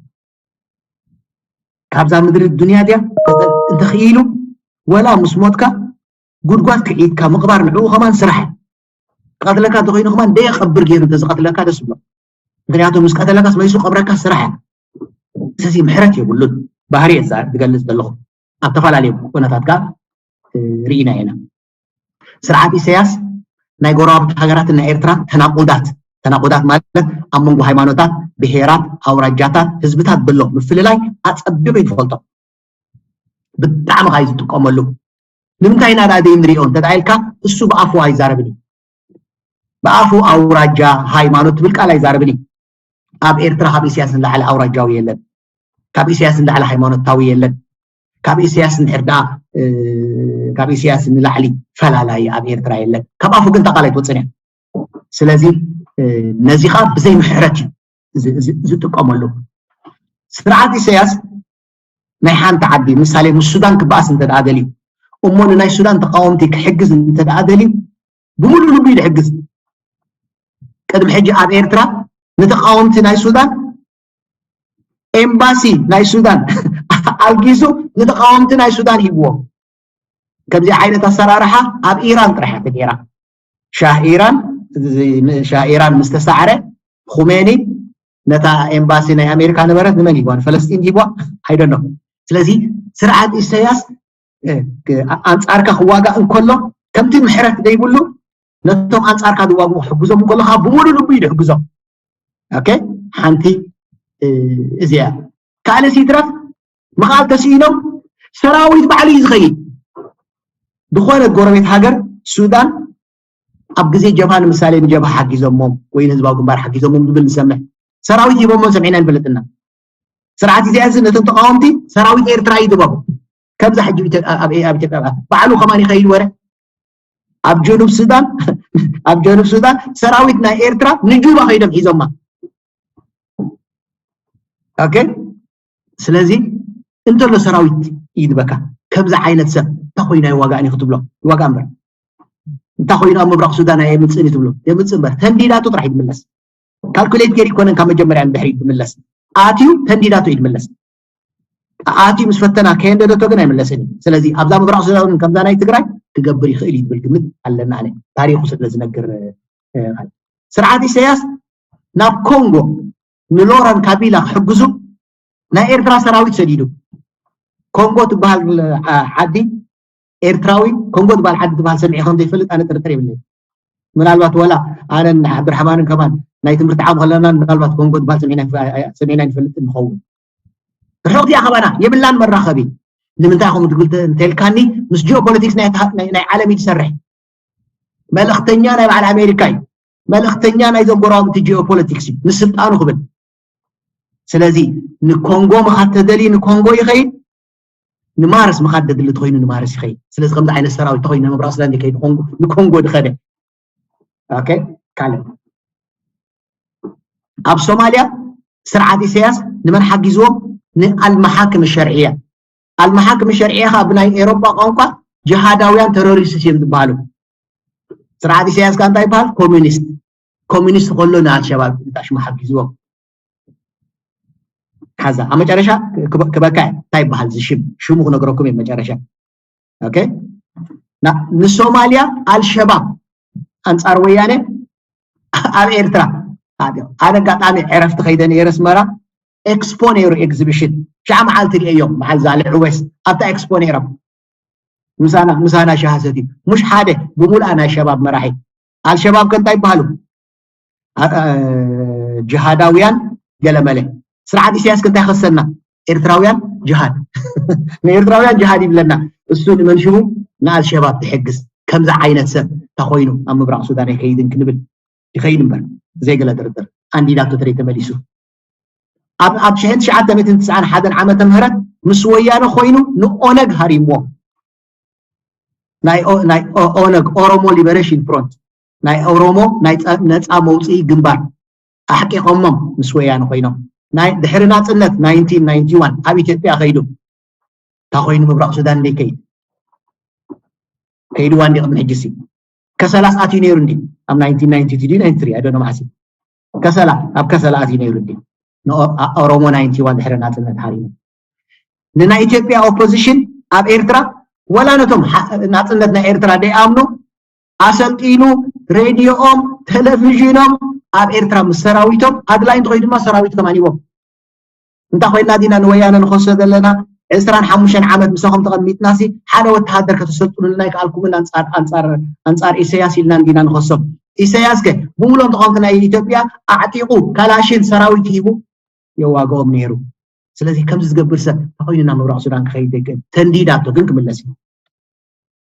ካብዛ ምድሪ ዱንያ ድያ እንተኽኢሉ ወላ ምስ ሞትካ ጉድጓድ ክዒትካ ምቕባር ንዕኡ ከማን ስራሕ ቀትለካ እንተኮይኑ ከማን ደየቐብር ገይሩ እንተዝቐትለካ ደስ ብሎ ምክንያቱ ምስ ቀተለካስ መሊሱ ቀብረካ ስራሕ እያ ስለዚ ምሕረት የብሉን ባህሪ እየ ዝገልፅ ዘለኹ ኣብ ተፈላለዩ ኩነታት ከዓ ርኢና ኢና ስርዓት ኢሳያስ ናይ ጎረባብቲ ሃገራትን ናይ ኤርትራ ተናቁዳት ተናቁዳት ማለት ኣብ መንጎ ሃይማኖታት ብሄራት ኣውራጃታት ህዝብታት ብሎ ምፍልላይ ኣፀቢቑ እዩ ዝፈልጦ ብጣዕሚ ካዩ ዝጥቀመሉ ንምንታይ ኢና ደኣ ዘይንሪኦ እንተ ኢልካ እሱ ብኣፉ ኣይዛረብን እዩ ብኣፉ ኣውራጃ ሃይማኖት ትብል ቃል ኣይዛረብን እዩ ኣብ ኤርትራ ካብ ኢሳያስ ንላዕሊ ኣውራጃዊ የለን ካብ ኢሳያስ ንላዕሊ ሃይማኖታዊ የለን ካብ ኢሳያስ እንድሕር ደኣ ካብ ኢሳያስ ንላዕሊ ፈላላይ ኣብ ኤርትራ የለን። ካብ ኣፉ ግን ተቓላይ ትወፅን እያ። ስለዚ ነዚ ከዓ ብዘይ ምሕረት እዩ ዝጥቀመሉ። ስርዓት ኢሳያስ ናይ ሓንቲ ዓዲ ምሳሌ ምስ ሱዳን ክበኣስ እንተ ደኣ ደልዩ እሞ ንናይ ሱዳን ተቃወምቲ ክሕግዝ እንተ ደኣ ደልዩ ብምሉእ ልቡ እዩ ዝሕግዝ። ቅድሚ ሕጂ ኣብ ኤርትራ ንተቃወምቲ ናይ ሱዳን ኤምባሲ ናይ ሱዳን ኣልጊሱ ንተቃወምቲ ናይ ሱዳን ሂብዎ። ከምዚ ዓይነት ኣሰራርሓ ኣብ ኢራን ጥራሕ እያ ተገይራ። ሻህ ኢራን ሻህ ኢራን ምስ ተሳዕረ ኹሜኒ ነታ ኤምባሲ ናይ ኣሜሪካ ነበረት ንመን ሂብዋ? ንፈለስጢን ሂብዋ? ኣይደኖ። ስለዚ ስርዓት ኢሳያስ ኣንጻርካ ክዋጋእ እንከሎ ከምቲ ምሕረት ዘይብሉ ነቶም ኣንጻርካ ዝዋግኡ ክሕግዞም እንከሎ ካብ ብምሉእ ልቡ እዩ ዝሕግዞም። ኦኬ፣ ሓንቲ እዚኣ። ካልእ ሲትረፍ ምኽኣል ተስኢኖም ሰራዊት ባዕሉ እዩ ዝኸይድ። ዝኾነት ጎረቤት ሃገር ሱዳን ኣብ ግዜ ጀብሃ ንምሳሌ ንጀብሃ ሓጊዞሞም ወይ ንህዝባዊ ግንባር ሓጊዞሞም ዝብል ንሰምዕ። ሰራዊት ሂቦሞም ሰሚዕና ንፈልጥና። ስርዓት ኢሳያስ ነቶም ተቃወምቲ ሰራዊት ኤርትራ እዩ ዝቦም። ከምዛ ሕጂ ኣብ ኢትዮጵያ ባዕሉ ከማን ይኸይድ ወረ ኣብ ጀኑብ ሱዳን ኣብ ጀኑብ ሱዳን ሰራዊት ናይ ኤርትራ ንጁባ ከይዶም ሒዞማ። ኦኬ፣ ስለዚ እንተሎ ሰራዊት ይድበካ ከምዚ ዓይነት ሰብ እንታይ ኮይኑ ኣይዋጋእን እዩ ክትብሎ ይዋጋ እምበር እንታይ ኮይኑ ኣብ ምብራቕ ሱዳን ኣየምፅእን እዩ ትብሎ የምፅእ እምበር ተንዲዳቱ ጥራሕ ይድምለስ። ካልኩሌት ገይሩ ይኮነን ካብ መጀመርያ ንድሕሪ ይድምለስ። ኣትዩ ተንዲዳቱ ይድምለስ። ኣትዩ ምስ ፈተና ከየንደደቶ ግን ኣይምለስን እዩ። ስለዚ ኣብዛ ምብራቕ ሱዳን እውን ከምዛ ናይ ትግራይ ክገብር ይኽእል እዩ ዝብል ግምት ኣለና። ኣነ ታሪኹ ስለ ዝነግር ስርዓት ኢሳያስ ናብ ኮንጎ ንሎረን ካቢላ ክሕግዙ ናይ ኤርትራ ሰራዊት ሰዲዱ። ኮንጎ ትበሃል ዓዲ ኤርትራዊ ኮንጎ ትበሃል ዓዲ ትበሃል ሰሚዐ ከም ዘይፈልጥ ኣነ ጥርጥር የብለይ። ምናልባት ወላ ኣነን ዓብድርሕማንን ከማን ናይ ትምህርቲ ዓም ከለና ምናልባት ኮንጎ ትበሃል ሰሚዕና ንፈልጥ ንኸውን። ርሑቕ እያ ካባና የብላን መራኸቢ። ንምንታይ ኹም ትብል እንተልካኒ ምስ ጂኦፖለቲክስ ናይ ዓለም እዩ ትሰርሕ። መልእኽተኛ ናይ በዓል ኣሜሪካ እዩ። መልእኽተኛ ናይዞም ጎረባብቲ ጂኦፖለቲክስ እዩ ንስልጣኑ ክብል። ስለዚ ንኮንጎ ምኻድ ተደልዩ ንኮንጎ ይኸይድ፣ ንማርስ ምኻድ ደድሊ ተኮይኑ ንማርስ ይኸይድ። ስለዚ ከምዚ ዓይነት ሰራዊት ተኮይኑ ምብራቅ ሱዳን ይከይድ ንኮንጎ ንኮንጎ ድኸደ። ኦኬ ካልእ ኣብ ሶማልያ ስርዓት ኢሳያስ ንመን ሓጊዝዎም? ንኣልመሓክም ሸርዕያ። ኣልመሓክም ሸርዕያ ከዓ ብናይ ኤሮጳ ቋንቋ ጅሃዳውያን ተሮሪስት እዮም ዝበሃሉ። ስርዓት ኢሳያስ ከዓ እንታይ ይበሃል? ኮሚኒስት። ኮሚኒስት ከሎ ንኣልሸባብ ሽሙ ሓጊዝዎም። ሓዛ ኣብ መጨረሻ ክበካ እንታይ ይበሃል ሽም ሽሙ ክነግረኩም እየ መጨረሻ። ኦኬ ንሶማልያ ኣልሸባብ ኣንጻር ወያነ ኣብ ኤርትራ። ኣነ ኣጋጣሚ ዕረፍቲ ከይደ ነይረ ኣስመራ። ኤክስፖ ነይሩ ኤግዚቢሽን ሻዕ መዓልቲ ርእዮም መዓል ዛለ ዕወስ ኣብታ ኤክስፖ ነይሮም። ምሳና ምሳና ሻሃ ሰትዩ ሙሽ ሓደ ብሙሉኣ ናይ ሸባብ መራሒ። ኣልሸባብ ከ እንታይ ይበሃሉ? ጅሃዳውያን ገለመለ። ስርዓት ኢሳያስ ከ እንታይ ከሰና? ኤርትራውያን ጅሃድ። ንኤርትራውያን ጅሃድ ይብለና። እሱ ንመን ሽሙ ንኣልሸባብ ትሕግዝ። ከምዚ ዓይነት ሰብ ተኮይኑ ኣብ ምብራቅ ሱዳን ኣይከይድን ክንብል ይኸይድ እምበር ዘይገለ ጥርጥር ኣንዲዳቶ ተደይ ተመሊሱ ኣብ ኣብ ሽሕን ትሽዓተ ሚእትን ትስዓን ሓደን ዓመተ ምህረት ምስ ወያነ ኮይኑ ንኦነግ ሃሪምዎ። ናይ ኦነግ ኦሮሞ ሊበሬሽን ፍሮንት ናይ ኦሮሞ ናይ ነፃ መውፅኢ ግንባር ኣሕቂቆሞም ምስ ወያነ ኮይኖም ናይ ድሕሪ ናፅነት ናይንቲን ናይንቲ ዋን ኣብ ኢትዮጵያ ከይዱ እንታይ ኮይኑ ምብራቅ ሱዳን እንደ ከይድ ከይድዋ እንዲ ቅድሚ ሕጂ ሲ ከሰላስ ኣትዩ ነይሩ እንዲ ኣብ ናይንቲን ናይንቲ ቱ ዲ ናይንቲ ትሪ ኣይ ዶንት ኖ መዓስ ከሰላ ኣብ ከሰላ ኣትዩ ነይሩ እንዲ ንኦሮሞ ናይንቲ ዋን ድሕሪ ናፅነት ሃሪሙ ንናይ ኢትዮጵያ ኦፖዚሽን ኣብ ኤርትራ ወላ ነቶም ናፅነት ናይ ኤርትራ ደይኣምኑ ኣሰልጢኑ ሬድዮኦም ቴሌቪዥኖም ኣብ ኤርትራ ምስ ሰራዊቶም ኣድላይ እንተኮይ ድማ ሰራዊት ከማን ሂቦም እንታ ኮይና ዲና ንወያነ ንኸሶ ዘለና ዕስራን ሓሙሽተን ዓመት ምሳኹም ተቐሚጥናሲ ሓደ ወተሃደር ከተሰልጥኑልና ይከኣልኩምን ኣንጻር ኣንጻር ኣንጻር ኢሳያስ ኢልና እንዲና ንኸሶም ኢሳያስ ከ ብሙሎም ተቐምቲ ናይ ኢትዮጵያ ኣዕጢቑ ካላሽን ሰራዊት ሂቡ የዋግኦም ነይሩ ስለዚ ከምዚ ዝገብር ሰብ ተኾይኑና ምብራቕ ሱዳን ክኸይድ ዘይክእል ተንዲዳቶ ግን ክምለስ እዩ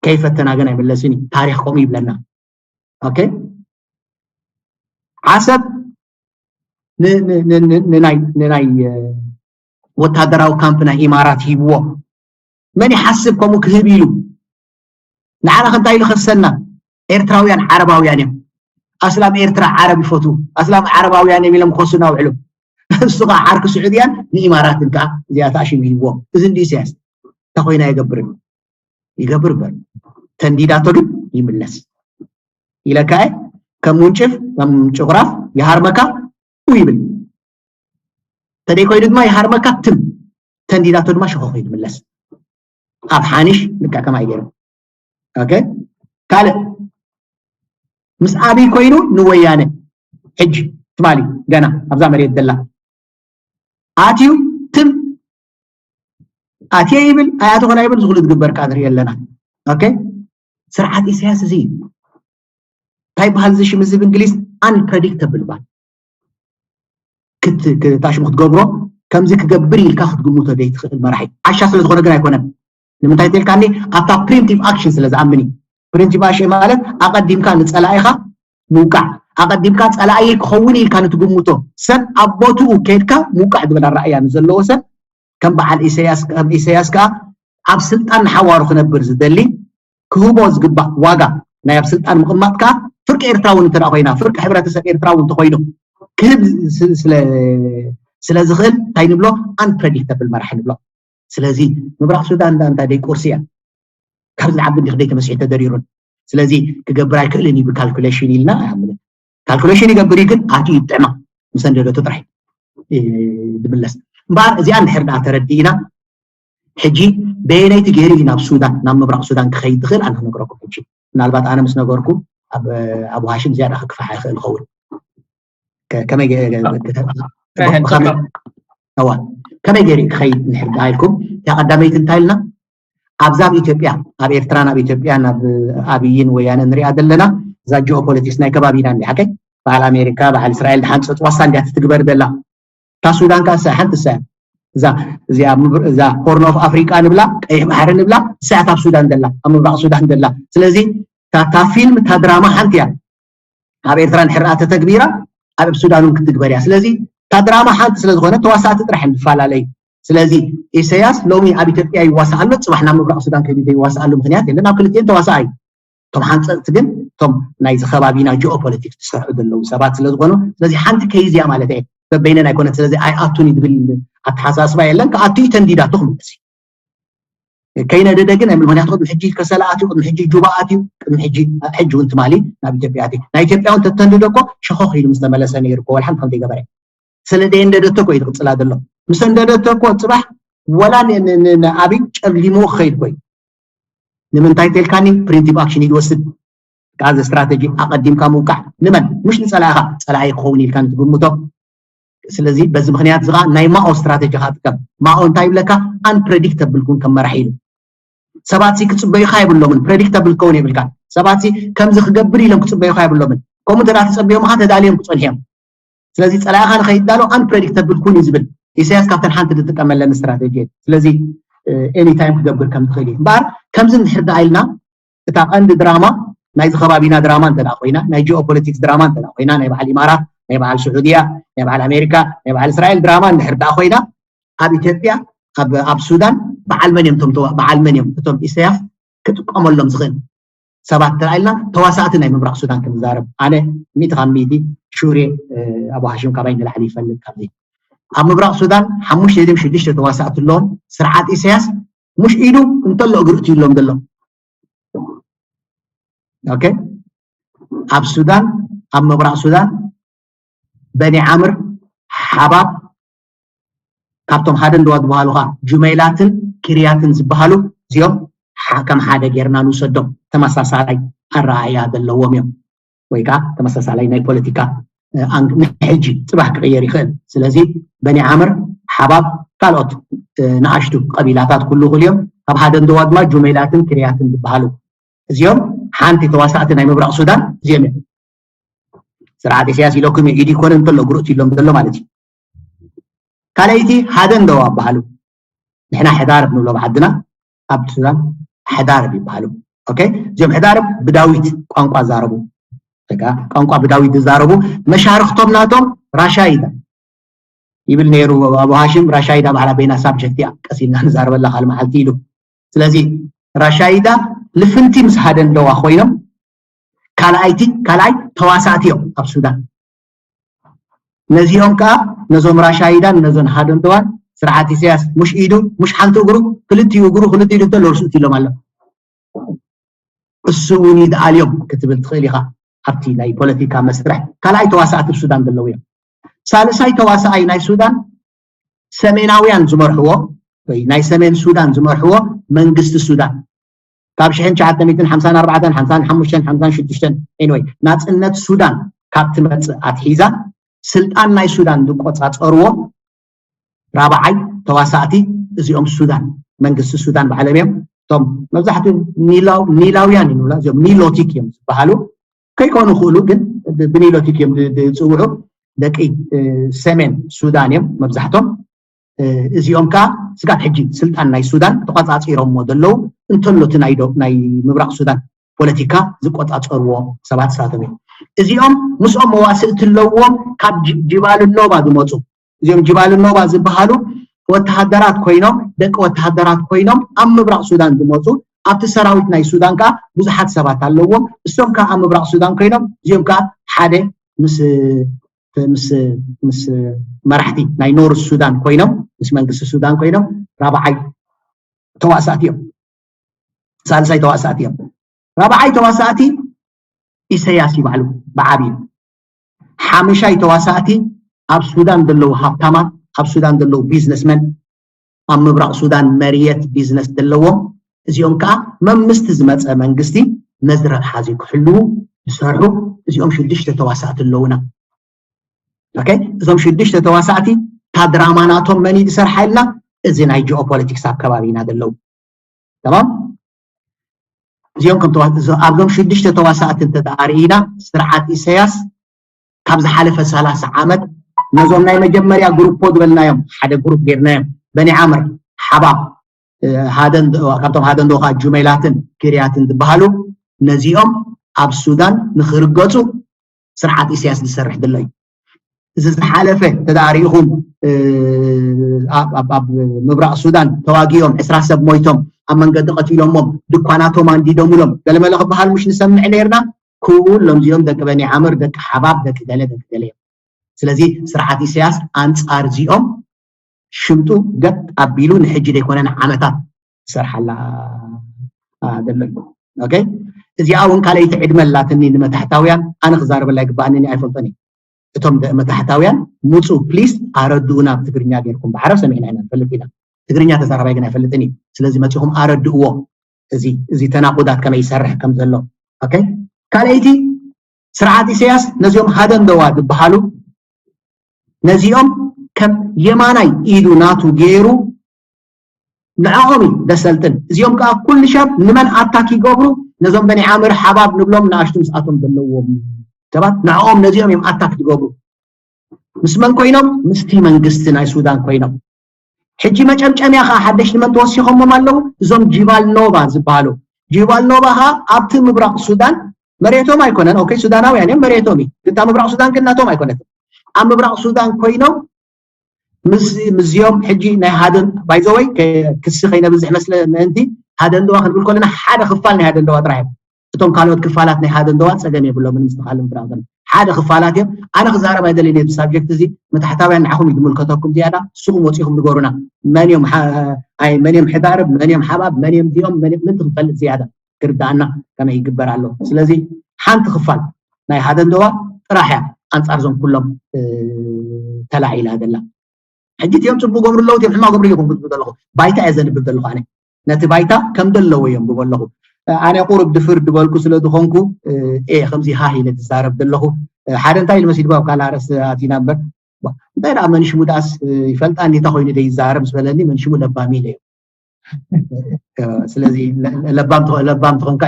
ከይፈተና ግን ኣይምለስን እዩ ታሪኽ ከምኡ ይብለና ኦኬ ዓሰብ ንናይ ወታደራዊ ካምፕ ናይ ኢማራት ሂብዎ መን ይሓስብ ከምኡ ክህብ ኢሉ? ንዓና ከ እንታይ ኢሉ ከሰና? ኤርትራውያን ዓረባውያን እዮም። ኣስላም ኤርትራ ዓረብ ይፈትዉ፣ ኣስላም ዓረባውያን እዮም ኢሎም ክኸሱና ውዕሉ። እሱ ከዓ ዓርኪ ስዑድያን ንኢማራትን ከዓ እዚኣ ተኣሽሙ ሂብዎም። እዚ እንዲ ኢሳያስ እንተ ኮይና ኣይገብርን። ይገብር እምበር ተንዲዳቶ ግን ይምለስ ኢለካ እየ። ከም ውንጭፍ ከም ጭቑራፍ ይሃርመካ ኡ ይብል። ተደይ ኮይኑ ድማ ይሃርመካ ትም፣ ተንዲዳቶ ድማ ሸኾ ኮይኑ ይምለስ። ኣብ ሓኒሽ ልክዕ ከማይ ገይሩ። ኦኬ፣ ካልእ ምስ ኣብይ ኮይኑ ንወያነ ሕጂ ትማሊ ገና ኣብዛ መሬት ዘላ ኣትዩ ትም ኣትየ ይብል ኣይኣተኹን ኣይብል ዝኽሉ ዝግበር ቃ ንርኢ ኣለና። ኦኬ፣ ስርዓት ኢሳያስ እዚ እዩ። እንታይ በሃል እዚ ሽም እዚ ብእንግሊዝ? Unpredictable ባል። ክት- ክታሽሙ ክትገብሮ ከምዚ ክገብር ኢልካ ክትግምቶ ዘይትኽእል መራሒ። ዓሻ ስለ ዝኾነ ግን ኣይኮነን። ንምንታይ ተልካኒ? ኣብታ ፕሪምቲቭ ኣክሽን ስለ ዝኣምን እዩ። ፕሪምቲቭ ኣክሽን ማለት ኣቐዲምካ ንጸላኢኻ ምውቃዕ፣ ኣቐዲምካ ጸላኢ ክኸውን ኢልካ ንትግምቶ ሰብ ኣብ ቦትኡ ከድካ ምውቃዕ ዝበል ኣረኣእያ ንዘለዎ ሰብ ከም በዓል ኢሳያስ ከም ኢሳያስ ከኣ ኣብ ስልጣን ንሓዋሩ ክነብር ዝደሊ ክህቦ ዝግባእ ዋጋ ናይ ኣብ ስልጣን ምቕማጥ ከኣ ፍርቂ ኤርትራዊ እንተ ኮይና ፍርቂ ሕብረተሰብ ኤርትራዊ እንተኮይኑ ክህብ ስለ ዝኽእል እንታይ ንብሎ? Unpredictable መራሒ ንብሎ። ስለዚ ምብራቕ ሱዳን እንዳ እንታይ ደይ ቁርሲ እያ ካብዚ ዓቢ እንዲኽ ደይ ተመስሒ ተደሪሩን ስለዚ ክገብር ኣይክእልን እዩ ብካልኩሌሽን ኢልና ኣይኣምንን። ካልኩሌሽን ይገብር እዩ ግን ኣትዩ ይጥዕማ ምስ ሰንደደቱ ጥራሕ ዝምለስ እምበኣር እዚኣ እንድሕር ደኣ ተረዲእና ሕጂ በየነይቲ ገይሩ እዩ ናብ ሱዳን ናብ ምብራቕ ሱዳን ክኸይድ ዝኽእል ኣነ ክነግረኩም ሕጂ ምናልባት ኣነ ምስ ነገርኩም ኣብ ዋሽን ዝያዳ ክክፋሕ ይኽእል ይኸውን ከመይ ከመይ ገይሩ ክኸይድ ንሕር ደኣ ኢልኩም እታ ቀዳመይቲ እንታይ ኢልና ኣብዛ ኣብ ኢትዮጵያ ኣብ ኤርትራን ኣብ ኢትዮጵያን ኣብ ኣብይን ወያነ ንሪኣ ዘለና እዛ ጂኦፖለቲክስ ናይ ከባቢና እንዲ ሓቀይ በዓል ኣሜሪካ በዓል እስራኤል ድሓንፀፅ ዋሳ እንዲያ ትትግበር ዘላ እታ ሱዳን ከዓ እሳ ሓንቲ እሳ እዛ እዚኣ እዛ ሆርን ኦፍ ኣፍሪቃ ንብላ ቀይሕ ባሕሪ ንብላ እሳያት ኣብ ሱዳን ዘላ ኣብ ምብራቅ ሱዳን ዘላ ስለዚ እታ ፊልም እታ ድራማ ሓንቲ እያ ኣብ ኤርትራ ንሕርኣ ተተግቢራ ኣብ ሱዳን እውን ክትግበር እያ ስለዚ እታ ድራማ ሓንቲ ስለዝኮነ ተዋሳእቲ ጥራሕ እንፈላለዩ ስለዚ ኢሳያስ ሎሚ ኣብ ኢትዮጵያ ይዋሳእ ኣሎ ፅባሕ ናብ ምብራቅ ሱዳን ከይዱ ዘይዋሳእ ኣሎ ምክንያት የለን ኣብ ክልቲኤን ተዋሳእ እዩ እቶም ሓንፀፅቲ ግን እቶም ናይዚ ከባቢና ጂኦፖለቲክስ ዝሰርሑ ዘለዉ ሰባት ስለዝኮኑ ስለዚ ሓንቲ ከይዝ እያ ማለት እየ በበይነን ኣይኮነት ስለዚ ኣይኣቱን እዩ ዝብል ኣተሓሳስባ የለን ክኣቱ እዩ ተንዲዳቱ ክምለስ እዩ ከይነደደ ግን ኣይብል ምክንያቱ ቅድሚ ሕጂ ከሰላ ኣትዩ ቅድሚ ሕጂ ጁባ ኣትዩ ቅድሚ ሕጂ ሕጂ እውን ትማሊ ናብ ኢትዮጵያ ኣትዩ ናይ ኢትዮጵያ እውን ተተንድዶ እኮ ሸኾኽ ኢሉ ምስ ተመለሰ ነይሩ እኮ ወላ ሓንቲ ከም ዘይገበረ ስለ ደየንደደቶ እኮ እዩ ዝቕፅላ ዘሎ ምስ ተንደደቶ እኮ ፅባሕ ወላ ንኣብይ ጨልጊምዎ ክኸይድ እኮ እዩ ንምንታይ ተልካኒ ፕሪንቲቭ ኣክሽን እዩ ዝወስድ ካብ ስትራተጂ ኣቐዲምካ ምውቃዕ ንመን ምሽ ንፀላኢኻ ፀላኢ ክኸውን ኢልካ ንትግምቶ ስለዚ በዚ ምክንያት እዚ ናይ ማኦ ስትራተጂ ከዓ ጥቀም ማኦ እንታይ ይብለካ unpredictable ኩን ከም መራሒ ኢሉ ሰባት ክፅበዩካ የብሎምን predictable ክኸውን የብልካ ሰባት ከምዚ ክገብር ኢሎም ክፅበዩካ የብሎምን ከምኡ እንተ ተፀቢዮምካ ተዳልዮም ክፀንሑ እዮም ስለዚ ፀላኢኻ ንኸይዳሎ unpredictable ኩን እዩ ዝብል ኢሳያስ ካብተን ሓንቲ ዝጥቀመለን ስትራተጂ ስለዚ ኤኒታይም ክገብር ከም ትኽእል እዩ እምበኣር ከምዚ እንድሕር ደኣ ኢልና እታ ቀንዲ ድራማ ናይዚ ከባቢና ድራማ እንተ ኮይና ናይ ጂኦፖለቲክስ ድራማ እንተ ኮይና ናይ በዓል ኢማራት ናይ በዓል ስዑድያ ናይ በዓል ኣሜሪካ ናይ በዓል እስራኤል ድራማ እንድሕር ደኣ ኮይና ኣብ ኢትዮጵያ ኣብ ሱዳን በዓል መን እዮም በዓል መን እዮም እቶም ኢሳያስ ክጥቀመሎም ዝኽእል ሰባት ተላኢልና ተዋሳእቲ ናይ ምብራቕ ሱዳን ክንዛረብ ኣነ ሚእቲ ካብ ሚእቲ ሹሬ ኣቡ ሃሽም ካባይ ንላዕሊ ይፈልጥ ካብዚ ኣብ ምብራቕ ሱዳን ሓሙሽተ ድም ሽዱሽተ ተዋሳእቲ ኣለዎም ስርዓት ኢሳያስ ሙሽ ኢዱ እንተሎ እግሪ እትይሎም ዘሎ ኦኬ ኣብ ሱዳን ኣብ ምብራቕ ሱዳን በኒ ዓምር ሓባብ ካብቶም ሓደ እንደዋ ዝበሃሉ ከዓ ጁመይላትን ኪርያትን ዝበሃሉ እዚኦም ከም ሓደ ጌርና ንውሰዶም ተመሳሳላይ ኣረኣእያ ዘለዎም እዮም ወይ ከዓ ተመሳሳላይ ናይ ፖለቲካ ሕጂ ፅባሕ ክቅየር ይኽእል ስለዚ በኒ ዓምር ሓባብ ካልኦት ንኣሽቱ ቀቢላታት ኩሉ ይኽእሉ እዮም ካብ ሓደ እንደዋ ድማ ጁመይላትን ኪርያትን ዝበሃሉ እዚኦም ሓንቲ ተዋሳእቲ ናይ ምብራቅ ሱዳን እዚኦም እዮም ስርዓት ኢሳያስ ኢለኩም እዩ ኢዱ ይኮነ እንተሎ ግሩእት ኢሎም ዘሎ ማለት እዩ ካልኣይቲ ሓደ እንደዋ በሃሉ ንሕና ሕዳርብ ንብሎም ዓድና ኣብ ሱዳን ሕዳርብ ይበሃሉ ኦኬ እዚኦም ሕዳርብ ብዳዊት ቋንቋ ዛረቡ ቋንቋ ብዳዊት ዝዛረቡ መሻርክቶም ናቶም ራሻይዳ ይብል ነይሩ ኣቡ ሃሽም ራሻይዳ ባዕላ በይና ሳብጀክት እያ ቀስ ኢልና ንዛረበላ ካልእ መዓልቲ ኢሉ ስለዚ ራሻይዳ ልፍንቲ ምስ ሃደንደዋ ኮይኖም ካልኣይቲ ካልኣይ ተዋሳእቲ እዮም ኣብ ሱዳን። ነዚኦም ከዓ ነዞም ራሻይዳን ነዞን ሃደንደዋን ስርዓት ኢሳያስ ሙሽ ኢዱ ሙሽ ሓንቲ እግሩ ክልቲኡ እግሩ ክልቲኡ ኢዱ እንተሎ ርስኡ ኢሎም ኣሎ። እሱ እውን ይድኣልዮም ክትብል ትኽእል ኢኻ። ኣብቲ ናይ ፖለቲካ መስርሕ ካልኣይ ተዋሳእቲ ኣብ ሱዳን ዘለዉ እዮም። ሳልሳይ ተዋሳኣይ ናይ ሱዳን ሰሜናውያን ዝመርሕዎ ወይ ናይ ሰሜን ሱዳን ዝመርሕዎ መንግስቲ ሱዳን ካብ ሽሕን ትሽዓተ ሚእትን ሓምሳን ኣርባዕተን ሓምሳን ሓሙሽተን ሓምሳን ሽዱሽተን ኤንወይ ናፅነት ሱዳን ካብ ትመፅእ ኣትሒዛ ስልጣን ናይ ሱዳን ዝቆፃፀርዎ ራብዓይ ተዋሳእቲ እዚኦም ሱዳን መንግስቲ ሱዳን ባዕሎም እዮም። እቶም መብዛሕትኡ ኒላውያን ይንብላ እዚኦም ኒሎቲክ እዮም ዝበሃሉ ከይኮኑ ክእሉ ግን ብኒሎቲክ እዮም ዝፅውዑ ደቂ ሰሜን ሱዳን እዮም መብዛሕቶም። እዚኦም ከዓ ስጋብ ሕጂ ስልጣን ናይ ሱዳን ተቋፃፂሮሞ ዘለዉ እንተሎ እቲ ናይ ምብራቅ ሱዳን ፖለቲካ ዝቆፃፀርዎ ሰባት ሳቶም እዮም። እዚኦም ምስኦም መዋስእቲ ኣለዎም ካብ ጅባል ኖባ ዝመፁ እዚኦም ጅባል ኖባ ዝበሃሉ ወተሃደራት ኮይኖም ደቂ ወተሃደራት ኮይኖም ኣብ ምብራቅ ሱዳን ዝመፁ ኣብቲ ሰራዊት ናይ ሱዳን ከዓ ብዙሓት ሰባት ኣለዎም። እሶም ከዓ ኣብ ምብራቅ ሱዳን ኮይኖም እዚኦም ከዓ ሓደ ምስ ምስ ምስ መራሕቲ ናይ ኖርዝ ሱዳን ኮይኖም ምስ መንግስቲ ሱዳን ኮይኖም ራብዓይ ተዋሳእቲ እዮም። ሳልሳይ ተዋሳእቲ እዮም። ራብዓይ ተዋሳእቲ ኢሰያስ ይባዕሉ ብዓብዩ። ሓምሻይ ተዋሳእቲ ኣብ ሱዳን ዘለዉ ሃብታማት፣ ኣብ ሱዳን ዘለዉ ቢዝነስመን፣ ኣብ ምብራቕ ሱዳን መርየት ቢዝነስ ዘለዎም እዚኦም ከዓ መምስቲ ዝመፀ መንግስቲ ነዚ ረብሓ እዚ ክሕልዉ ዝሰርሑ እዚኦም ሽዱሽተ ተዋሳእቲ ኣለዉና። ኦኬ እዞም ሽዱሽተ ተዋሳእቲ እታ ድራማ ናቶም መን እዩ ዝሰርሓ ኢልና እዚ ናይ ጂኦፖለቲክስ ኣብ ከባቢና ዘለዉ ተማም እዚኦም ከም ኣብዞም ሽዱሽተ ተዋሳእቲ እንተተኣርኢና ስርዓት ኢሳያስ ካብ ዝሓለፈ ሰላሳ ዓመት ነዞም ናይ መጀመርያ ግሩፖ ዝበልናዮም ሓደ ግሩፕ ጌርናዮም በኒ ዓምር ሓባብ ሃደን ካብቶም ሃደን ከዓ ጁሜላትን ኪርያትን ዝበሃሉ ነዚኦም ኣብ ሱዳን ንክርገፁ ስርዓት ኢሳያስ ዝሰርሕ ዘሎ እዩ። እዚ ዝሓለፈ ተዳሪኹም ኣብ ምብራቕ ሱዳን ተዋጊኦም ዕስራ ሰብ ሞይቶም ኣብ መንገዲ ቀቲሎሞም ድኳናቶም ኣንዲዶምሎም ገለመለ ክበሃል ምሽ ንሰምዕ ነርና። ኩሎም እዚኦም ደቂ በኒ ዓምር ደቂ ሓባብ ደቂ ገለ ደቂ ገለ እዮም። ስለዚ ስርዓት ኢሳያስ ኣንፃር እዚኦም ሽምጡ ገጥ ኣቢሉ ንሕጂ ዘይኮነ ንዓመታት ዝሰርሓላ ዘሎ እዩ። ኦኬ እዚኣ እውን ካልኣይቲ ዕድመ ኣላትኒ ንመታሕታውያን ኣነ ክዛረበላ ይግባኣኒ ኣይፈልጦን እዩ። እቶም መታሕታውያን ምፁ ፕሊስ ኣረድኡና ብትግርኛ ጌርኩም ብዓረብ ሰሚዕና ኢና ንፈልጥ ኢና ትግርኛ ተዛራባይ ግን ኣይፈልጥን እዩ። ስለዚ መፂኹም ኣረድእዎ እዚ እዚ ተናቁዳት ከመይ ይሰርሕ ከም ዘሎ። ኦኬ ካልኣይቲ ስርዓት ኢሳያስ ነዚኦም ሃደንደዋ ዝበሃሉ ነዚኦም ከም የማናይ ኢዱ ናቱ ገይሩ ንዕኦም እዩ ዘሰልጥን። እዚኦም ከዓ ኩሉ ሻብ ንመን ኣታክ ይገብሩ ነዞም በኒ ዓምር ሓባብ ንብሎም ንኣሽቱ ምስኣቶም ዘለዎም ሰባት ንዕኦም ነዚኦም እዮም ኣታክ ዝገብሩ። ምስ መን ኮይኖም? ምስቲ መንግስቲ ናይ ሱዳን ኮይኖም። ሕጂ መጨምጨምያ ከዓ ሓደሽቲ መን ተወሲኾሞም ኣለዉ? እዞም ጂባል ኖባ ዝበሃሉ። ጂባል ኖባ ከዓ ኣብቲ ምብራቕ ሱዳን መሬቶም ኣይኮነን። ኦኬ ሱዳናውያን እዮም መሬቶም እዩ። ግን እታ ምብራቕ ሱዳን ግን ናቶም ኣይኮነትን። ኣብ ምብራቕ ሱዳን ኮይኖም ምስዚኦም ሕጂ ናይ ሃደን ባይዘወይ ክሲ ከይነብዝሕ መስለ ምእንቲ ሃደንደዋ ክንብል ከለና ሓደ ክፋል ናይ ሃደንደዋ ጥራሕ እዮም። እቶም ካልኦት ክፋላት ናይ ሃደንደዋ ፀገም የብሎምን ምስትኻልን ብራዘር ሓደ ክፋላት እዮም። ኣነ ክዛረብ ኣይደልን እዚ ሳብጀክት እዚ መታሕታውያን ንዓኹም እዩ ዝምልከተኩም ዝያዳ ንስኹም ወፂኹም ንገሩና። መን እዮም መን እዮም ሕዳርብ መን እዮም ሓባብ መን እዮም እዚኦም ምን ትክፈልጥ ዝያዳ ክርዳኣና ከመይ ይግበር ኣሎ። ስለዚ ሓንቲ ክፋል ናይ ሃደንደዋ ጥራሕ እያ ኣንፃር ዞም ኩሎም ተላዒላ ዘላ። ሕጂ እቲኦም ፅቡቅ ገብሩ ኣለዉ እቲኦም ሕማቅ ገብሩ እዮም ክትብል ዘለኹ ባይታ እየ ዘንብብ ዘለኹ ኣነ ነቲ ባይታ ከም ደለዎ እዮም ብበለኹ ኣነ ቁሩብ ድፍር ድበልኩ ስለ ዝኾንኩ ኤ ከምዚ ሃህ ኢለ ዝዛረብ ዘለኹ ሓደ እንታይ ኢሉ መሲልኩ ኣብ ካልእ ኣርእስቲ ኣቲና እምበር እንታይ ደኣ መንሽሙ ደኣስ ይፈልጣ እንዲታ ኮይኑ ደ ይዛረብ ምስ በለኒ መንሽሙ ለባም ኢለ እዩ ስለዚ ለባም ለባም ትኾንካ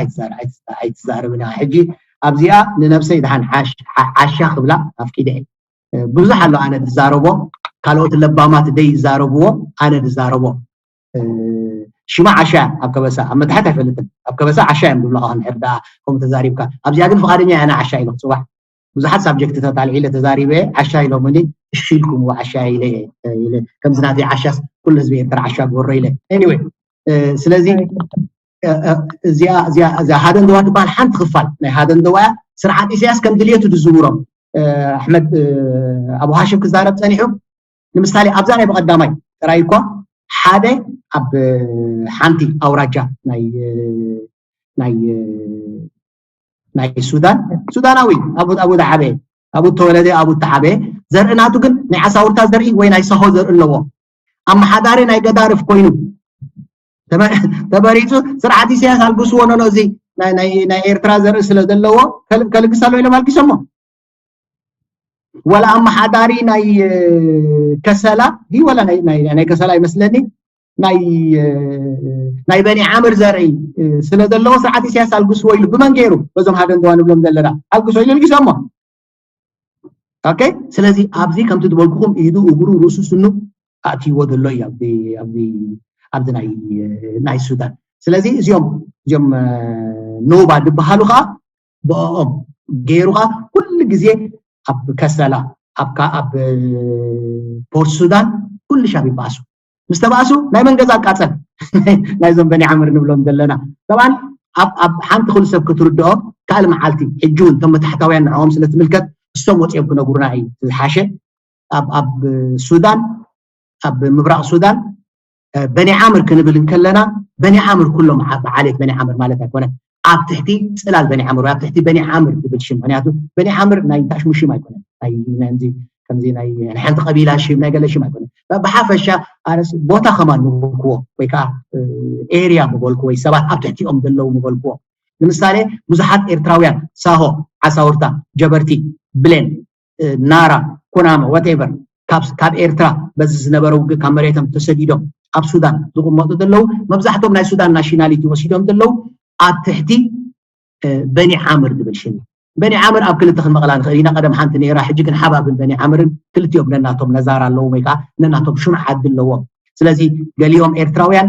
ኣይትዛረብን ሕጂ ኣብዚኣ ንነብሰይ ድሓን ዓሻ ክብላ ኣፍቂደ ብዙሕ ኣሎ ኣነ ዝዛረቦ ካልኦት ለባማት ደይ ይዛረብዎ ኣነ ዝዛረቦ ሽማ ዓሻ ኣብ ከበሳ ኣብ መታሕት ኣይፈልጥን ኣብ ከበሳ ዓሻ እዮም ዝብሎ ከዓን ሕርዳ ከምኡ ተዛሪብካ ኣብዚኣ ግን ፍቓደኛ ኣነ ዓሻ ኢለ ክፅዋዕ ብዙሓት ሳብጀክትታት ኣልዒለ ተዛሪበ ዓሻ ኢሎምኒ እሺ ኢልኩም ዓሻ ኢለ ከምዚ ናተይ ዓሻስ ኩሉ ህዝቢ ኤርትራ ዓሻ ግበሮ ኢለ anyway ስለዚ እዚኣ ሃደንደዋ ትበሃል ሓንቲ ክፋል ናይ ሃደንደዋ እያ። ስርዓት ኢሳያስ ከም ድልየቱ ዝዝውሮም ኣሕመድ ኣቡ ሃሽም ክዛረብ ፀኒሑ። ንምሳሌ ኣብዛ ናይ ብቐዳማይ ጥራይ እኳ ሓደ ኣብ ሓንቲ ኣውራጃ ናይ ናይ ናይ ሱዳን ሱዳናዊ ኣብኡ ዝዓበየ ኣብኡ ተወለደ ኣብኡ ተዓበየ ዘርኢ ናቱ ግን ናይ ዓሳውርታ ዘርኢ ወይ ናይ ሳሆ ዘርኢ ኣለዎ። ኣመሓዳሪ ናይ ገዳርፍ ኮይኑ ተመሪፁ ስርዓት ኢሳያስ ኣልግስዎ ነሎ እዚ ናይ ኤርትራ ዘርኢ ስለ ዘለዎ ከልግስ ኣሎ ኢሎም ኣልጊሶሞ። ወላ ኣመሓዳሪ ናይ ከሰላ ዲ ወላ ናይ ከሰላ ይመስለኒ ናይ ናይ በኒ ዓምር ዘርኢ ስለ ዘለዎ ስርዓት ኢሳያስ ኣልግስዎ ኢሉ ብመን ገይሩ በዞም ሃደንደዋ ንብሎም ዘለና ኣልግሶ ኢሉ ኣልጊሶሞ። ኦኬ ስለዚ ኣብዚ ከምቲ ዝበልኩኹም ኢዱ እግሩ ርእሱ ስኑ ኣእትይዎ ዘሎ እዩ ኣብዚ ኣብዚ ኣብዚ ናይ ናይ ሱዳን ስለዚ እዚኦም እዚኦም ኖባ ዝበሃሉ ከዓ ብኦም ገይሩ ከዓ ኩሉ ግዜ ኣብ ከሰላ ኣብ ኣብ ፖርት ሱዳን ኩሉ ሻብ ይበኣሱ ምስ ተባእሱ ናይ መን ገዛ ኣቃፀል ናይዞም በኒ ዓምር ንብሎም ዘለና ጠብዓን ኣብ ኣብ ሓንቲ ኩሉ ሰብ ክትርድኦ ካልእ መዓልቲ ሕጂ እውን እቶም መታሕታውያን ንዕኦም ስለ ትምልከት እሶም ወፂኦም ክነግሩና እዩ ዝሓሸ ኣብ ኣብ ሱዳን ኣብ ምብራቕ ሱዳን በኒ ዓምር ክንብል እንከለና በኒ ዓምር ኩሎም ብዓሌት በኒ ዓምር ማለት ኣይኮነ ኣብ ትሕቲ ፅላል በኒ ዓምር ኣብ ትሕቲ በኒ ዓምር ዝብል ሽም ምክንያቱ በኒ ዓምር ናይ ታሽሙ ሽም ኣይኮነ ከምዚ ናይ ሓንቲ ቀቢላ ሽም ናይ ገለ ሽም ኣይኮነ ብሓፈሻ ኣነስ ቦታ ከማን ምበልክዎ ወይ ከዓ ኤርያ ምበልክዎ ወይ ሰባት ኣብ ትሕቲኦም ዘለዉ ምበልክዎ ንምሳሌ ብዙሓት ኤርትራውያን ሳሆ ዓሳውርታ ጀበርቲ ብሌን ናራ ኩናማ whatever ካብ ኤርትራ በዚ ዝነበረ ውግእ ካብ መሬቶም ተሰዲዶም ኣብ ሱዳን ዝቕመጡ ዘለዉ መብዛሕቶም ናይ ሱዳን ናሽናሊቲ ወሲዶም ዘለዉ ኣብ ትሕቲ በኒ ዓምር ዝብል ሽም በኒ ዓምር ኣብ ክልተ ክንመቕላ ንኽእል ኢና ቀደም ሓንቲ ነይራ ሕጂ ግን ሓባብን በኒ ዓምርን ክልቲኦም ነናቶም ነዛር ኣለዎም ወይ ከዓ ነናቶም ሽም ዓዲ ኣለዎም ስለዚ ገሊኦም ኤርትራውያን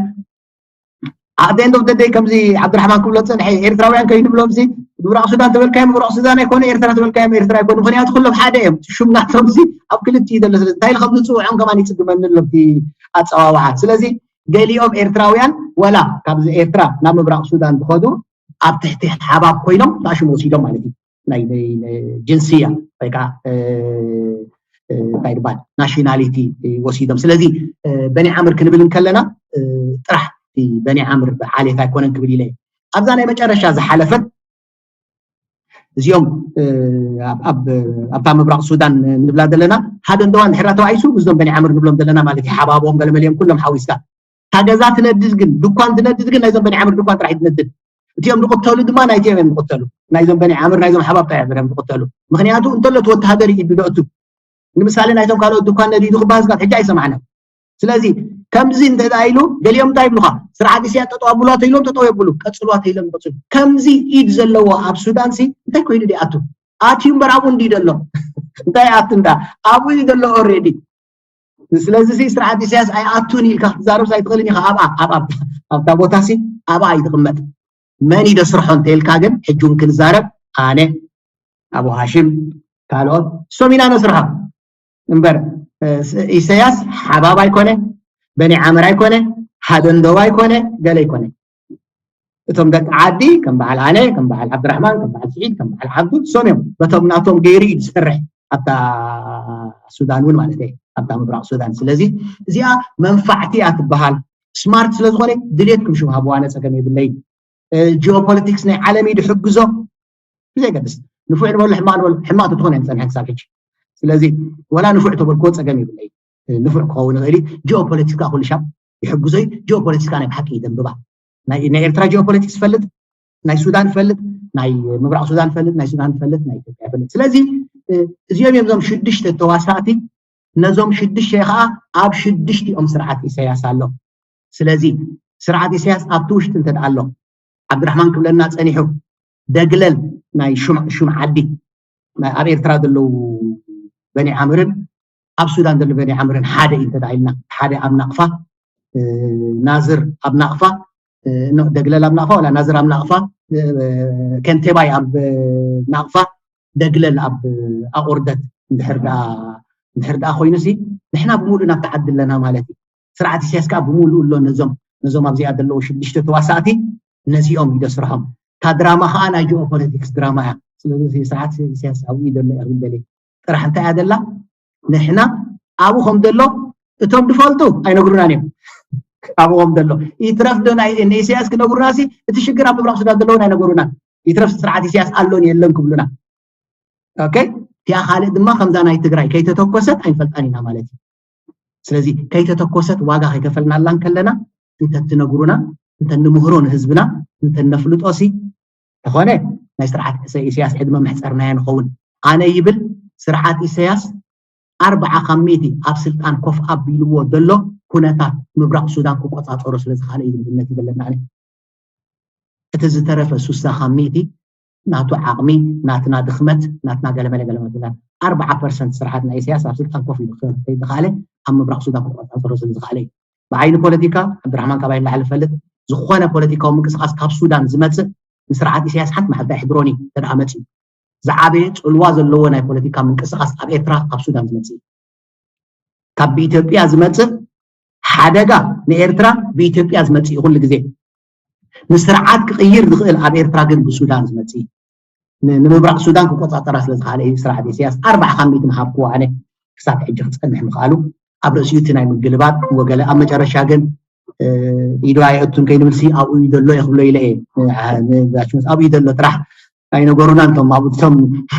ኣብ ደንዶ ደደይ ከምዚ ዓብድራሕማን ክብሎ ፀንሐ ኤርትራውያን ከይንብሎም ሲ ምብራቕ ሱዳን ተበልካዮም ምብራቕ ሱዳን ኣይኮነ ኤርትራ ተበልካዮም ኤርትራ ኣይኮነ ምክንያቱ ኩሎም ሓደ እዮም ሽም ናቶም ሲ ኣብ ክልቲኡ ዘሎ ስለ እንታይ ከም ዝፅውዖም ከማን ይፅግመኒ ኣሎ ኣፀዋውዓ ስለዚ ገሊኦም ኤርትራውያን ወላ ካብዚ ኤርትራ ናብ ምብራቕ ሱዳን ዝኸዱ ኣብ ትሕቲ ሓባብ ኮይኖም ፋሽን ወሲዶም ማለት እዩ ናይ ጅንስያ ወይ ከዓ እንታይ ይባል ናሽናሊቲ ወሲዶም ስለዚ በኒ ዓምር ክንብል እንከለና ጥራሕ በኒ ዓምር ዓሌት ኣይኮነን ክብል ኢለ ኣብዛ ናይ መጨረሻ ዝሓለፈት እዚኦም ኣብታ ምብራቕ ሱዳን ንብላ ዘለና ሓደ እንደዋ እንድሕራ ተባኢሱ ምስዞም በኒ ዓምር ንብሎም ዘለና ማለት እዩ ሓባቦም ገለመሊኦም ኩሎም ሓዊስካ እታ ገዛ ትነድድ ግን ድኳን ትነድድ ግን ናይዞም በኒ ዓምር ድኳን ጥራሕ ትነድድ እቲኦም ዝቕተሉ ድማ ናይቲኦም እዮም ዝቕተሉ ናይዞም በኒ ዓምር ናይዞም ሓባብ ጥራሕ እዮም ዝቕተሉ ምክንያቱ እንተሎ እቲ ወተሃደር እዩ ድደእቱ ንምሳሌ ናይቶም ካልኦት ድኳን ነዲዱ ክበሃል ስጋብ ሕጂ ኣይሰማዕናን ስለዚ ከምዚ እንተ ኢሉ ገሊኦም እንታይ ይብሉካ ስርዓት እስያ ጠጠው ኣብሉዋ ተኢሎም ጠጠው የብሉ ቀፅሉዋ ተኢሎም ይቀፅሉ ከምዚ ኢድ ዘለዎ ኣብ ሱዳን ሲ እንታይ ኮይኑ ዲኣቱ ኣትዩ እምበር ኣብኡ እንዲ ዘሎ እንታይ ኣቱ እንዳ ኣብኡ እዩ ዘሎ ኦሬዲ ስለዚ ስርዓት ኢሳያስ ኣይኣቱን ኢልካ ክትዛረብ ኣይትኽእልን ኢኻ ኣብኣ ኣብታ ቦታ ሲ ኣብኣ እዩ ትቕመጥ መን እዩ ደስርሖ እንተኢልካ ግን ሕጂ እውን ክንዛረብ ኣነ ኣቡ ሃሽም ካልኦት እሶም ኢና ነስርሖም እምበር ኢሳያስ ሓባብ ኣይኮነ በኒ ዓመር ኣይኮነ ሃደንደው ኣይኮነ ገለ ኣይኮነ እቶም ደቂ ዓዲ ከም በዓል ኣነ ከም በዓል ዓብድራሕማን ከም በዓል ስዒድ ከም በዓል ዓብዱ እሶም እዮም በቶም ናቶም ገይሩ እዩ ዝሰርሕ ኣብታ ሱዳን እውን ማለት እየ ኣብታ ምብራቕ ሱዳን ስለዚ እዚኣ መንፋዕቲ እያ ትበሃል ስማርት ስለዝኾነ ድሌትኩም ሽም ሃብዋነ ፀገም የብለይ ጂኦፖለቲክስ ናይ ዓለም እዩ ድሕግዞ ብዘይገድስ ንፉዕ ንበሉ ሕማቕ ንበሉ ሕማቕ ትኾነ እዮም ፀንሐ ክሳብ ሕጂ ስለዚ ወላ ንፉዕ ተበልክዎ ፀገም የብለይ ንፉዕ ክኸውን ይኽእል ጂኦፖለቲክስ ከዓ ኩሉ ሻብ ይሕግዞ ጂኦፖለቲክስ ከዓ ናይ ብሓቂ ይደንብባ ናይ ኤርትራ ጂኦፖለቲክስ ፈልጥ ናይ ሱዳን ፈልጥ ናይ ምብራቕ ሱዳን ፈልጥ ናይ ሱዳን ፈልጥ ናይ ኢትዮጵያ ፈልጥ ስለዚ እዚኦም እዮም ዞም ሽዱሽተ ተዋሳእቲ ነዞም ሽዱሽተ ከዓ ኣብ ሽዱሽቲኦም ስርዓት ኢሳያስ ኣሎ ስለዚ ስርዓት ኢሳያስ ኣብቲ ውሽጢ እንተ ኣሎ ዓብድራሕማን ክብለና ፀኒሑ ደግለል ናይ ሹም ዓዲ ኣብ ኤርትራ ዘለዉ በኒ ዓምርን ኣብ ሱዳን ዘሎ በኒ ዓምርን ሓደ እዩ እንተ ኢልና ሓደ ኣብ ናቕፋ ናዝር ኣብ ናቕፋ ደግለል ኣብ ናቕፋ ወላ ናዝር ኣብ ናቕፋ ከንቴባይ ኣብ ናቕፋ ደግለል ኣብ ኣቑርደት እንድሕር ደኣ እንድሕር ደኣ ኮይኑሲ ንሕና ብምሉእ ናብቲ ዓዲ ኣለና ማለት እዩ ስርዓት ኢሳያስ ከዓ ብምሉእ ኣሎ ነዞም ነዞም ኣብዚኣ ዘለዉ ሽዱሽተ ተዋሳእቲ ነዚኦም እዩ ደስርሖም። እታ ድራማ ከዓ ናይ ጂኦፖለቲክስ ድራማ እያ። ስለዚ ስርዓት ኢሳያስ ኣብኡ እዩ ዘሎ እያ ክብል ደልየ። ጥራሕ እንታይ እያ ደላ? ንሕና ኣብኡ ከም ዘሎ እቶም ዝፈልጡ ኣይነግሩናን እዮም። ኣብኡ ከም ዘሎ ይትረፍ ዶ ናይ ንኢሳያስ ክነግሩና ሲ እቲ ሽግር ኣብ ምብራቕ ሱዳን ዘለውን ኣይነገሩናን። ይትረፍ ስርዓት ኢሳያስ ኣሎን የለን ክብሉና። ኦኬ፣ እቲኣ ካልእ ድማ ከምዛ ናይ ትግራይ ከይተተኮሰት ኣይንፈልጣን ኢና ማለት እዩ። ስለዚ ከይተተኮሰት ዋጋ ከይከፈልናላ እንከለና እንተትነግሩና፣ እንተንምህሮ ንህዝብና፣ እንተነፍልጦ ሲ ተኾነ ናይ ስርዓት ኢሰ- ኢሳያስ ዕድመ መሕፀርናዮ ንኸውን። ኣነ ይብል ስርዓት ኢሳያስ ኣርብዓ ካብ ሚእቲ ኣብ ስልጣን ኮፍ ኣቢልዎ ዘሎ ኩነታት ምብራቕ ሱዳን ክቆፃፀሮ ስለ ዝኽኣለ እዩ ዝብል እምነት ይብለና ኣነ። እቲ ዝተረፈ ሱሳ ካብ ሚእቲ ናቱ ዓቕሚ፣ ናትና ድኽመት፣ ናትና ገለመለ ገለመለ ትብላ። ኣርብዓ ፐርሰንት ስርዓት ናይ ኢሳያስ ኣብ ስልጣን ኮፍ ኢሉ ክኸይድ ዝኸኣለ ኣብ ምብራቕ ሱዳን ክቆፃፀሮ ስለ ዝኸኣለ እዩ። ብዓይኒ ፖለቲካ ዓብድራሕማን ካባይ ንላዕሊ ዝፈልጥ፣ ዝኾነ ፖለቲካዊ ምንቅስቃስ ካብ ሱዳን ዝመፅእ ንስርዓት ኢሳያስ ሓንቲ መዓልቲ ኣይሕድሮን እዩ። እንተ ደኣ መፂኡ ዝዓበየ ፅልዋ ዘለዎ ናይ ፖለቲካ ምንቅስቃስ ኣብ ኤርትራ ካብ ሱዳን ዝመፅእ እዩ። ካብ ብኢትዮጵያ ዝመፅእ ሓደጋ ንኤርትራ ብኢትዮጵያ ዝመፅእ እዩ ኩሉ ግዜ። ንስርዓት ክቕይር ዝኽእል ኣብ ኤርትራ ግን ብሱዳን ዝመፅእ እዩ። ን- ንምብራቕ ሱዳን ክቆፃፀራ ስለ ዝኽኣለ እዩ ስርዓት ኢሳያስ ኣርባዓ ካብ ሚእቲ ምሃብክዎ ኣነ ክሳብ ሕጂ ክፀንሕ ምኽኣሉ። ኣብ ርእሲኡ እቲ ናይ ምግልባጥ ወገለ ኣብ መጨረሻ ግን እ፣ ኢዱ ኣየእቱን ከይንብል ሲ ኣብኡ እዩ ዘሎ ይኽብሎ ኢለ እየ። እ፣ አ- ን- ጋሽ ምስ ኣብኡ እዩ ዘሎ ጥራሕ ኣይነገሩናን። እቶም ኣብኡ እቶም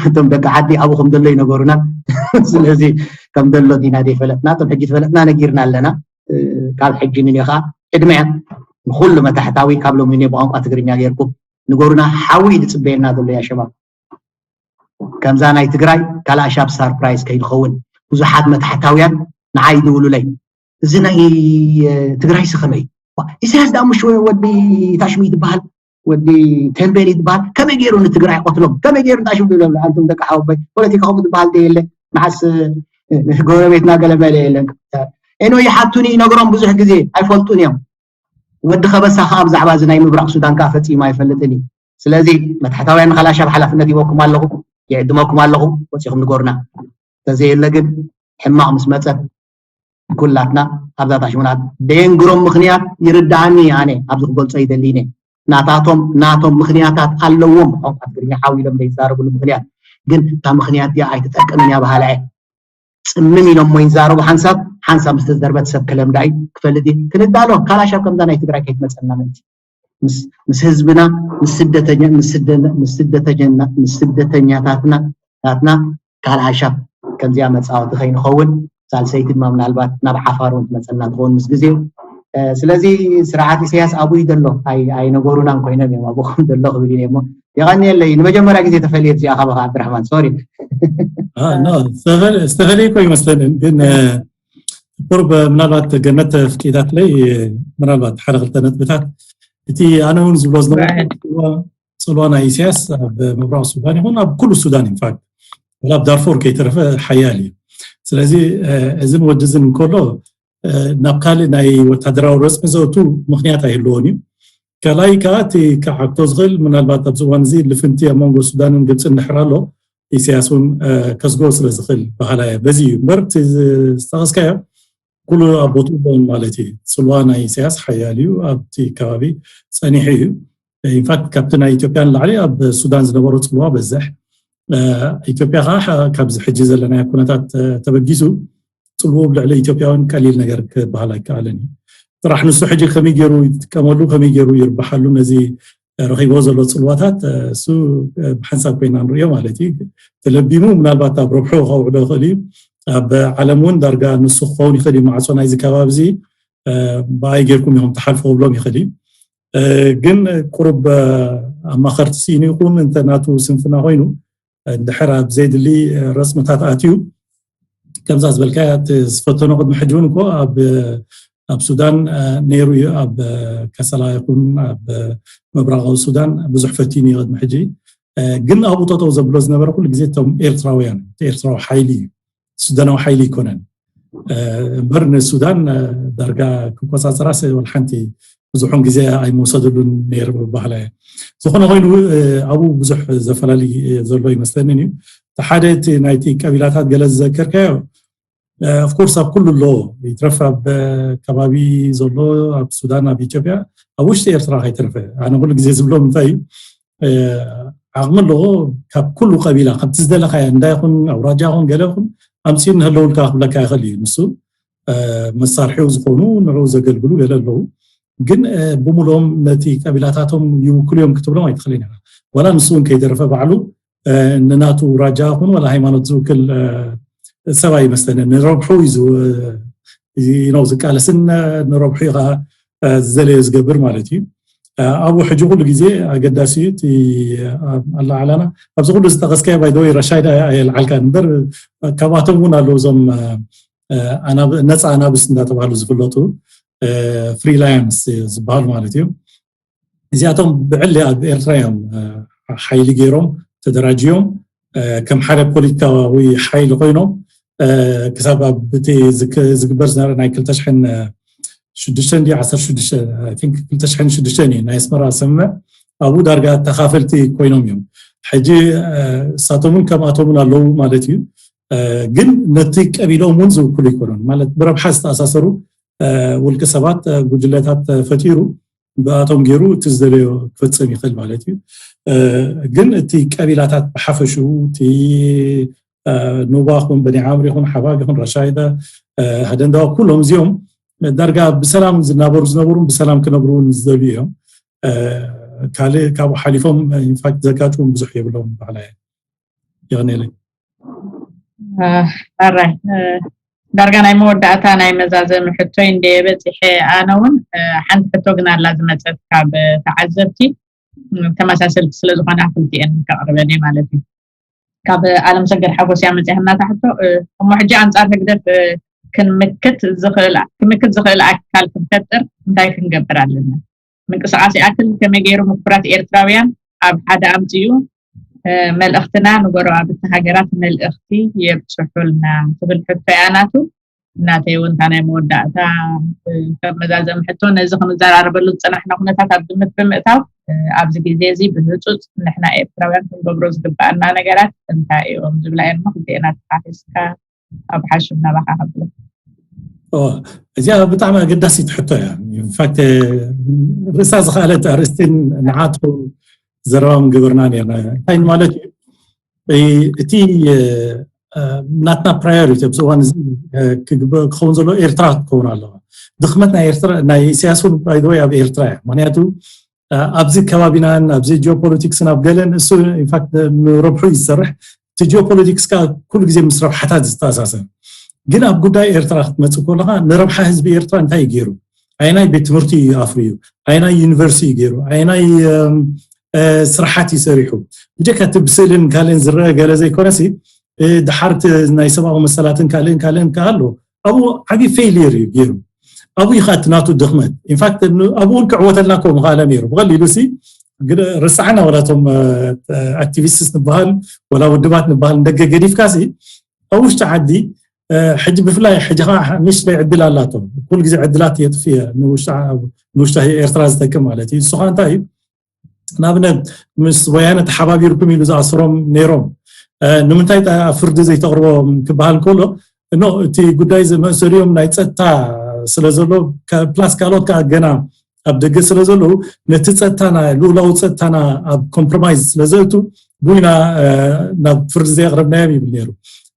እቶም ደቂ ዓዲ ኣብኡ ከም ዘሎ ይነገሩና። ስለዚ ከም ዘሎ ዲና ዘይፈለጥና፣ እቶም ሕጂ ዝፈለጥና ነጊርና ኣለና። እ፣ ካብ ሕጂ ንኔ ከዓ ዕድመ እያ ንኩሉ መታሕታዊ ካብ ሎሚ ንኔ ብቋንቋ ትግርኛ ጌርኩም ንገሩና። ሓዊ እዩ ዝፅበየና ዘሎ ያ ሸባብ። ከምዛ ናይ ትግራይ ካልኣሻብ ሳርፕራይዝ ከይድኸውን ብዙሓት መታሕታውያን ንዓይ ይድውሉለይ። እዚ ናይ እ፣ ትግራይ ሲ ከመይ ዋ፣ ኢሳያስ ዳኣ ምሽ ወዲ ታሽሚ ትበሃል ወዲ ተንቤን ትበሃል ከመይ ገይሩ ንትግራይ ቆትሎም ከመይ ገይሩ ታሽሚ ይብሎም። ኣንቱም ደቂ ሓወቦይ ፖለቲካኹም ዝበሃል የለ መዓስ እ፣ ጎረቤትና ገለመለ የለን። ኤኖ ይሓቱኒ ይነግሮም ብዙሕ ግዜ ኣይፈልጡን እዮም። ወዲ ከበሳ ከዓ ብዛዕባ እዚ ናይ ምብራቕ ሱዳን ከዓ ፈፂሙ ኣይፈልጥን እዩ። ስለዚ መታሕታውያን ንካላሻብ ሓላፍነት ይበኩም ኣለኹ፣ ይዕድመኩም ኣለኹ። ወፂኹም ንገሩና። እንተዘየለ ግን ሕማቕ ምስ መፀ ኩላትና ኣብዛ ታሽሙና ደየንግሮም ምኽንያት ይርድኣኒ። ኣነ ኣብዚ ክገልፆ ይደሊ ነ ናታቶም ናቶም ምኽንያታት ኣለዎም። ቋንቋ ትግርኛ ሓዊሎም ዘይዛረብሉ ምኽንያት ግን እታ ምኽንያት እያ ኣይትጠቅምን እያ በሃላ እየ። ፅምም ኢሎሞ ይዛረቡ ሓንሳብ ሓንሳብ ምስ ተዘርበት ሰብ ክለምዳ እዩ ክፈልጥ እዩ። ክንዳሎ ካላሻብ ከምዛ ናይ ትግራይ ከይትመፀና ምእንቲ ምስ ምስ ህዝብና ምስ ስደተኛ ምስ ስደ- ምስ ስደተኛ ምስ ስደተኛታትና ናትና ካልኣሻብ ከምዚኣ መፃወቲ ከይንኸውን ሳልሰይቲ ድማ ምናልባት ናብ ዓፋር እውን ትመፀና ትኸውን ምስ ግዜኡ። ስለዚ ስርዓት ኢሳያስ ኣብኡ እዩ ዘሎ ኣይነገሩናን ኮይኖም እዮም ኣብኡ ከም ዘሎ ክብል እሞ የቐንየለይ። ንመጀመርያ ግዜ ተፈልየ እዚኣ ካባኻ ዓብድራሕማን ሶሪ። ዝተፈለየ እኮ ይመስለንን ግን ቁርብ ምናልባት ገነት ፍቂዳትለይ ምናልባት ሓደ ክልተ ነጥብታት እቲ ኣነ እውን ዝብሎ ዝነበርኩ ፅልዋ ናይ ኢሳያስ ኣብ ምብራቕ ሱዳን ይኹን ኣብ ኩሉ ሱዳን ኢንፋክት ኣብ ዳርፎር ከይተረፈ ሓያል እዩ። ስለዚ እዝን ወድዝን እንከሎ ናብ ካልእ ናይ ወታደራዊ ረፅሚ ዘእቱ ምክንያት ኣይህልዎን እዩ። ካልኣይ ከዓ እቲ ክዓግቶ ዝኽእል ምናልባት ኣብዚ እዋን እዚ ልፍንቲ ኣብ መንጎ ሱዳንን ግብፅን እንድሕር ኣሎ ኢሳያስ እውን ከስግኦ ስለ ዝኽእል በሃላ እየ። በዚ እዩ እምበር እቲ ዝጠቐስካዮ ኩሉ ኣብ ቦትኡ ኣለውን ማለት እዩ። ፅልዋ ናይ ኢሳያስ ሓያል እዩ ኣብቲ ከባቢ ፀኒሑ እዩ። ኢንፋክት ካብቲ ናይ ኢትዮጵያ ንላዕሊ ኣብ ሱዳን ዝነበሮ ፅልዋ በዝሕ። ኢትዮጵያ ከዓ ካብዚ ሕጂ ዘለናዮ ኩነታት ተበጊሱ ፅልውኡ ኣብ ልዕሊ ኢትዮጵያውያን ቀሊል ነገር ክበሃል ኣይከኣልን እዩ። ጥራሕ ንሱ ሕጂ ከመይ ገይሩ ይጥቀመሉ ከመይ ገይሩ ይርብሓሉ ነዚ ረኺቦ ዘሎ ፅልዋታት እሱ ብሓንሳብ ኮይና ንሪኦ ማለት እዩ። ተለቢሙ ምናልባት ኣብ ረብሑ ከውዕሎ ይኽእል እዩ። ኣብ ዓለም እውን ዳርጋ ንሱ ክኸውን ይኽእል እዩ ማዕፆ ናይዚ ከባቢ እዚ ብኣይ ጌርኩም ኢኹም ትሓልፎ ክብሎም ይኽእል እዩ። ግን ቁሩብ ኣማኸርቲ ስኢኑ ይኹን እንተ ናቱ ስንፍና ኮይኑ እንድሕር ኣብ ዘየድሊ ረፅምታት ኣትዩ ከምዛ ዝበልካያ እቲ ዝፈተኖ ቅድሚ ሕጂ እውን እኮ ኣብ ኣብ ሱዳን ነይሩ እዩ። ኣብ ከሰላ ይኹን ኣብ ምብራቃዊ ሱዳን ብዙሕ ፈቲኑ እዩ ቅድሚ ሕጂ። ግን ኣብኡ ጠጠው ዘብሎ ዝነበረ ኩሉ ግዜ እቶም ኤርትራውያን እቲ ኤርትራዊ ሓይሊ እዩ። ሱዳናዊ ሓይሊ ኣይኮነን እምበር ንሱዳን ዳርጋ ክቆፃፀራስ ወላ ሓንቲ ብዙሑን ግዜ ኣይመውሰድሉን ነይሩ ባህላ እየ። ዝኾነ ኮይኑ ኣብኡ ብዙሕ ዘፈላሊ ዘሎ ይመስለንን እዩ። እቲ ሓደ እቲ ናይቲ ቀቢላታት ገለ ዝዘከርካዮ ኦፍኮርስ ኣብ ኩሉ ኣሎ፣ ይትረፍ ኣብ ከባቢ ዘሎ፣ ኣብ ሱዳን፣ ኣብ ኢትዮጵያ፣ ኣብ ውሽጢ ኤርትራ ከይተረፈ። ኣነ ኩሉ ግዜ ዝብሎም እንታይ እዩ፣ ዓቕሚ ኣለዎ፣ ካብ ኩሉ ቀቢላ ከምቲ ዝደለካ እንዳ ይኹን ኣውራጃ ይኹን ገለ ይኹን ኣምፅኡ ንህለውልካ ክብለካ ይኽእል እዩ። ንሱ መሳርሒው ዝኾኑ ንዑ ዘገልግሉ ገለ ኣለዉ፣ ግን ብምሎም ነቲ ቀቢላታቶም ይውክሉ እዮም ክትብሎም ኣይትኽእልን ኢኻ። ዋላ ንሱ እውን ከይደረፈ ባዕሉ ንናቱ ራጃ ኹን ዋላ ሃይማኖት ዝውክል ሰብኣይ ይመስለኒ። ንረብሑ እዩ ዝቃለስን ንረብሑ እዩ ከዓ ዝደለዮ ዝገብር ማለት እዩ። ኣብኡ ሕጂ ኩሉ ግዜ ኣገዳሲ እዩ እቲ ኣላዓላና ኣብዚ ኩሉ ዝጠቀስካዮ ባይደወይ ረሻይዳ ኣየልዓልካ እምበር ካብኣቶም እውን ኣለዉ እዞም ነፃ ኣናብስ እንዳተባሃሉ ዝፍለጡ ፍሪላንስ ዝበሃሉ ማለት እዩ። እዚኣቶም ብዕሊ ኣብ ኤርትራ እዮም ሓይሊ ገይሮም ተደራጅዮም ከም ሓደ ፖለቲካዊ ሓይሊ ኮይኖም ክሳብ ኣብ እቲ ዝግበር ዝነበረ ናይ ክልተ ሽሕን ሽዱሽተ እንዲ ዓሰርተ ሽዱሽተ ክልተ ሽሕን ሽዱሽተ እዩ ናይ ኣስመራ ስምምዕ ኣብኡ ዳርጋ ተኻፈልቲ ኮይኖም እዮም። ሕጂ እሳቶምን ከምኣቶምን ኣለዉ ማለት እዩ። ግን ነቲ ቀቢሎም እውን ዝውክሉ ይኮኑን ማለት ብረብሓ ዝተኣሳሰሩ ውልቂ ሰባት ጉጅለታት ፈጢሩ ብኣቶም ገይሩ እቲ ዝደለዮ ክፈፅም ይኽእል ማለት እዩ። ግን እቲ ቀቢላታት ብሓፈሽኡ እቲ ኑባ ኹን በኒ ዓምር ይኹን ሓባግ ይኹን ረሻይዳ ሃደንዳዋ ኩሎም እዚኦም ዳርጋ ብሰላም ዝናበሩ ዝነበሩን ብሰላም ክነብሩ እውን ዝደልዩ እዮም። ካልእ ካብኡ ሓሊፎም ኢንፋክት ዘጋጭዎም ብዙሕ የብሎም ባዕላ እየ። የቐኔለይ። ኣራይ ዳርጋ ናይ መወዳእታ ናይ መዛዘሚ ሕቶይ እንደ በፂሐ ኣነ እውን ሓንቲ ሕቶ ግን ኣላ ዝመፀት ካብ ተዓዘብቲ ተመሳሰልቲ ስለ ዝኾና ክልቲኤን ከቕርበን እየ ማለት እዩ። ካብ ኣለም ሰገድ ሓጎስ እያ መፅያ ናታ ሕቶ እሞ ሕጂ ኣንፃር ህግደፍ ክንምክት ዝኽእል ክምክት ዝኽእል ኣካል ክንፈጥር እንታይ ክንገብር ኣለና? ምንቅስቃስ ይኣክል ከመይ ገይሩ ምኩራት ኤርትራውያን ኣብ ሓደ ኣምፅኡ መልእኽትና ንጎረባብቲ ሃገራት መልእኽቲ የብፅሑልና ትብል ሕቶ እያ ናቱ። እናተይ እውን እታ ናይ መወዳእታ ከም መዛዘሚ ሕቶ ነዚ ክንዘራረበሉ ዝፀናሕና ኩነታት ኣብ ግምት ብምእታው ኣብዚ ግዜ እዚ ብህፁፅ ንሕና ኤርትራውያን ክንገብሮ ዝግበኣና ነገራት እንታይ እዮም ዝብላ እየን ክልቲኤና ተሓፊስካ ኣብ ሓሹም ናባኻ ከብሎ። እዚኣ ብጣዕሚ ኣገዳሲት ሕቶ እያ። ኢንፋክት ርእሳ ዝኸኣለት ኣርእስቲ ንዓቱ ዘረባ ምገበርና ነርና። እንታይ ማለት እዩ? እቲ ናትና ፕራዮሪቲ ኣብዚ እዋን እዚ ክኸውን ዘለዎ ኤርትራ ክትከውን ኣለዋ። ድኽመት ናይ ኤርትራ ናይ ኢሳያስ እውን ባይደወይ ኣብ ኤርትራ እያ። ምክንያቱ ኣብዚ ከባቢናን ኣብዚ ጂኦፖለቲክስን ኣብ ገለን እሱ ኢንፋክት ንረብሑ እዩ ዝሰርሕ። እቲ ጂኦፖለቲክስ ከዓ ኩሉ ግዜ ምስ ረብሓታት ዝተኣሳሰር ግን ኣብ ጉዳይ ኤርትራ ክትመፅእ ከለካ ንረብሓ ህዝቢ ኤርትራ እንታይ እዩ ገይሩ? ኣየናይ ቤት ትምህርቲ እዩ ኣፍርዩ? ኣየናይ ዩኒቨርሲቲ እዩ ገይሩ? ኣየናይ ስራሓት እዩ ሰሪሑ? ብጀካ እቲ ብስእልን ካልእን ዝረአ ገለ ዘይኮነሲ ድሓርቲ ናይ ሰብኣዊ መሰላትን ካልእን ካልእን ከዓ ኣሎ። ኣብኡ ዓብዪ ፌይሊየር እዩ ገይሩ። ኣብኡ እዩ ከዓ እቲ ናቱ ድኽመት። ኢንፋክት ኣብኡ እውን ክዕወተልና እኮ ምኽኣለ ነይሩ። ብቐሊሉ ሲ ርሳዕና ወላቶም ኣክቲቪስትስ ንበሃል ወላ ውድባት ንበሃል ንደገ ገዲፍካ ሲ ኣብ ውሽጢ ዓዲ ሕጂ ብፍላይ ሕጂ ከዓ ንእሽተይ ዕድል ኣላቶ። ኩሉ ግዜ ዕድላት የጥፍእ ንውሽጢ ኤርትራ ዝጠቅም ማለት እዩ። እሱ ከዓ እንታይ እዩ ንኣብነት ምስ ወያነ ተሓባቢርኩም ኢሉ ዝኣስሮም ነይሮም። ንምንታይ ኣብ ፍርዲ ዘይተቕርቦም ክበሃል ከሎ እኖ እቲ ጉዳይ ዝመእሰሪዮም ናይ ፀጥታ ስለ ዘሎ ፕላስ ካልኦት ከዓ ገና ኣብ ደገ ስለ ዘለዉ ነቲ ፀጥታና ልኡላዊ ፀጥታና ኣብ ኮምፕሮማይዝ ስለ ዘእቱ ጉይና ናብ ፍርዲ ዘየቕረብናዮም ይብል ነይሩ።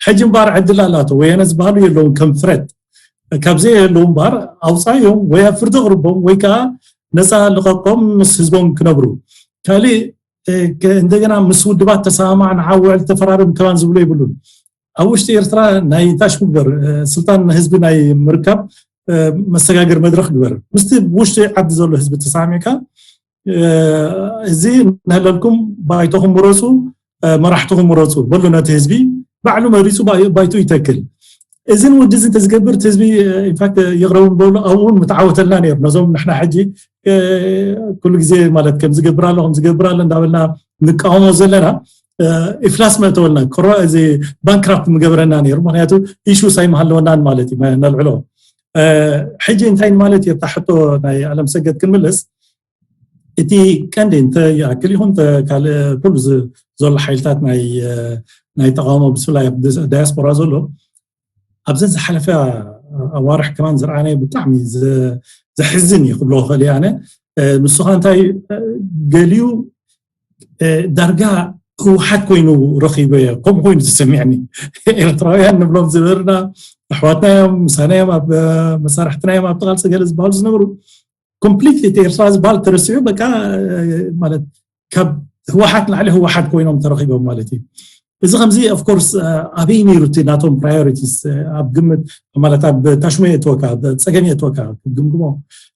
ሕጂ እምበኣር ዕድል ኣላቶ ወያነ ዝበሃሉ የለውን ከም ፍረት ካብ ዘየለዉ እምበኣር ኣውፃዮም ወይ ኣብ ፍርዲ ኣቕርቦም ወይ ከዓ ነፃ ልቐቆም ምስ ህዝቦም ክነብሩ ካልእ እንደገና ምስ ውድባት ተሰማማዕ ንዓውዕል ተፈራርም ከማን ዝብሎ ይብሉን። ኣብ ውሽጢ ኤርትራ ናይ ታሽ ምግበር ስልጣን ህዝቢ ናይ ምርካብ መሰጋገር መድረክ ግበር ምስቲ ውሽጢ ዓዲ ዘሎ ህዝቢ ተሰማሚዕካ እዚ እናህለልኩም ባይቶኹም ምረፁ መራሕትኹም ምረፁ በሉ ነቲ ህዝቢ ባዕሉ መሪፁ ባይቱ ይተክል። እዝን ውድዚ እንተዝገብር እቲ ህዝቢ ኢንፋክት ይቕረቡ በሉ ኣብኡ እውን ምተዓወተልና ነይሩ ነዞም ንሕና ሕጂ ኩሉ ግዜ ማለት ከም ዝገብር ኣሎ ከም ዝገብር ኣሎ እንዳበልና ንቃወሞ ዘለና ኢፍላስ መእተወልና ክሮ እዚ ባንክራፕት ምገበረና ነይሩ ምክንያቱ ኢሹስ ኣይምሃለወናን ማለት እዩ ነልዕሎ ሕጂ እንታይ ማለት እዩ ኣብታ ሕቶ ናይ ኣለም ሰገድ ክንምልስ እቲ ቀንዲ እንተ ይኣክል ይኹን ካልእ ኩሉ ዘሎ ሓይልታት ናይ ተቃውሞ ብፍላይ ዳያስፖራ ዘሎ ኣብዘን ዝሓለፈ ኣዋርሕ ከማን ዝረኣናዮ ብጣዕሚ ዘሕዝን እዩ ክብሎ ክእል ኣነ። ንሱኻ እንታይ ገሊዩ ዳርጋ ህወሓት ኮይኑ ረኺበዮ፣ ከምኡ ኮይኑ ዝሰሚዕኒ። ኤርትራውያን ንብሎም ዝነበርና ኣሕዋትና እዮም፣ ምሳና እዮም፣ ኣብ መሳርሕትና እዮም ኣብቲ ቃልሲ ገለ ዝበሃሉ ዝነበሩ። ኮምፕሊትሊ እቲ ኤርትራ ዝበሃል ተረሲዑ፣ በቃ ማለት ካብ ህወሓት ንላዕሊ ህወሓት ኮይኖም ተረኺቦም ማለት እዩ። እዚ ከምዚ ኦፍኮርስ ኣበይ ነይሩ እቲ ናቶም ፕራዮሪቲስ? ኣብ ግምት ማለት ኣብ ታሽሞ የእትወካ፣ ኣብ ፀገም የእትወካ ክትግምግሞ።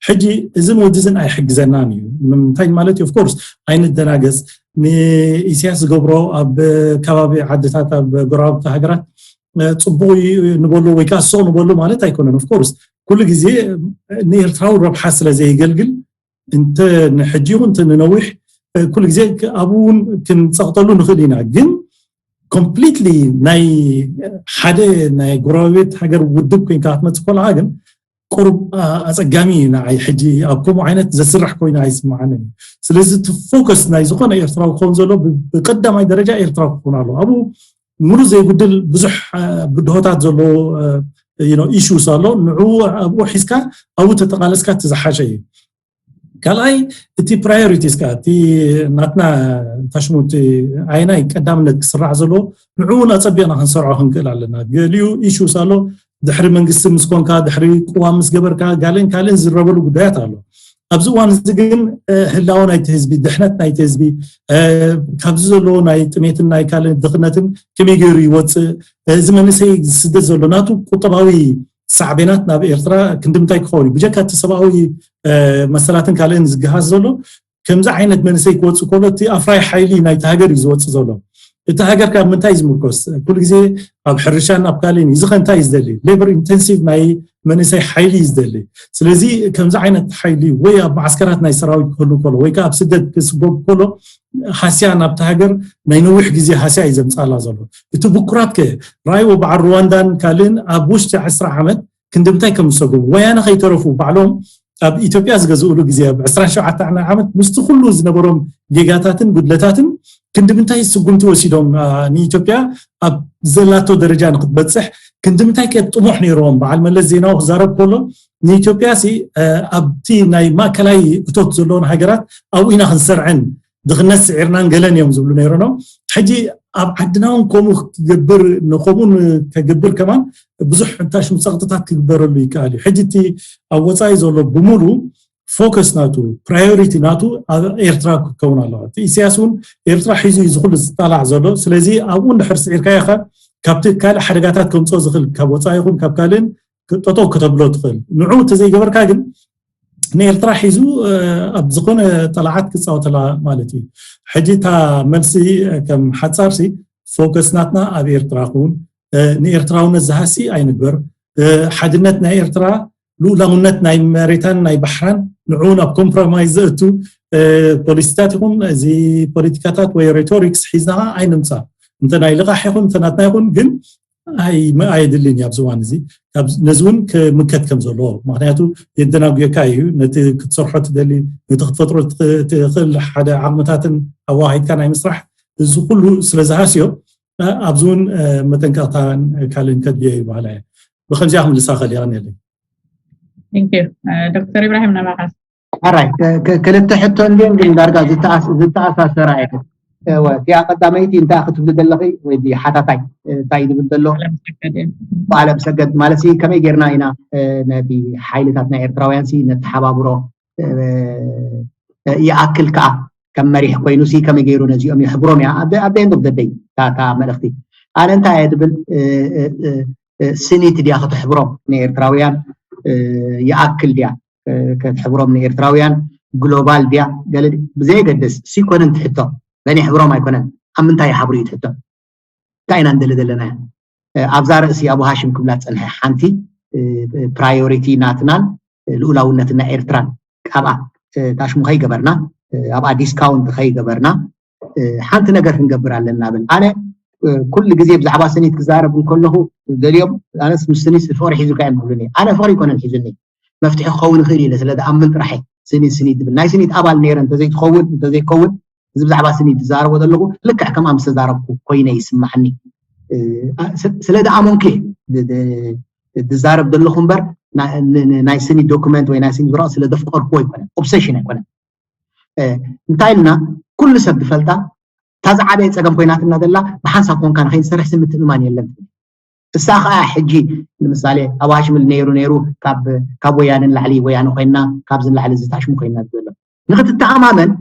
ሕጂ እዝን ወድዝን ኣይሕግዘናን እዩ። ንምንታይ ማለት እዩ? ኦፍኮርስ ኣይንደናገፅ። ንኢሳያስ ዝገብሮ ኣብ ከባቢ ዓድታት ኣብ ጎረባብቲ ሃገራት ፅቡቅ ንበሉ ወይ ከዓ ስቕ ንበሉ ማለት ኣይኮነን። ኦፍኮርስ ኩሉ ግዜ ንኤርትራዊ ረብሓ ስለ ዘየገልግል እንተ ንሕጂ ይኹን እንተ ንነዊሕ ኩሉ ግዜ ኣብኡ እውን ክንፀቕጠሉ ንኽእል ኢና። ግን ኮምፕሊትሊ ናይ ሓደ ናይ ጎረቤት ሃገር ውድብ ኮይንካ ክትመፅእ ከለካ ግን ቁሩብ ኣፀጋሚ እዩ ንዓይ። ሕጂ ኣብ ከምኡ ዓይነት ዘስርሕ ኮይኑ ኣይስምዓንን እዩ። ስለዚ እቲ ፎከስ ናይ ዝኾነ ኤርትራዊ ክኸውን ዘሎ ብቀዳማይ ደረጃ ኤርትራዊ ክኸውን ኣለዎ። ኣብኡ ሙሉእ ዘይጉድል ብዙሕ ብድሆታት ዘለዎ ኢሹስ ኣሎ። ንዕኡ ኣብኡ ሒዝካ ኣብኡ ተተቃለስካ እቲ ዝሓሸ እዩ። ካልኣይ እቲ ፕራዮሪቲስ ከዓ እቲ ናትና ታሽሙ እቲ ኣይናይ ቀዳምነት ክስራዕ ዘለዎ ንዕኡ እውን ኣፀቢቕና ክንሰርዖ ክንክእል ኣለና። ገሊኡ ኢሹስ ኣሎ። ድሕሪ መንግስቲ ምስ ኮንካ፣ ድሕሪ ቅዋም ምስ ገበርካ፣ ጋልን ካልእን ዝረበሉ ጉዳያት ኣሎ። ኣብዚ እዋን እዚ ግን ህላወ ናይቲ ህዝቢ፣ ድሕነት ናይቲ ህዝቢ፣ ካብዚ ዘለዎ ናይ ጥሜትን ናይ ካልእ ድኽነትን ከመይ ገይሩ ይወፅእ፣ እዚ መንእሰይ ዝስደድ ዘሎ ናቱ ቁጠባዊ ሳዕቤናት ናብ ኤርትራ ክንድምታይ ክኸውን እዩ? ብጀካ እቲ ሰብኣዊ መሰላትን ካልእን ዝገሃስ ዘሎ ከምዚ ዓይነት መንእሰይ ክወፅእ ከሎ እቲ ኣፍራይ ሓይሊ ናይቲ ሃገር እዩ ዝወፅእ ዘሎ። እቲ ሃገር ካብ ምንታይ ዝምርኮስ? ኩሉ ግዜ ኣብ ሕርሻን ኣብ ካልእን እዩ። እዚ ከ እንታይ እዩ ዝደሊ? ሌበር ኢንቴንሲቭ ናይ መንእሰይ ሓይሊ እዩ ዝደሊ። ስለዚ ከምዚ ዓይነት ሓይሊ ወይ ኣብ ማዓስከራት ናይ ሰራዊት ክህሉ ከሎ ወይ ከዓ ኣብ ስደት ክስጎግ ከሎ ሃስያ ናብቲ ሃገር ናይ ነዊሕ ግዜ ሃስያ እዩ ዘምፃላ ዘሎ። እቲ ብኩራት ከ ራይዎ በዓል ሩዋንዳን ካልእን ኣብ ውሽጢ ዕስራ ዓመት ክንድምታይ ከም ዝሰጎሙ ወያነ ከይተረፉ ባዕሎም ኣብ ኢትዮጵያ ዝገዝእሉ ግዜ ኣብ ዕስራን ሸውዓተን ዓመት ምስቲ ኩሉ ዝነበሮም ጌጋታትን ጉድለታትን ክንዲ ምንታይ ስጉምቲ ወሲዶም ንኢትዮጵያ ኣብ ዘላቶ ደረጃ ንክትበፅሕ ክንዲ ምንታይ ከ ጥሙሕ ነይርዎም? በዓል መለስ ዜናዊ ክዛረብ ከሎ ንኢትዮጵያ ሲ ኣብቲ ናይ ማእከላይ እቶት ዘለዎን ሃገራት ኣብኡ ኢና ክንሰርዐን ድኽነት ስዒርናን ገለን እዮም ዝብሉ ነይሮም። ሕጂ ኣብ ዓድና እውን ከምኡ ክገብር ንከምኡ ከገብር ከማን ብዙሕ እንታሽሙ ፀቕጥታት ክግበረሉ ይከኣል እዩ። ሕጂ እቲ ኣብ ወፃኢ ዘሎ ብምሉ ፎከስ ናቱ ፕራዮሪቲ ናቱ ኣብ ኤርትራ ክከውን ኣለዋ። እቲ ኢሳያስ እውን ኤርትራ ሒዙ እዩ ዝኩሉ ዝጣላዕ ዘሎ። ስለዚ ኣብኡ እንድሕር ስዒርካዮ ከ ካብቲ ካልእ ሓደጋታት ከምፅኦ ዝኽእል ካብ ወፃኢ ይኹን ካብ ካልእን ጠጠው ከተብሎ ትኽእል። ንዑ እንተዘይገበርካ ግን ንኤርትራ ሒዙ ኣብ ዝኾነ ጠላዓት ክፃወተላ ማለት እዩ። ሕጂ እታ መልሲ ከም ሓፃርሲ ፎከስ ናትና ኣብ ኤርትራ ክውን ንኤርትራውነት ዝሃሲ ኣይንግበር። ሓድነት ናይ ኤርትራ ልኡላውነት ናይ መሬታን ናይ ባሕራን ንዑ ናብ ኮምፕሮማይዝ ዘእቱ ፖሊሲታት ይኹን እዚ ፖለቲካታት ወይ ሬቶሪክስ ሒዝና ከዓ ኣይንምፃ። እንተ ናይ ልቓሕ ይኹን እንተ ናትና ይኹን ግን ኣየድልን እዩ ኣብዚ እዋን እዚ። ነዚ እውን ክምከት ከም ዘለዎ ምክንያቱ የደናጉየካ እዩ። ነቲ ክትሰርሖ ትደሊ ነቲ ክትፈጥሮ ትኽእል ሓደ ዓቕምታትን ኣዋሂድካ ናይ ምስራሕ እዚ ኩሉ ስለ ዝሃስዮ ኣብዚ እውን መጠንቀቕታን ካልእን ከድልዮ ይበሃላ እየ። ብከምዚኣ ክምልሳ ከሊያ ነለይ። ዶክተር ኢብራሂም ናባኻ። ኣራይ ክልተ ሕቶ እንድን ግን ዳርጋ ዝተኣሳሰራ እየ። እቲኣ ቀዳመይቲ እንታይ ክትብሊ ዘለኺ ወይ ሓታታይ እንታይ ዝብል ዘሎ ዓለም ሰገድ ማለት ከመይ ጌርና ኢና ነቲ ሓይልታት ናይ ኤርትራውያን ነተሓባብሮ ይኣክል ከዓ ከም መሪሕ ኮይኑ ከመይ ገይሩ ነዚኦም ይሕብሮም እያ ኣብ ደንዶ ዘደይ እታ መልእኽቲ ኣነ እንታይ እየ ትብል ስኒት ድያ ክትሕብሮም ንኤርትራውያን ይኣክል ድያ ክትሕብሮም ንኤርትራውያን ግሎባል ድያ ገለ ብዘየገድስ ሲኮነን ትሕቶ መን ይሕብሮም ኣይኮነን ኣብ ምንታይ ይሓብሩ እዩ ትሕቶ እንታይ ኢና ንደሊ ዘለና ኣብዛ ርእሲ ኣቡ ሃሽም ክብላ ዝፀንሐ ሓንቲ ፕራዮሪቲ ናትናን ልኡላውነትና ኤርትራን ኣብኣ ታሽሙ ከይገበርና ኣብኣ ዲስካውንት ከይገበርና ሓንቲ ነገር ክንገብር ኣለና ብል ኣነ ኩሉ ግዜ ብዛዕባ ስኒት ክዛረብ እንከለኹ ገሊኦም ኣነስ ምስ ስኒት ፍቅሪ ሒዙካ እዮም ዝብሉኒ ኣነ ፍቅሪ ይኮነን ሒዙኒ መፍትሒ ክኸውን ይኽእል ኢለ ስለ ዝኣምን ጥራሕ ስኒት ስኒት ዝብል ናይ ስኒት ኣባል ነይረ እንተዘይትኸውን እንተዘይከውን እዚ ብዛዕባ ስኒት ዝዛረቦ ዘለኹ ልክዕ ከምኣ ምስ ተዛረብኩ ኮይነ ይስማዓኒ ስለ ደኣመንኩ ድዛረብ ዘለኹ እምበር ናይ ስኒ ዶክመንት ወይ ናይ ስኒ ዝረቕ ስለ ዘፍቀርኩ ኣይኮነን። ኦብሰሽን ኣይኮነን። እንታይ ኢልና ኩሉ ሰብ ዝፈልጣ እታ ዝዓበየ ፀገም ኮይናትና ዘላ ብሓንሳብ ኮንካ ንኸይንሰርሕ ስምትእምማን የለን። እሳ ከዓ ሕጂ ንምሳሌ ኣብ ዋሽምል ነይሩ ነይሩ ካብ ወያንን ላዕሊ ወያነ ኮይና ካብዚ ላዕሊ ዝታሽሙ ኮይና ዘሎ ንክትተኣማመን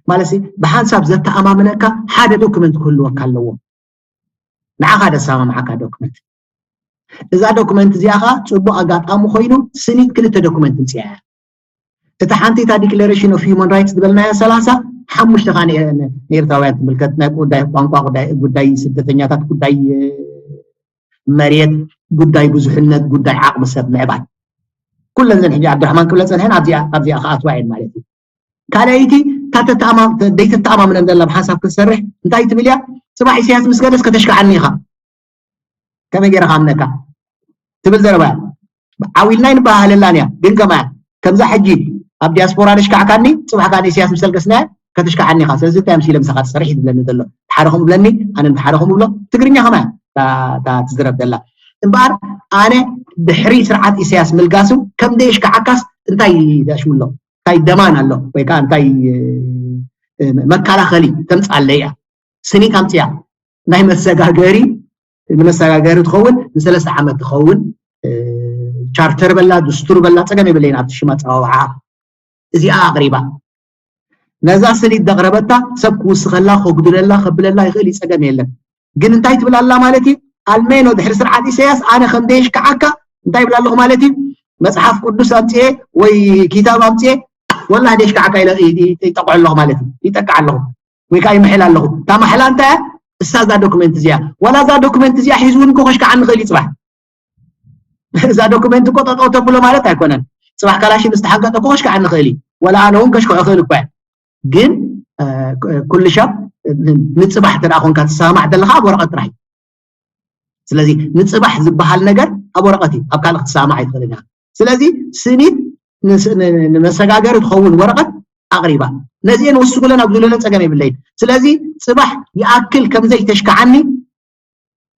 ማለት ብሓንሳብ ዘተኣማምነካ ሓደ ዶክመንት ክህልወካ ኣለዎ። ንዓኻ ደሰማምዓካ ዶክመንት እዛ ዶክመንት እዚኣ ከዓ ፅቡቅ ኣጋጣሚ ኮይኑ ስኒት ክልተ ዶክመንት ምፅያ እያ። እታ ሓንቲ እታ ዲክለሬሽን ኦፍ ሂውማን ራይትስ ዝበልናያ ሰላሳ ሓሙሽተ ከዓ ንኤርትራውያን ትምልከት ናይ ጉዳይ ቋንቋ ጉዳይ ስደተኛታት ጉዳይ መሬት ጉዳይ ብዙሕነት ጉዳይ ዓቕሚ ሰብ ምዕባል ኩለን ዘን ሕጂ ዓብድራሕማን ክብለ ፀንሐን ኣብዚኣ ኣብዚኣ ክኣትዋ እየን ማለት እዩ። ካልኣይቲ ዘይተተኣማምነን ዘላ ብሓንሳብ ክትሰርሕ እንታይ ትብል እያ? ፅባሕ ኢሳያስ ምስ ገደስ ከተሽክዓኒ ኢኻ ከመይ ገይረ ክኣምነካ ትብል ዘረባ እያ። ዓው ኢልና ኣይንበሃሃለላን እያ ግን ከማያ ከምዛ ሕጂ ኣብ ዲያስፖራ ደሽካዕካኒ ፅባሕ ከዓ ንኢሳያስ ምስ ኣልገስናያ ከተሽክዓኒ ኢኻ። ስለዚ እንታይ ኣምሲለ ምሳኻ ትሰርሕ እዩ ዝብለኒ ዘሎ። ሓደ ከምኡ ብለኒ ኣነ ሓደ ከምኡ ብሎ ትግርኛ ከማያ እታ ትዝረብ ዘላ እምበኣር ኣነ ድሕሪ ስርዓት ኢሳያስ ምልጋሱ ከም ደየሽክዓካስ እንታይ ተሽሙ ኣሎ እንታይ ደማን ኣሎ ወይ ከዓ እንታይ መከላኸሊ ተምፅኣለይ እያ። ስኒት ኣምፅያ ናይ መሰጋገሪ ንመሰጋገሪ ትኸውን ንሰለስተ ዓመት ትኸውን ቻርተር በላ ድስቱር በላ ፀገም የብለይን ኣብቲ ሽማ ፀዋውዓ እዚኣ ኣቕሪባ ነዛ ስኒት ዘቕረበታ ሰብ ክውስኸላ ከጉድለላ ከብለላ ይኽእል ይፀገም የለን ግን እንታይ ትብል ኣላ ማለት እዩ ኣልሜኖ ድሕሪ ስርዓት ኢሳያስ ኣነ ከም ደየሽክዓካ እንታይ ይብል ኣለኹ ማለት እዩ መፅሓፍ ቅዱስ ኣምፅኤ ወይ ኪታብ ኣምፅኤ ወላ ደሽክዓካ ይጠቅዖ ኣለኹ ማለት እዩ ይጠቅዕ ኣለኹ ወይ ከዓ ይምሕል ኣለኹ እታ ማሕላ እንታይ እያ እሳ እዛ ዶክመንት እዚኣ ወላ እዛ ዶክመንት እዚኣ ሒዙ እውን ከሽክዓ ንኽእል ይፅባሕ እዛ ዶክመንት እኮ ጠጠው ተብሎ ማለት ኣይኮነን ፅባሕ ካላሽን ዝተሓገጠ እኮ ከሽክዓ ንኽእል እዩ ወላ ኣነ እውን ከሽክዖ ክእል እኳ ግን ኩሉ ሻብ ንፅባሕ ተደኣ ኮንካ ትሰማማዕ ዘለካ ኣብ ወረቐት ጥራሕ እዩ ስለዚ ንፅባሕ ዝበሃል ነገር ኣብ ወረቐት እዩ ኣብ ካልእ ክትሰማማዕ ኣይትኽእል ኢና ስለዚ ስኒት ንመሰጋገሪ ትኸውን ወረቐት ኣቕሪባ ነዚአን ወስኩለን ኣብ ዝብለለን ፀገም የብለይን ስለዚ ፅባሕ ይኣክል ከምዘይ ተሽክዓኒ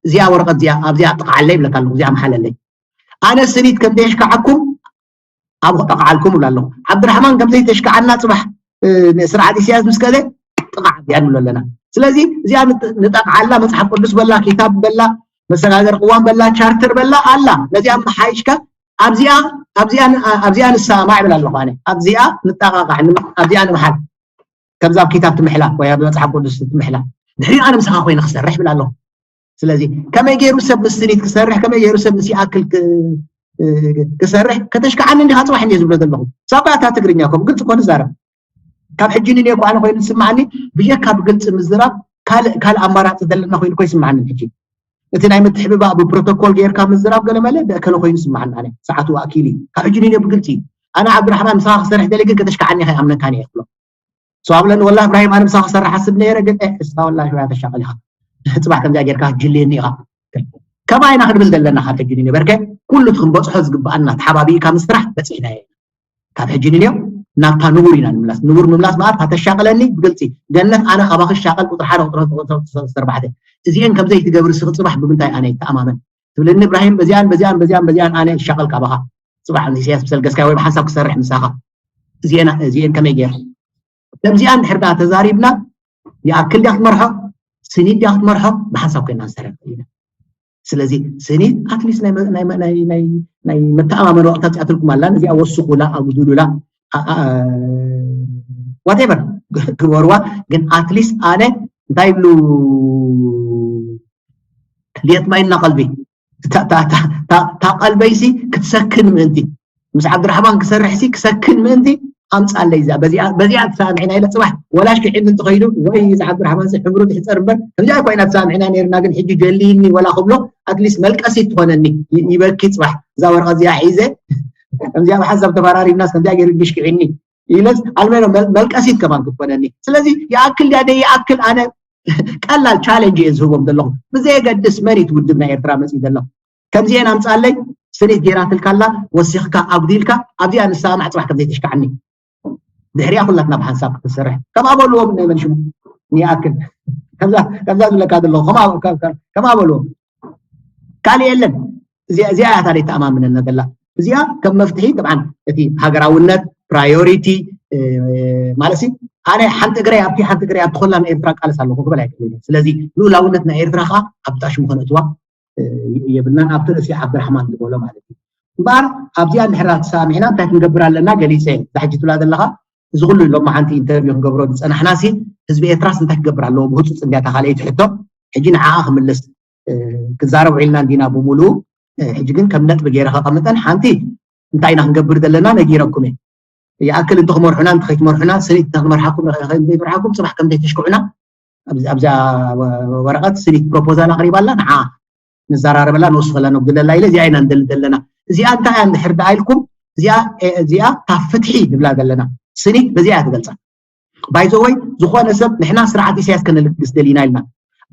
እዚኣ ወረቐት እዚኣ ኣብዚኣ ጥቕዓለይ ይብለካ ኣለኹ እዚኣ መሓለለይ ኣነ ስኒት ከም ዘየሽክዓኩም ኣብ ጠቕዓልኩም እብላ ኣለኹ ዓብድራሕማን ከም ዘይተሽክዓና ፅባሕ ስርዓት ኢሳያስ ምስ ከደ ጥቕዓ እዚኣ ንብሎ ኣለና ስለዚ እዚኣ ንጠቕዓላ መፅሓፍ ቅዱስ በላ ኪታብ በላ መሰጋገር ቅዋም በላ ቻርተር በላ ኣላ ነዚኣ መሓይሽካ ኣብዚኣ ኣብዚኣ ኣብዚኣ ንሰማማዕ ይብል ኣለኹ ኣነ ኣብዚኣ ንጠቓቃዕ ኣብዚኣ ንምሓል ከምዛ ኣብ ኪታብ ትምሕላ ወይ ኣብ መፅሓፍ ቅዱስ ትምሕላ ድሕሪ ኣነ ምሳኻ ኮይነ ክሰርሕ ይብል ኣለኹ ስለዚ ከመይ ገይሩ ሰብ ምስ ስኒት ክሰርሕ ከመይ ገይሩ ሰብ ምስ ይኣክል ክሰርሕ ከተሽክዓኒ እንዲኻ ፅባሕ እንዲየ ዝብሎ ዘለኹ ሳባ እታ ትግርኛ እኮ ብግልፂ እኮ ንዛረብ ካብ ሕጂ ንንዮ እኮ ኣነ ኮይኑ ዝስማዓኒ ብጀካ ብግልፂ ምዝራብ ካልእ ካልእ ኣማራፂ ዘለና ኮይኑ እኮ ይስማዓኒ ሕጂ እቲ ናይ ምትሕብባእ ብፕሮቶኮል ገይርካ ምዝራብ ገለመለ ብእከለ ኮይኑ ይስማዓኒ ኣነ ሰዓቱ ኣኪሉ እዩ ካብ ሕጂ ንንዮ ብግልፂ እዩ ኣነ ዓብዱራሕማን ምሳኻ ክሰርሕ ደሊ ግን ከተሽክዓኒ ከይኣምነካኒ እየ ክብሎ ሰው ኣብለኒ ወላ እብራሂም ኣነ ምሳኻ ክሰርሕ ኣስብ ነይረ ግን እስኻ ወላ ሽያ ተሻቐል ኢኻ ፅባሕ ከምዚኣ ጌርካ ጅልየኒ ኢኻ ከማይ ኢና ክንብል ዘለና ካብ ሕጂ ንንዮ በርከ ኩሉ እቲ ክንበፅሖ ዝግብኣና ተሓባቢእካ ምስራሕ በፂሕናዮ ኢና ካብ ሕጂ ንንዮ ናብታ ንቡር ኢና ንምምላስ ንቡር ምምላስ መኣት ኣተሻቕለኒ ብግልፂ ገነት ኣነ ካባኺ ሻቐል ቁፅሪ ሓደ ቁፅሪ ኣርባዕተ እዚአን ከምዘይ ትገብር ስኺ ፅባሕ ብምንታይ ኣነ ይተኣማመን ትብለኒ እብራሂም በዚኣን በዚኣን በዚኣን በዚኣን ኣነ ይሻቐል ካባኻ ፅባሕ ኢሳያስ ምሰልገስካዮ ወይ ብሓንሳብ ክሰርሕ ምሳኻ እዚአን እዚአን ከመይ ገይረ ከምዚኣን ድሕር ዳ ተዛሪብና ይኣክል ዲያ ክትመርሖ ስኒት ዲያ ክትመርሖ ብሓንሳብ ኮይና ንሰርሕ ኢና ስለዚ ስኒት ኣትሊስት ናይ መተኣማመን ወቕታ ፂኣትልኩም ኣላ ነዚኣ ወስኹላ ኣጉድሉላ ዋቴቨር ግበርዋ ግን ኣትሊስት ኣነ እንታይ ይብሉ ሌጥ ማይና ቀልቢ እታ ቀልበይሲ ክትሰክን ምእንቲ ምስ ዓብድራሕማን ክሰርሕ ሲ ክሰክን ምእንቲ ኣምፃለይ እዛ በዚኣ በዚኣ ትሰማምዕና ኢለ ፅባሕ ወላሽ ክዒኒ እንተኸይዱ ወይ እዚ ዓብድራሕማን ሲ ሕብሩ ትሕፀር እምበር ከምዚኣ ኮይና ትሰማምዕና ነይርና ግን ሕጂ ጀልይኒ ወላ ክብሎ ኣትሊስት መልቀሲት ትኾነኒ ይበኪ ፅባሕ እዛ ወረቐት እዚኣ ሒዘ ከምዚኣ ብሓንሳብ ተፈራሪምናስ ከምዚኣ ገይሩ ድሽክዕኒ ኢለስ ኣልሜኖ መልቀሲት ከማን ክትኮነኒ ስለዚ ይኣክል ድያ ደይኣክል ኣነ ቀላል ቻለንጅ እየ ዝህቦም ዘለኹ ብዘየገድስ መን እዩ ውድብ ናይ ኤርትራ መፅኡ ዘሎ ከምዚኤን ኣምፃለይ ስኒት ጌራትልካላ ወሲኽካ ኣጉዲልካ ኣብዚኣ ንሰማማዕ ፅባሕ ከም ዘይተሽካዕኒ ድሕሪኣ ኩላትና ብሓንሳብ ክትሰርሕ ከም ኣበልዎም ናይ መንሽሙ ንይኣክል ከምዛ ዝብለካ ዘለኹ ከምኣ በልዎ። ካልእ የለን። እዚኣ እያ ታዲያ ተኣማምነና ዘላ። እዚኣ ከም መፍትሒ ጥብዓን እቲ ሃገራውነት ፕራዮሪቲ ማለት ሲ ኣነ ሓንቲ እግረይ ኣብቲ ሓንቲ እግረይ ኣብቲ ኮላ ናይ ኤርትራ ቃልስ ኣለኹ ክበል ኣይክእልን። ስለዚ ልኡላውነት ናይ ኤርትራ ከዓ ኣብ ጣሽ ምኾነ እትዋ የብልናን። ኣብቲ ርእሲ ዓብድራሕማን ዝበሎ ማለት እዩ። እምበኣር ኣብዚኣ እንድሕር ተሰማሚዕና እንታይ ክንገብር ኣለና ገሊፀ እየ። እዛ ሕጂ ትብላ ዘለኻ እዚ ኩሉ ሎማዓንቲ ኢንተርቪው ክንገብሮ ዝፀናሕና ሲ ህዝቢ ኤርትራስ እንታይ ክገብር ኣለዎ ብህፁፅ እንዲያ እታ ካልኣይቲ ሕቶ። ሕጂ ንዓኣ ክምልስ ክዛረብ ውዒልና እንዲና ብምሉኡ። ሕጂ ግን ከም ነጥቢ ገይረ ከቐምጠን ሓንቲ እንታይ ኢና ክንገብር ዘለና ነጊረኩም እየ። ይኣክል እንተክመርሑና እንተከይትመርሑና ስኒት እንተክመርሓኩም ዘይመርሓኩም ፅባሕ ከምዘይተሽክዑና ኣብዛ ወረቐት ስኒት ፕሮፖዛል ኣቕሪባላ ንዓ ንዘራረበላ ንወስኸላ ነጉድለላ ኢለ እዚኣ ኢና ንደሊ ዘለና። እዚኣ እንታይ እያ እንድሕር ደኣ ኢልኩም እዚኣ እዚኣ ካብ ፍትሒ ንብላ ዘለና ስኒት በዚኣ እያ ትገልፃ። ባይዘወይ ዝኾነ ሰብ ንሕና ስርዓት ኢሳያስ ከነልግስ ደሊና ኢልና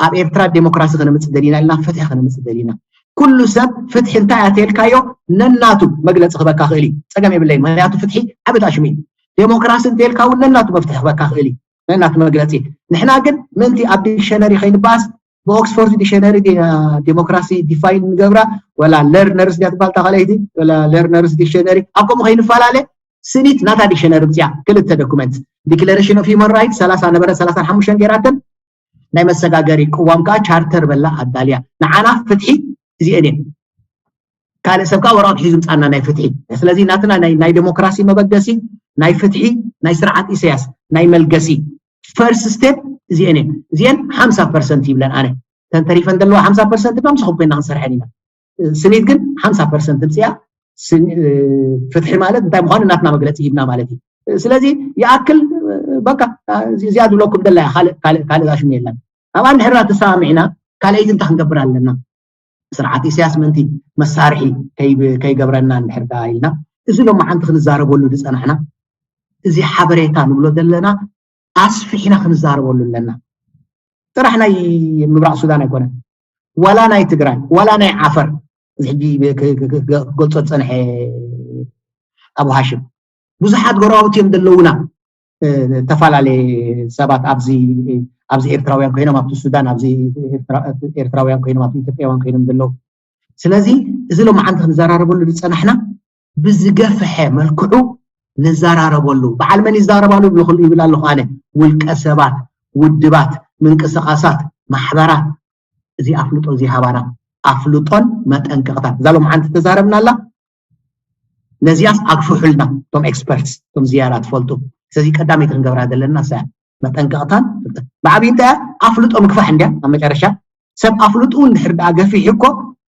ኣብ ኤርትራ ዴሞክራሲ ከነምፅእ ደሊና ኢልና ፍትሒ ከነምፅእ ደሊና ኩሉ ሰብ ፍትሒ እንታይ እያ ተልካዮ ነናቱ መግለፂ ክበካ ክእል እዩ። ፀገም የብለይ። ምክንያቱ ፍትሒ ዓበጣ ሽሙ እዩ። ዴሞክራሲ እንተልካ እውን ነናቱ መፍትሒ ክበካ ክእል እዩ። ነናቱ መግለፂ ንሕና ግን ምእንቲ ኣብ ዲክሸነሪ ከይንበኣስ ብኦክስፎርድ ዲክሸነሪ ዴሞክራሲ ዲፋይን ንገብራ ወላ ለርነርስ ዲያ ትባል ካልኣይቲ ወላ ለርነርስ ዲክሸነሪ ኣብ ከምኡ ከይንፈላለ ስኒት ናታ ዲክሸነሪ ምፅያ ክልተ ዶኩመንት ዲክለሬሽን ኦፍ ሂማን ራይት ሰላሳ ነበረ ሰላሳ ሓሙሽተ ገይራተን ናይ መሰጋገሪ ቅዋም ከዓ ቻርተር በላ ኣዳልያ ንዓና ፍትሒ እዚአን እየን። ካልእ ሰብ ከዓ ወረቐት ሒዙ ምፃና ናይ ፍትሒ ስለዚ ናትና ናይ ዴሞክራሲ መበገሲ ናይ ፍትሒ ናይ ስርዓት ኢሳያስ ናይ መልገሲ ፈርስት ስቴፕ እዚአን እየን። እዚአን ሓምሳ ፐርሰንት ይብለን ኣነ ተንተሪፈን ዘለዋ ሓምሳ ፐርሰንት ዶ ምሳኹም ኮይና ክንሰርሐን ኢና። ስኒት ግን ሓምሳ ፐርሰንት ምፅያ ፍትሒ ማለት እንታይ ምኳኑ እናትና መግለፂ ሂብና ማለት እዩ። ስለዚ ይኣክል በቃ እዚኣ ዝብለኩም ደላ ካልእ ዛሽም የለን። ኣብኣ እንድሕርና ተሰማሚዕና ካልኣይቲ እንታይ ክንገብር ኣለና? ስርዓት ኢሳያስ ምእንቲ መሳርሒ ከይገብረና እንድሕር ደኣ ኢልና እዚ ሎማዓንቲ ክንዛረበሉ ዝፀናሕና እዚ ሓበሬታ ንብሎ ዘለና ኣስፊሕና ክንዛረበሉ ኣለና። ጥራሕ ናይ ምብራቕ ሱዳን ኣይኮነን ዋላ ናይ ትግራይ ዋላ ናይ ዓፈር እዚ ሕጂ ክገልፆ ዝፀንሐ ኣቡ ሃሽም ብዙሓት ጎረባብቲ እዮም ዘለውና። ተፈላለየ ሰባት ኣብዚ ኣብዚ ኤርትራውያን ኮይኖም ኣብቲ ሱዳን ኣብዚ ኤርትራውያን ኮይኖም ኣብቲ ኢትዮጵያውያን ኮይኖም ዘለዉ። ስለዚ እዚ ሎማዓንቲ ክንዘራረበሉ ዝፀናሕና ብዝገፍሐ መልክዑ ንዘራረበሉ በዓል መን ይዛረባሉ ይብል ኣለኹ ኣነ ውልቀ ሰባት ውድባት ምንቅስቃሳት ማሕበራት እዚ ኣፍልጦ እዚ ሃባና ኣፍልጦን መጠንቀቕታን እዛ ሎማዓንቲ ተዛረብናላ ነዚኣስ ኣግፍሑልና እቶም ኤክስፐርትስ እቶም ዝያዳ ትፈልጡ ስለዚ ቀዳመይቲ ክንገብራ ዘለና ሳ መጠንቀቕታን ብዓብይ እንታይ ኣፍልጦ ምግፋሕ እንድያ ኣብ መጨረሻ ሰብ ኣፍልጡ እንድሕር ደኣ ገፊሕ እኮ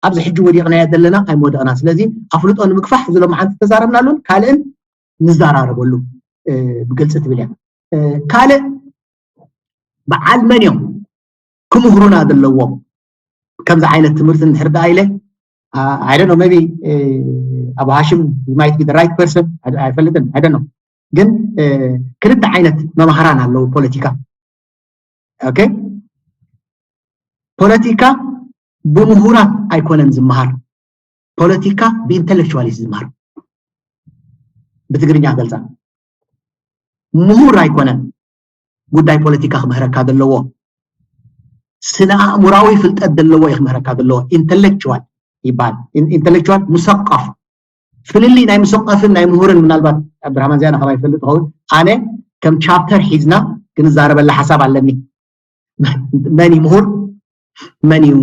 ኣብዚ ሕጂ ወዲቕናዮ ዘለና ኣይመወደቕና ስለዚ ኣፍልጦ ንምግፋሕ እዚ ሎማዓንቲ ተዛረብናሉን ካልእን ንዛራረበሉ ብግልፂ ትብል እያ ካልእ በዓል መን እዮም ክምህሩና ዘለዎም ከምዚ ዓይነት ትምህርቲ እንድሕር ደኣ ኢለ I don't know maybe ኣቡ ሃሽም might be the right person ኣይፈልጥን I don't know ግን ክልተ ዓይነት መማህራን ኣለዉ ፖለቲካ okay ፖለቲካ ብምሁራት ኣይኮነን ዝመሃር ፖለቲካ ብኢንተሌክቹዋል እዩ ዝመሃር ብትግርኛ ገልፃ ምሁር ኣይኮነን ጉዳይ ፖለቲካ ክምህረካ ዘለዎ ስነ ኣእምራዊ ፍልጠት ዘለዎ እዩ ክምህረካ ዘለዎ ኢንተሌክቹዋል ይበሃል ኢንተሌክቹዋል ሙሰቀፍ ፍልልይ ናይ ሙሰቀፍን ናይ ምሁርን ምናልባት ኣብድራህማን ዚያና ካብ ኣይፈልጥ ትኸውን ኣነ ከም ቻፕተር ሒዝና ክንዛረበላ ሓሳብ ኣለኒ መን እዩ ምሁር መን እዩ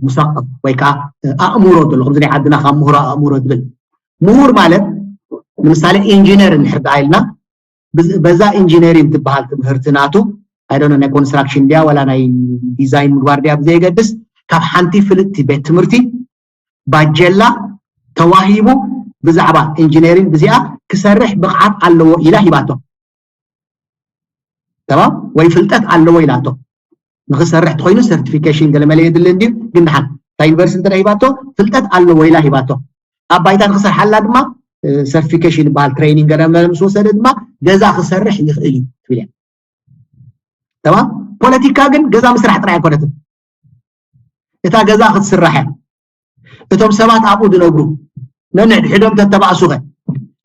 ሙሰቀፍ ወይ ከዓ ኣእምሮ ዘሎ ከምዚ ናይ ዓድና ካብ ምሁሮ ኣእምሮ ዝብል ምሁር ማለት ንምሳሌ ኢንጂነር እንድሕር ደኣ ኢልና በዛ ኢንጂነሪንግ ትበሃል ትምህርቲ ናቱ ኣይዶነ ናይ ኮንስትራክሽን ድያ ወላ ናይ ዲዛይን ምግባር ድያ ብዘየገድስ ካብ ሓንቲ ፍልጥቲ ቤት ትምህርቲ ባጀላ ተዋሂቡ ብዛዕባ ኢንጂነሪንግ ብዚኣ ክሰርሕ ብቕዓት ኣለዎ ኢላ ሂባቶ ተማም ወይ ፍልጠት ኣለዎ ኢላቶ ንክሰርሕ ተኮይኑ ሰርቲፊኬሽን ገለመለ የድሊ እንድዩ ግን ድሓን እታ ዩኒቨርሲቲ እንተ ሂባቶ ፍልጠት ኣለዎ ኢላ ሂባቶ ኣብ ባይታ ንክሰርሓላ ድማ ሰርቲፊኬሽን ይበሃል ትሬኒንግ ገለመለ ምስ ወሰደ ድማ ገዛ ክሰርሕ ይኽእል እዩ ትብል እያ ተማም ፖለቲካ ግን ገዛ ምስራሕ ጥራይ ኣይኮነትን እታ ገዛ ክትስራሕ እያ እቶም ሰባት ኣብኡ ዝነብሩ ነንሕድሕዶም ተተባእሱኸ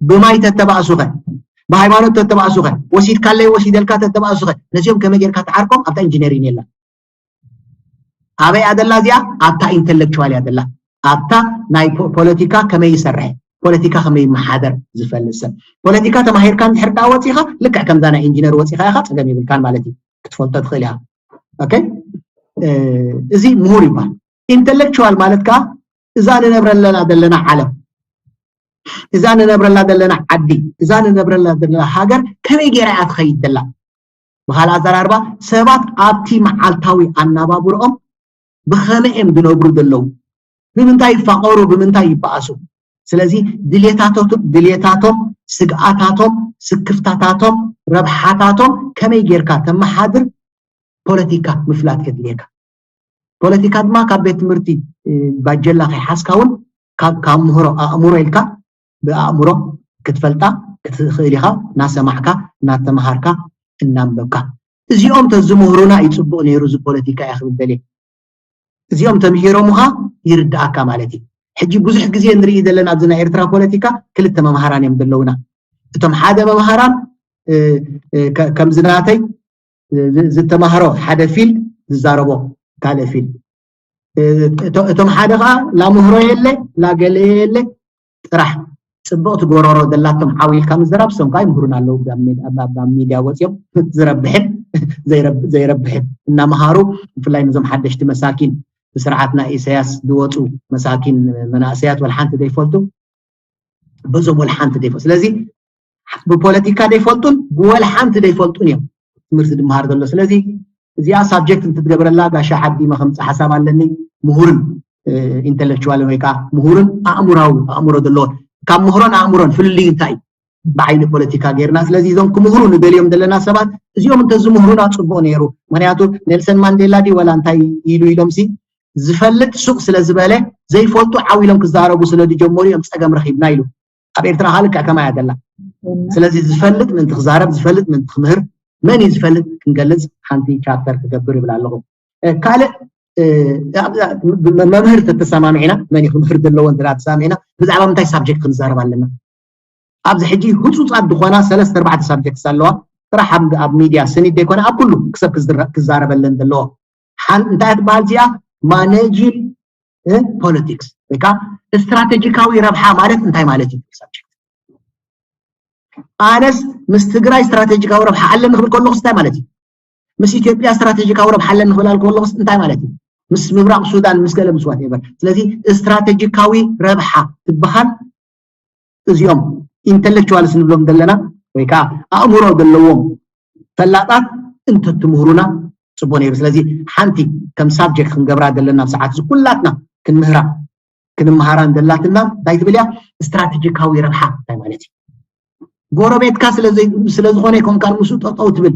ብማይ ተተባእሱኸ ብሃይማኖት ተተባእሱኸ፣ ወሲድካለይ ወሲደልካ ተተባእሱኸ፣ ነዚኦም ከመይ ጌርካ ትዓርቆም? ኣብታ ኢንጂነሪን የላ። ኣበይ ኣደላ እዚኣ? ኣብታ ኢንተሌክቹዋል እያ ደላ። ኣብታ ናይ ፖ- ፖለቲካ ከመይ ይሰርሕ፣ ፖለቲካ ከመይ ይመሓደር ዝፈልጥ ሰብ። ፖለቲካ ተማሂርካ እንድሕር ዳ ወፂኻ፣ ልክዕ ከምዛ ናይ ኢንጂነር ወፂኻ ኢኻ፣ ፀገም የብልካን ማለት እዩ። ክትፈልጦ ትኽእል ኢኻ። ኦኬ፣ እዚ ምሁር ይባሃል። ኢንተሌክቹዋል ማለት ከዓ እዛ ንነብረለና ዘለና ዓለም፣ እዛ ንነብረላ ዘለና ዓዲ፣ እዛ ንነብረላ ዘለና ሃገር ከመይ ገይራ እያ ትኸይድ ዘላ? ብኻልእ ኣዘራርባ፣ ሰባት ኣብቲ መዓልታዊ ኣናባብርኦም ብኸመይ እዮም ዝነብሩ ዘለዉ? ብምንታይ ይፋቐሩ? ብምንታይ ይበኣሱ? ስለዚ ድሌታቶት- ድሌታቶም፣ ስግኣታቶም፣ ስክፍታታቶም፣ ረብሓታቶም ከመይ ጌርካ ተመሓድር ፖለቲካ ምፍላጥ የድልየካ። ፖለቲካ ድማ ካብ ቤት ትምህርቲ ባጀላ ከይሓዝካ እውን ካብ ካብ ምህሮ ኣእምሮ ኢልካ ብኣእምሮ ክትፈልጣ ክትኽእል ኢኻ። እናሰማዕካ፣ እናተምሃርካ፣ እናንበብካ። እዚኦም ተዝምህሩና እዩ ፅቡቕ ነይሩ እዚ ፖለቲካ እየ ክብል ደልየ። እዚኦም ተምሂሮምኻ ይርድኣካ ማለት እዩ። ሕጂ ብዙሕ ግዜ ንርኢ ዘለና ኣብዚ ናይ ኤርትራ ፖለቲካ ክልተ መምሃራን እዮም ዘለውና። እቶም ሓደ መምሃራን ከምዚ ናተይ ዝተማህሮ ሓደ ፊልድ ዝዛረቦ ካልእ ፊልድ። እቶም ሓደ ከዓ ላምህሮ የለ ላገለ የለ ጥራሕ ፅብቕቲ ጎረሮ ዘላቶም ሓዊልካ ምዝራብ እሶም ከዓ ይምህሩን ኣለዉ። ኣብ ሚድያ ወፂኦም ዝረብሕን ዘይረብሕን እናመሃሩ ብፍላይ ነዞም ሓደሽቲ መሳኪን ብስርዓት ናይ ኢሳያስ ዝወፁ መሳኪን መናእሰያት ወላ ሓንቲ ዘይፈልጡ በዞም ወላ ሓንቲ ዘይፈልጡ ስለዚ ብፖለቲካ ዘይፈልጡን ብወላ ሓንቲ ዘይፈልጡን እዮም ትምህርቲ ዝመሃር ዘሎ። ስለዚ እዚኣ ሳብጀክት እንትትገብረላ ጋሻ ዓዲ መኸምፃ ሓሳብ ኣለኒ። ምሁርን ኢንተሌክቹዋልን ወይ ከዓ ምሁርን ኣእምራዊ ኣእምሮ ዘለዎ ካብ ምህሮን ኣእምሮን ፍልልዩ እንታይ እዩ? ብዓይኒ ፖለቲካ ጌርና ስለዚ እዞም ክምህሩ ንደልዮም ዘለና ሰባት እዚኦም እንተዝምህሩና ፅቡቅ ነይሩ። ምክንያቱ ኔልሰን ማንዴላ ዲ ወላ እንታይ ኢሉ ኢሎም ሲ ዝፈልጥ ሱቅ ስለ ዝበለ ዘይፈልጡ ዓው ኢሎም ክዛረቡ ስለ ዝጀመሩ እዮም ፀገም ረኪብና ኢሉ። ኣብ ኤርትራ ከዓ ልክዕ ከማያ ዘላ። ስለዚ ዝፈልጥ ምእንቲ ክዛረብ ዝፈልጥ ምእንቲ ክምህር መን እዩ ዝፈልጥ ክንገልፅ ሓንቲ ቻፕተር ክገብር ይብል ኣለኹ። ካልእ መምህር ተተሰማሚዕና መን ክምህር ዘለዎ እንተ ተሰማሚዕና ብዛዕባ ምንታይ ሳብጀክት ክንዛረብ ኣለና? ኣብዚ ሕጂ ህፁፃት ዝኾና ሰለስተ ኣርባዕተ ሳብጀክትስ ኣለዋ። ጥራሕ ኣብ ሚድያ ስኒት ዘይኮነ ኣብ ኩሉ ክሰብ ክዛረበለን ዘለዎ። እንታይ ትበሃል እዚኣ? ማኔጅን ፖለቲክስ ወይ ከዓ ስትራቴጂካዊ ረብሓ ማለት እንታይ ማለት እዩ? ሳብጀክት ኣነስ ምስ ትግራይ ስትራቴጂካዊ ረብሓ ኣለኒ ክብል ከለኹስ እንታይ ማለት እዩ? ምስ ኢትዮጵያ ስትራቴጂካዊ ረብሓ ኣለኒ ክብል ከለኹስ እንታይ ማለት እዩ? ምስ ምብራቕ ሱዳን ምስ ገለ ምስ ዋቴቨር። ስለዚ ስትራቴጂካዊ ረብሓ ትበሃል እዚኦም ኢንተሌክቹዋልስ ንብሎም ዘለና ወይ ከዓ ኣእምሮ ዘለዎም ፈላጣት እንተትምህሩና ፅቡቅ ነይሩ። ስለዚ ሓንቲ ከም ሳብጀክት ክንገብራ ዘለና ኣብ ሰዓት እዚ ኩላትና ክንምህራ ክንምሃራን ዘላትና እንታይ ትብል እያ? ስትራቴጂካዊ ረብሓ እንታይ ማለት እዩ? ጎረቤትካ ስለዝኾነ ይኮንካ ምስኡ ጠጠው ትብል።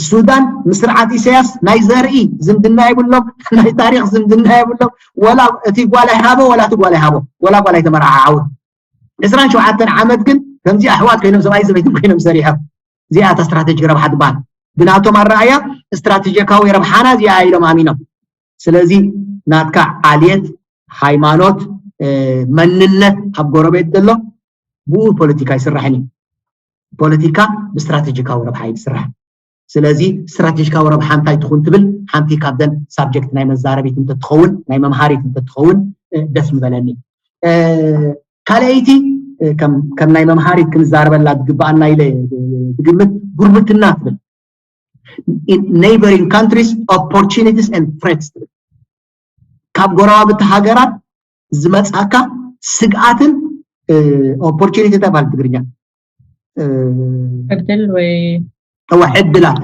ሱዳን ምስ ስርዓት ኢሳያስ ናይ ዘርኢ ዝምድና የብሎም፣ ናይ ታሪክ ዝምድና የብሎም። ወላ እቲ ጓል ኣይሃቦ ወላ እቲ ጓል ኣይሃቦ ወላ ጓል ኣይተመራዓዓውን። ዕስራን ሸውዓተን ዓመት ግን ከምዚ ኣሕዋት ኮይኖም ሰብኣይ ሰበይትን ኮይኖም ሰሪሖም። እዚኣ እታ ስትራቴጂ ረብሓ ትበሃል። ብናቶም ኣረኣያ ስትራቴጂካዊ ረብሓና እዚኣ ኢሎም ኣሚኖም። ስለዚ ናትካ ዓልየት ሃይማኖት መንነት ኣብ ጎረቤት ዘሎ ብኡ ፖለቲካ ይስራሕን እዩ። ፖለቲካ ብስትራቴጂካዊ ረብሓ እዩ ዝስራሕ። ስለዚ ስትራቴጂካዊ ረብሓ እንታይ ትኹን ትብል ሓንቲ ካብዘን ሳብጀክት ናይ መዛረቢት እንተትኸውን ናይ መምሃሪት እንተትኸውን ደስ ምበለኒ። ካልኣይቲ ከም ናይ መምሃሪት ክንዛረበላ ዝግበኣና ኢለ ዝግምት ጉርብትና ትብል neighboring countries opportunities and threats ትብል ካብ ጎረባብቲ ሃገራት ዝመፅኣካ ስግኣትን ኦፖርቹኒቲ ተባል ትግርኛ ዕድል ወይ እዋ ዕድላት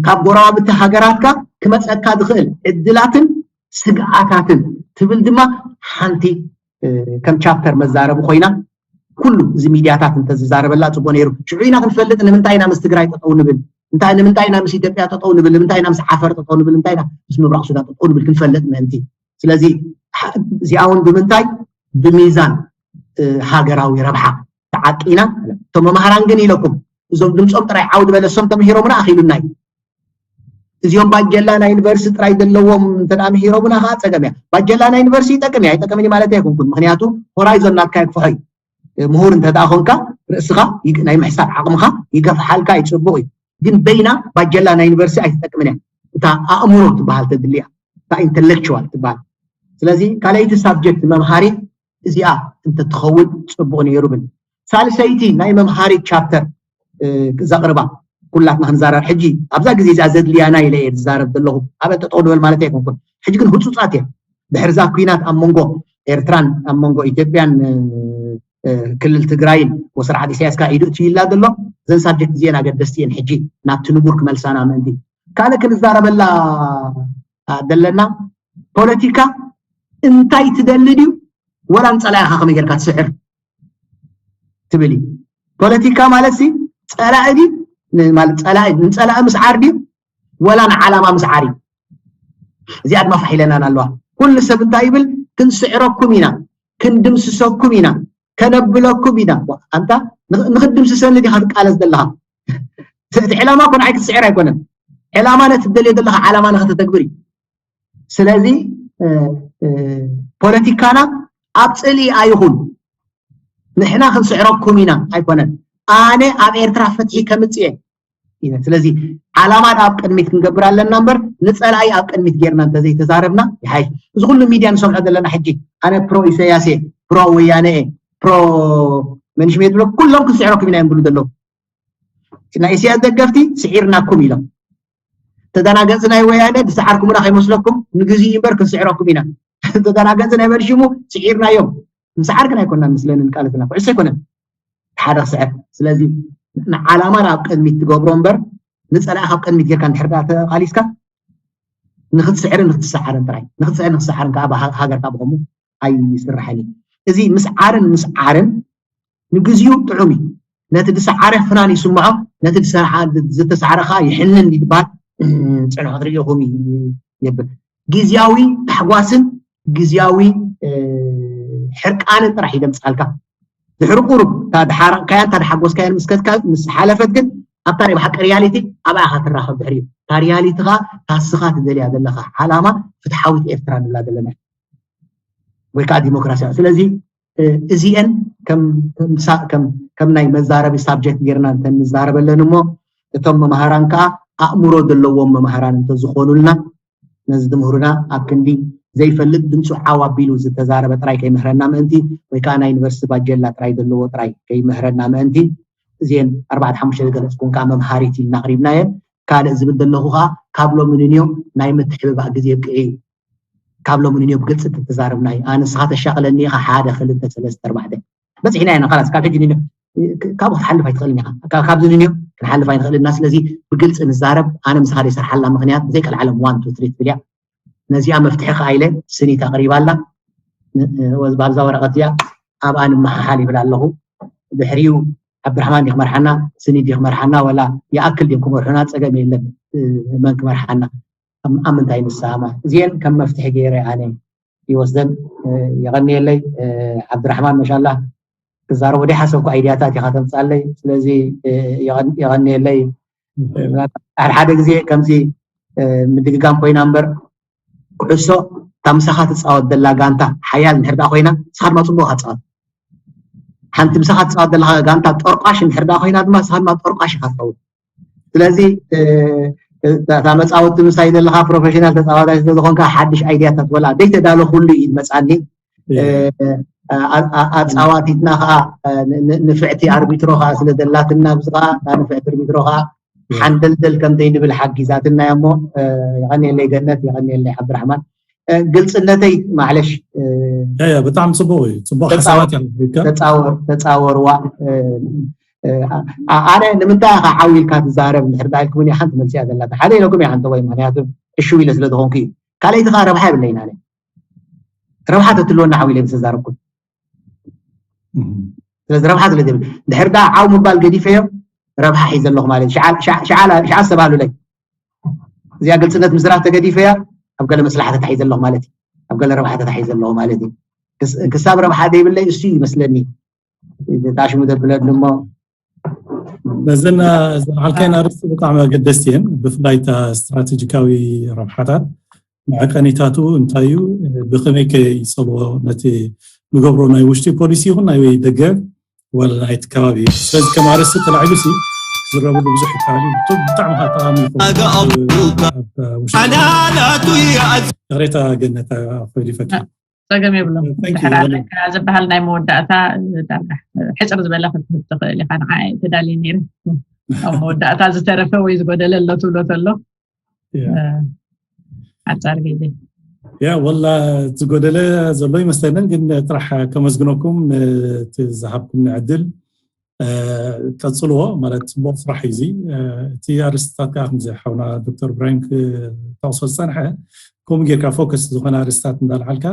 ካብ ጎረባብቲ ሃገራትካ ክመፀካ ዝኽእል ዕድላትን ስግኣታትን ትብል ድማ ሓንቲ ከም ቻፕተር መዛረቢ ኮይና ኩሉ እዚ ሚድያታት እንተዝዛረበላ ፅቡቅ ነይሩ። ሽዑ ኢና ክንፈልጥ ንምንታይ ኢና ምስ ትግራይ ጠጠው ንብል፣ እንታይ ንምንታይ ኢና ምስ ኢትዮጵያ ጠጠው ንብል፣ ንምንታይ ኢና ምስ ዓፈር ጠጠው ንብል፣ እንታይ ኢና ምስ ምብራቅ ሱዳን ጠጠው ንብል ክንፈልጥ ምእንቲ። ስለዚ እዚኣ እውን ብምንታይ ብሚዛን ሃገራዊ ረብሓ ተዓቂና እቶም መምሃራን ግን ኢለኩም እዞም ድምፆም ጥራይ ዓው ዝበለ እሶም ተምሂሮምና ኣኺሉና እዩ። እዚኦም ባጀላ ናይ ዩኒቨርሲቲ ጥራይ ዘለዎም እንተ ምሂሮምና ከዓ ፀገም እያ። ባጀላ ናይ ዩኒቨርሲቲ ይጠቅም እያ ኣይጠቅምን ማለት ኣይኮንኩን። ምክንያቱ ሆራይዞን ናትካ የግፍሖ እዩ። ምሁር እንተ ደኣ ኮንካ ርእስኻ ናይ ምሕሳብ ዓቕምኻ ይገፍሓልካ፣ ይፅቡቕ እዩ። ግን በይና ባጀላ ናይ ዩኒቨርሲቲ ኣይትጠቅምን እያ። እታ ኣእምሮ ትበሃል ተድልያ፣ እታ ኢንተሌክቹዋል ትበሃል። ስለዚ ካልኣይቲ ሳብጀክት መምሃሪት እዚኣ እንተትኸውን ፅቡቕ ነይሩ ብል። ሳልሰይቲ ናይ መምሃሪት ቻፕተር ዘቕርባ ኩላትና ክንዛረብ ሕጂ ኣብዛ ግዜ እዚኣ ዘድልያና ኢለ እየ ዝዛረብ ዘለኹ። ኣበ ጠጠው ንበል ማለት ኣይኮንኩን። ሕጂ ግን ህፁፃት እየ። ድሕርዛ ኩናት ኣብ መንጎ ኤርትራን ኣብ መንጎ ኢትዮጵያን ክልል ትግራይን ወስርዓት ኢሳያስ ከ ኢዱ እትይላ ዘሎ። እዘን ሳብጀክት እዚአን ኣገደስቲ እየን። ሕጂ ናብቲ ንቡር ክመልሳና ምእንቲ ካልእ ክንዛረበላ ዘለና ፖለቲካ እንታይ ትደሊ ድዩ ወላ ንፀላኢኻ ከመይ ጌርካ ትስዕር ትብል እዩ። ፖለቲካ ማለት ሲ ፀላኢ ድዩ ማለት ፀላኢ ንፀላኢ ምስዓር ድዩ ወላ ንዓላማ ምስዓር እዩ። እዚኣ ድማ ፋሕ ኢለናን ኣለዋ። ኩሉ ሰብ እንታይ ይብል? ክንስዕረኩም ኢና፣ ክንድምስሰኩም ኢና፣ ከነብለኩም ኢና። ኣንታ ንክትድምስሰኒ ዲኻ ትቃለስ ዘለኻ? እቲ ዕላማ እኮ ንዓይ ክትስዕር ኣይኮነን። ዕላማ ነቲ ትደልዮ ዘለኻ ዓላማ ንክተተግብር እዩ። ስለዚ ፖለቲካና ኣብ ፅልኢ ኣይኹን። ንሕና ክንስዕረኩም ኢና ኣይኮነን። ኣነ ኣብ ኤርትራ ፍትሒ ከምፅእ እየ። ስለዚ ዓላማ ኣብ ቅድሚት ክንገብር ኣለና እምበር ንፀላኢ ኣብ ቅድሚት ጌርና እንተዘይተዛረብና ይሓይሽ። እዚ ኩሉ ሚድያ ንሰምዖ ዘለና ሕጂ ኣነ ፕሮ ኢሳያስ እየ፣ ፕሮ ወያነ እየ፣ ፕሮ መንሽም እየ ዝብሎ ኩሎም ክንስዕረኩም ኢና እዮም ዝብሉ ዘለዉ። ናይ ኢሳያስ ደገፍቲ ስዒርናኩም ኢሎም። ተደናገጽ ናይ ወያነ ዝሰዓርኩምና ከይመስለኩም ንግዜኡ እምበር ክንስዕረኩም ኢና። ተደናገጽ ናይ በልሽሙ ስዒርናዮም። ምስዓር ግን ኣይኮናን ምስለንን ቃለትና ኩዕሶ ኣይኮነን። ሓደ ክስዕር። ስለዚ ንዓላማ ናብ ቅድሚት ትገብሮ እምበር ንጸላኢ ካብ ቅድሚት ጌርካ እንድሕር ዳ ተቓሊስካ ንክትስዕርን ንክትሰዓርን ጥራይ ንክትስዕርን ንክትሰዓርን ከዓ ሃገርካ ብኸሙ ኣይስራሕን እዩ። እዚ ምስዓርን ምስዓርን ንግዚኡ ጥዑም እዩ። ነቲ ዝሰዓረ ፍናን ይስምዖ፣ ነቲ ዝተሰዓረ ከዓ ይሕንን ይድባል። ፅንሑ ክትርእኹም የብል። ግዝያዊ ታሕጓስን ግዝያዊ ሕርቃንን ጥራሕ ይደምፃልካ። ድሕሪ ቁሩብ እታ ድሓረቕካያን እታ ድሓጎስካያን ምስ ከድካ ምስ ሓለፈት ግን ኣብታ ናይ ብሓቂ ሪያሊቲ ኣብኣ ኢኻ ትራኸብ። ድሕሪ እታ ሪያሊቲ ከዓ ታስኻ ትደልያ ዘለኻ ዓላማ ፍትሓዊት ኤርትራ ንብላ ዘለና ወይ ከዓ ዲሞክራሲያዊ። ስለዚ እዚአን ከም ናይ መዛረቢ ሳብጀክት ጌርና እንተንዛረበለን እሞ እቶም መምሃራን ከዓ ኣእምሮ ዘለዎም መምሃራን እንተዝኾኑልና ነዚ ትምህሩና ኣብ ክንዲ ዘይፈልጥ ድምፁ ዓው ኣቢሉ ዝተዛረበ ጥራይ ከይምህረና ምእንቲ ወይ ከዓ ናይ ዩኒቨርሲቲ ባጀላ ጥራይ ዘለዎ ጥራይ ከይምህረና ምእንቲ እዚአን ኣርባዕተ ሓሙሽተ ዝገለፅኩን ከዓ መምሃሪት ኢልና ኣቅሪብናየን። ካልእ ዝብል ዘለኹ ከዓ ካብ ሎሚ ንንዮ ናይ ምትሕብባእ ግዜ ይብቅዕ እዩ። ካብ ሎሚ ንንዮ ብግልፂ ተተዛረብና እዩ። ኣነ ንስኻ ተሻቕለኒ ኢኻ ሓደ ክልተ ሰለስተ ኣርባዕተ በፂሕና ኢና። ካላስ ካብ ሕጂ ንንዮ ካብኡ ክትሓልፍ ኣይትኽእልን ኢኻ። ካብዚ ንንዮ ክንሓልፍ ኣይንኽእልና። ስለዚ ብግልፂ ንዛረብ። ኣነ ምሳኻ ዘይሰርሓላ ምኽንያት ብዘይቀልዓለም ዋን ቱ ትሪ ትብል እያ። ነዚኣ መፍትሒ ከዓ ኢለ ስኒት ኣቕሪባ ኣላ። ኣብዛ ወረቐት እዚኣ ኣብኣ ንመሓሓል ይብል ኣለኹ። ድሕሪኡ ዓብድራሕማን ዲኽ መርሓና ስኒት ዲኽ መርሓና ወላ ይኣክል ዲም ክመርሑና ፀገም የለን። መን ክመርሓና ኣብ ምንታይ ንሰማማዕ እዚአን ከም መፍትሒ ገይረ ኣነ ይወስደን። የቐንየለይ ዓብድራሕማን መሻላ ክዛረቦ ደይሓሰብኩ ኣይድያታት ኢኻ ተምፃለይ። ስለዚ የቐንየለይ። ሓደ ሓደ ግዜ ከምዚ ምድግጋም ኮይና እምበር ኩዕሶ እታ ምሳኻ ትፃወት ዘላ ጋንታ ሓያል እንድሕር ደኣ ኮይና ንስኻ ድማ ፅቡቅ ኢኻ ትፃወት። ሓንቲ ምሳኻ ትፃወት ዘለኻ ጋንታ ጠርቋሽ እንድሕር ደኣ ኮይና ድማ ንስኻ ድማ ጠርቋሽ ኢኻ ትኸውን። ስለዚ እታ መፃወቲ ምሳይ ዘለካ ፕሮፌሽናል ተፃዋታይ ስለዝኮንካ ሓድሽ ኣይድያታት ወላ ዘይተዳለኩሉ እዩ ዝመፃኒ። ኣፃዋቲትና ከዓ ንፍዕቲ ኣርቢትሮ ከዓ ስለዘላትና ብዚ ከዓ ንፍዕቲ ኣርቢትሮ ከዓ ሓንደልደል ከም ዘይንብል ሓጊዛትና እሞ የቀንየለይ ገነት፣ የቀንየለይ ዓብድራሕማን። ግልፅነተይ ማዕለሽ ብጣዕሚ ፅቡቅ እዩ። ፅቡቅ ሓሳባት ተፃወርዋ። ኣነ ንምንታይ ኢኻ ዓው ኢልካ ትዛረብ እንድሕር ዳ ኢልኩምኒ ሓንቲ መልሲ እያ ዘላታ። ሓደ ኢለኩም እየ ሓንቲ ወይ ምክንያቱ እሽው ኢለ ስለ ዝኾንኩ እዩ። ካልኣይቲ ከዓ ረብሓ የብለይን ኣነ። ረብሓ ተትልወና ዓው ኢለ ምስ ተዛረብኩ ስለዚ ረብሓ ስለ ዘይብል ድሕር ዳ ዓው ምባል ገዲፈዮ ረብሓ ሒዘ ኣለኹ ማለት እዩ። ሸዓ ዝተባህሉለይ እዚኣ ግልፅነት ምዝራብ ተገዲፈያ ኣብ ገለ መስላሓ ተታሒዘ ኣለኹ ማለት እዩ። ኣብ ገለ ረብሓ ተታሒዘ ኣለኹ ማለት እዩ። ክሳብ ረብሓ ዘይብለይ እሱ ይመስለኒ ጣሽሙ ዘብለኒ እሞ በዘን ዘልዓልካይን ኣርእስቲ ብጣዕሚ ኣገደስቲ እየን። ብፍላይ እታ ስትራቴጂካዊ ረብሓታት መዐቀኒታቱ እንታይ እዩ፣ ብኸመይ ከ ይፀልዎ ነቲ ንገብሮ ናይ ውሽጢ ፖሊሲ ይኹን ናይ ደገ ወላ ናይቲ ከባቢ እዩ። ስለዚ ከም ኣርእስቲ ተላዒሉ ሲ ክዝረበሉ ብዙሕ ይከኣል እዩ። ብጣዕሚ ከዓ ጠቓሚ ይኸውን። ኣብ ውሽጢ ይቕሬታ ገነት ኮይሊፈካ። ጸገም የብሎም። ድሕር ኣለካ ዝበሃል ናይ መወዳእታ ሕፅር ዝበለ ክትህብ ትኽእል ኢኻ። ንዓ ተዳልየ ነይረ ኣብ መወዳእታ ዝተረፈ ወይ ዝጎደለ ኣሎ ትብሎ ተሎ ሓፃር ግዜ ያ ወላ ዝጎደለ ዘሎ ይመስለንን፣ ግን ጥራሕ ከመስግነኩም እቲ ዝሃብኩም ዕድል ቀፅልዎ። ማለት ፅቡቅ ስራሕ እዩ። እዚ እቲ ኣርስታት ከዓ ከምዚ ሓውና ዶክተር ብራሂም ክጠቅሶ ዝፀንሐ ከምኡ ጌርካ ፎከስ ዝኾነ ኣርስታት እንዳልዓልካ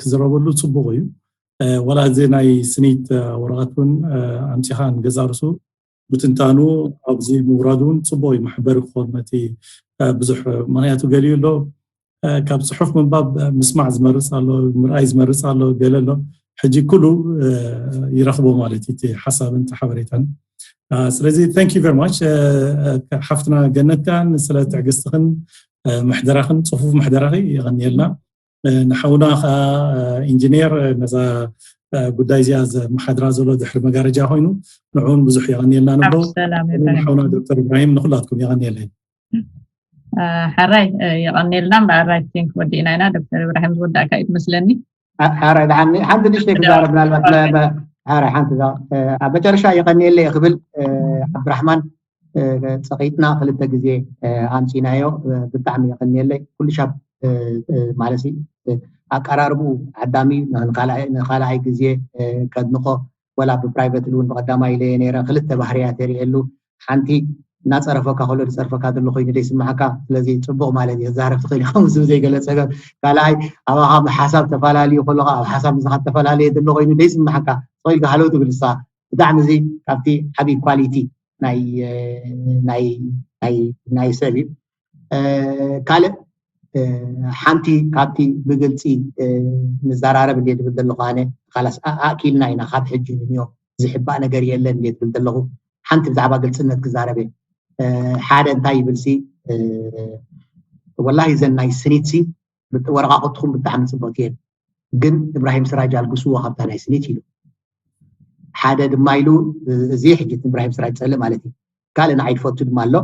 ክዝረበሉ ፅቡቅ እዩ። ወላ እዚ ናይ ስኒት ወረቐት እውን ኣምፂኻ ንገዛ ርሱ ብትንታኑ ኣብዚ ምውራድ እውን ፅቡቅ እዩ። መሕበሪ ክኾን ነቲ ብዙሕ ምክንያቱ ገሊኡ ኣሎ ካብ ፅሑፍ ምንባብ ምስማዕ ዝመርፅ ኣሎ፣ ምርኣይ ዝመርፅ ኣሎ፣ ገለ ኣሎ። ሕጂ ኩሉ ይረኽቦ ማለት እዩ እቲ ሓሳብን እቲ ሓበሬታን። ስለዚ thank you very much ሓፍትና ገነት ከኣ ስለ ትዕግስትኽን ምሕደራኽን ፅፉፍ ምሕደራኺ የቐንየልና። ንሓውና ከዓ ኢንጂነር ነዛ ጉዳይ እዚኣ ዘመሓድራ ዘሎ ድሕሪ መጋረጃ ኮይኑ ንዕውን ብዙሕ የቐንየልና ንብሎ። ሓውና ዶክተር ኢብራሂም ንኩላትኩም የቐንየለይ። ሕራይ የቐንየልና። እምበኣር I think ወዲእና ኢና። ዶክተር ኢብራሂም ዝወዳእካ እዩ ትመስለኒ። ሕራይ ደሓን ሓንቲ ንእሽተይ ክዛረብ ምናልባት ሕራይ ሓንቲ ኣብ መጨረሻ የቐንየለይ ክብል ዓብድራሕማን ፀቒጥና ክልተ ግዜ ኣምፂናዮ። ብጣዕሚ የቐንየለይ። ኩሉ ሻብ ማለት ኣቀራርብኡ ዓዳሚ ንካልኣይ ግዜ ከድንቆ ወላ ብፕራይቨት እውን ብቀዳማይ ኢለየ ነይረ። ክልተ ባህርያት የርእየሉ። ሓንቲ እናፀረፈካ ከሎ ዝፀርፈካ ዘሎ ኮይኑ ደይስምዓካ። ስለዚ ፅቡቅ ማለት እዩ። ክዛረብ ትኽእል ኢኻ ምስ ዘይገለ ፀገም። ካልኣይ ኣባኻ ሓሳብ ተፈላለዩ ከለካ ኣብ ሓሳብ ምሳኻ ተፈላለየ ዘሎ ኮይኑ ደይስምዓካ። ተኽኢልካ ሃለው ትብል ንስኻ። ብጣዕሚ እዚ ካብቲ ዓብዪ ኳሊቲ ናይ ናይ ናይ ናይ ሰብ እዩ። ካልእ ሓንቲ ካብቲ ብግልፂ ንዘራረብ እንዴ ዝብል ዘለኹ ኣነ ካላስ ኣእኪልና ኢና ካብ ሕጂ ንንዮ ዝሕባእ ነገር የለን እንዴ ዝብል ዘለኹ ሓንቲ ብዛዕባ ግልፅነት ክዛረብ እየ። ሓደ እንታይ ይብል ሲ ወላሂ ዘን ናይ ስኒት ሲ ወረቃቅትኩም ብጣዕሚ ፅቡቅቲ እየን ግን እብራሂም ስራጅ ኣልግስዎ ካብታ ናይ ስኒት ኢሉ ሓደ ድማ ኢሉ እዚ ሕጂ እብራሂም ስራጅ ፀልእ ማለት እዩ ካልእ ንዓይ ዝፈቱ ድማ ኣሎ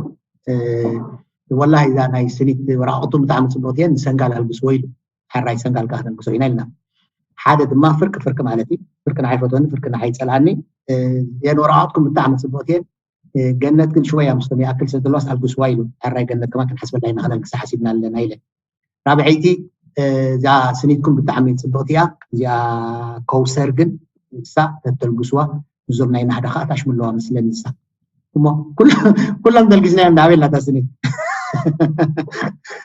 ወላሂ እዛ ናይ ስኒት ወረቃቅቱ ብጣዕሚ ፅቡቅቲ እየን ንሰንጋል ኣልግስዎ ኢሉ ሕራይ ሰንጋል ከዓ ተልግሶ ኢና ኢልና ሓደ ድማ ፍርቂ ፍርቂ ማለት እዩ ፍርቂ ንዓይ ፈትወኒ ፍርቂ ንዓይ ፀልኣኒ የን ወረቃቅትኩም ብጣዕሚ ፅቡቅቲ እየን ገነት ግን ሽወያ ምስቶም ይኣክል ስለ ዘለዋስ ኣልግስዋ ኢሉ ሕራይ ገነት ከማ ክንሓስበላ ኢና ክነልግሳ ሓሲብና ኣለና ኢለ ራብዐይቲ እዛ ስኒትኩም ብጣዕሚ ፅብቅቲ እያ እዚኣ ከውሰር ግን ንሳ ተተልግስዋ እዞም ናይ ናህዳ ከዓ ታሽሙ ኣለዋ መስለኒ ንሳ እሞ ኩሎም ተልጊስናዮም ዳበይ ላታ ስኒት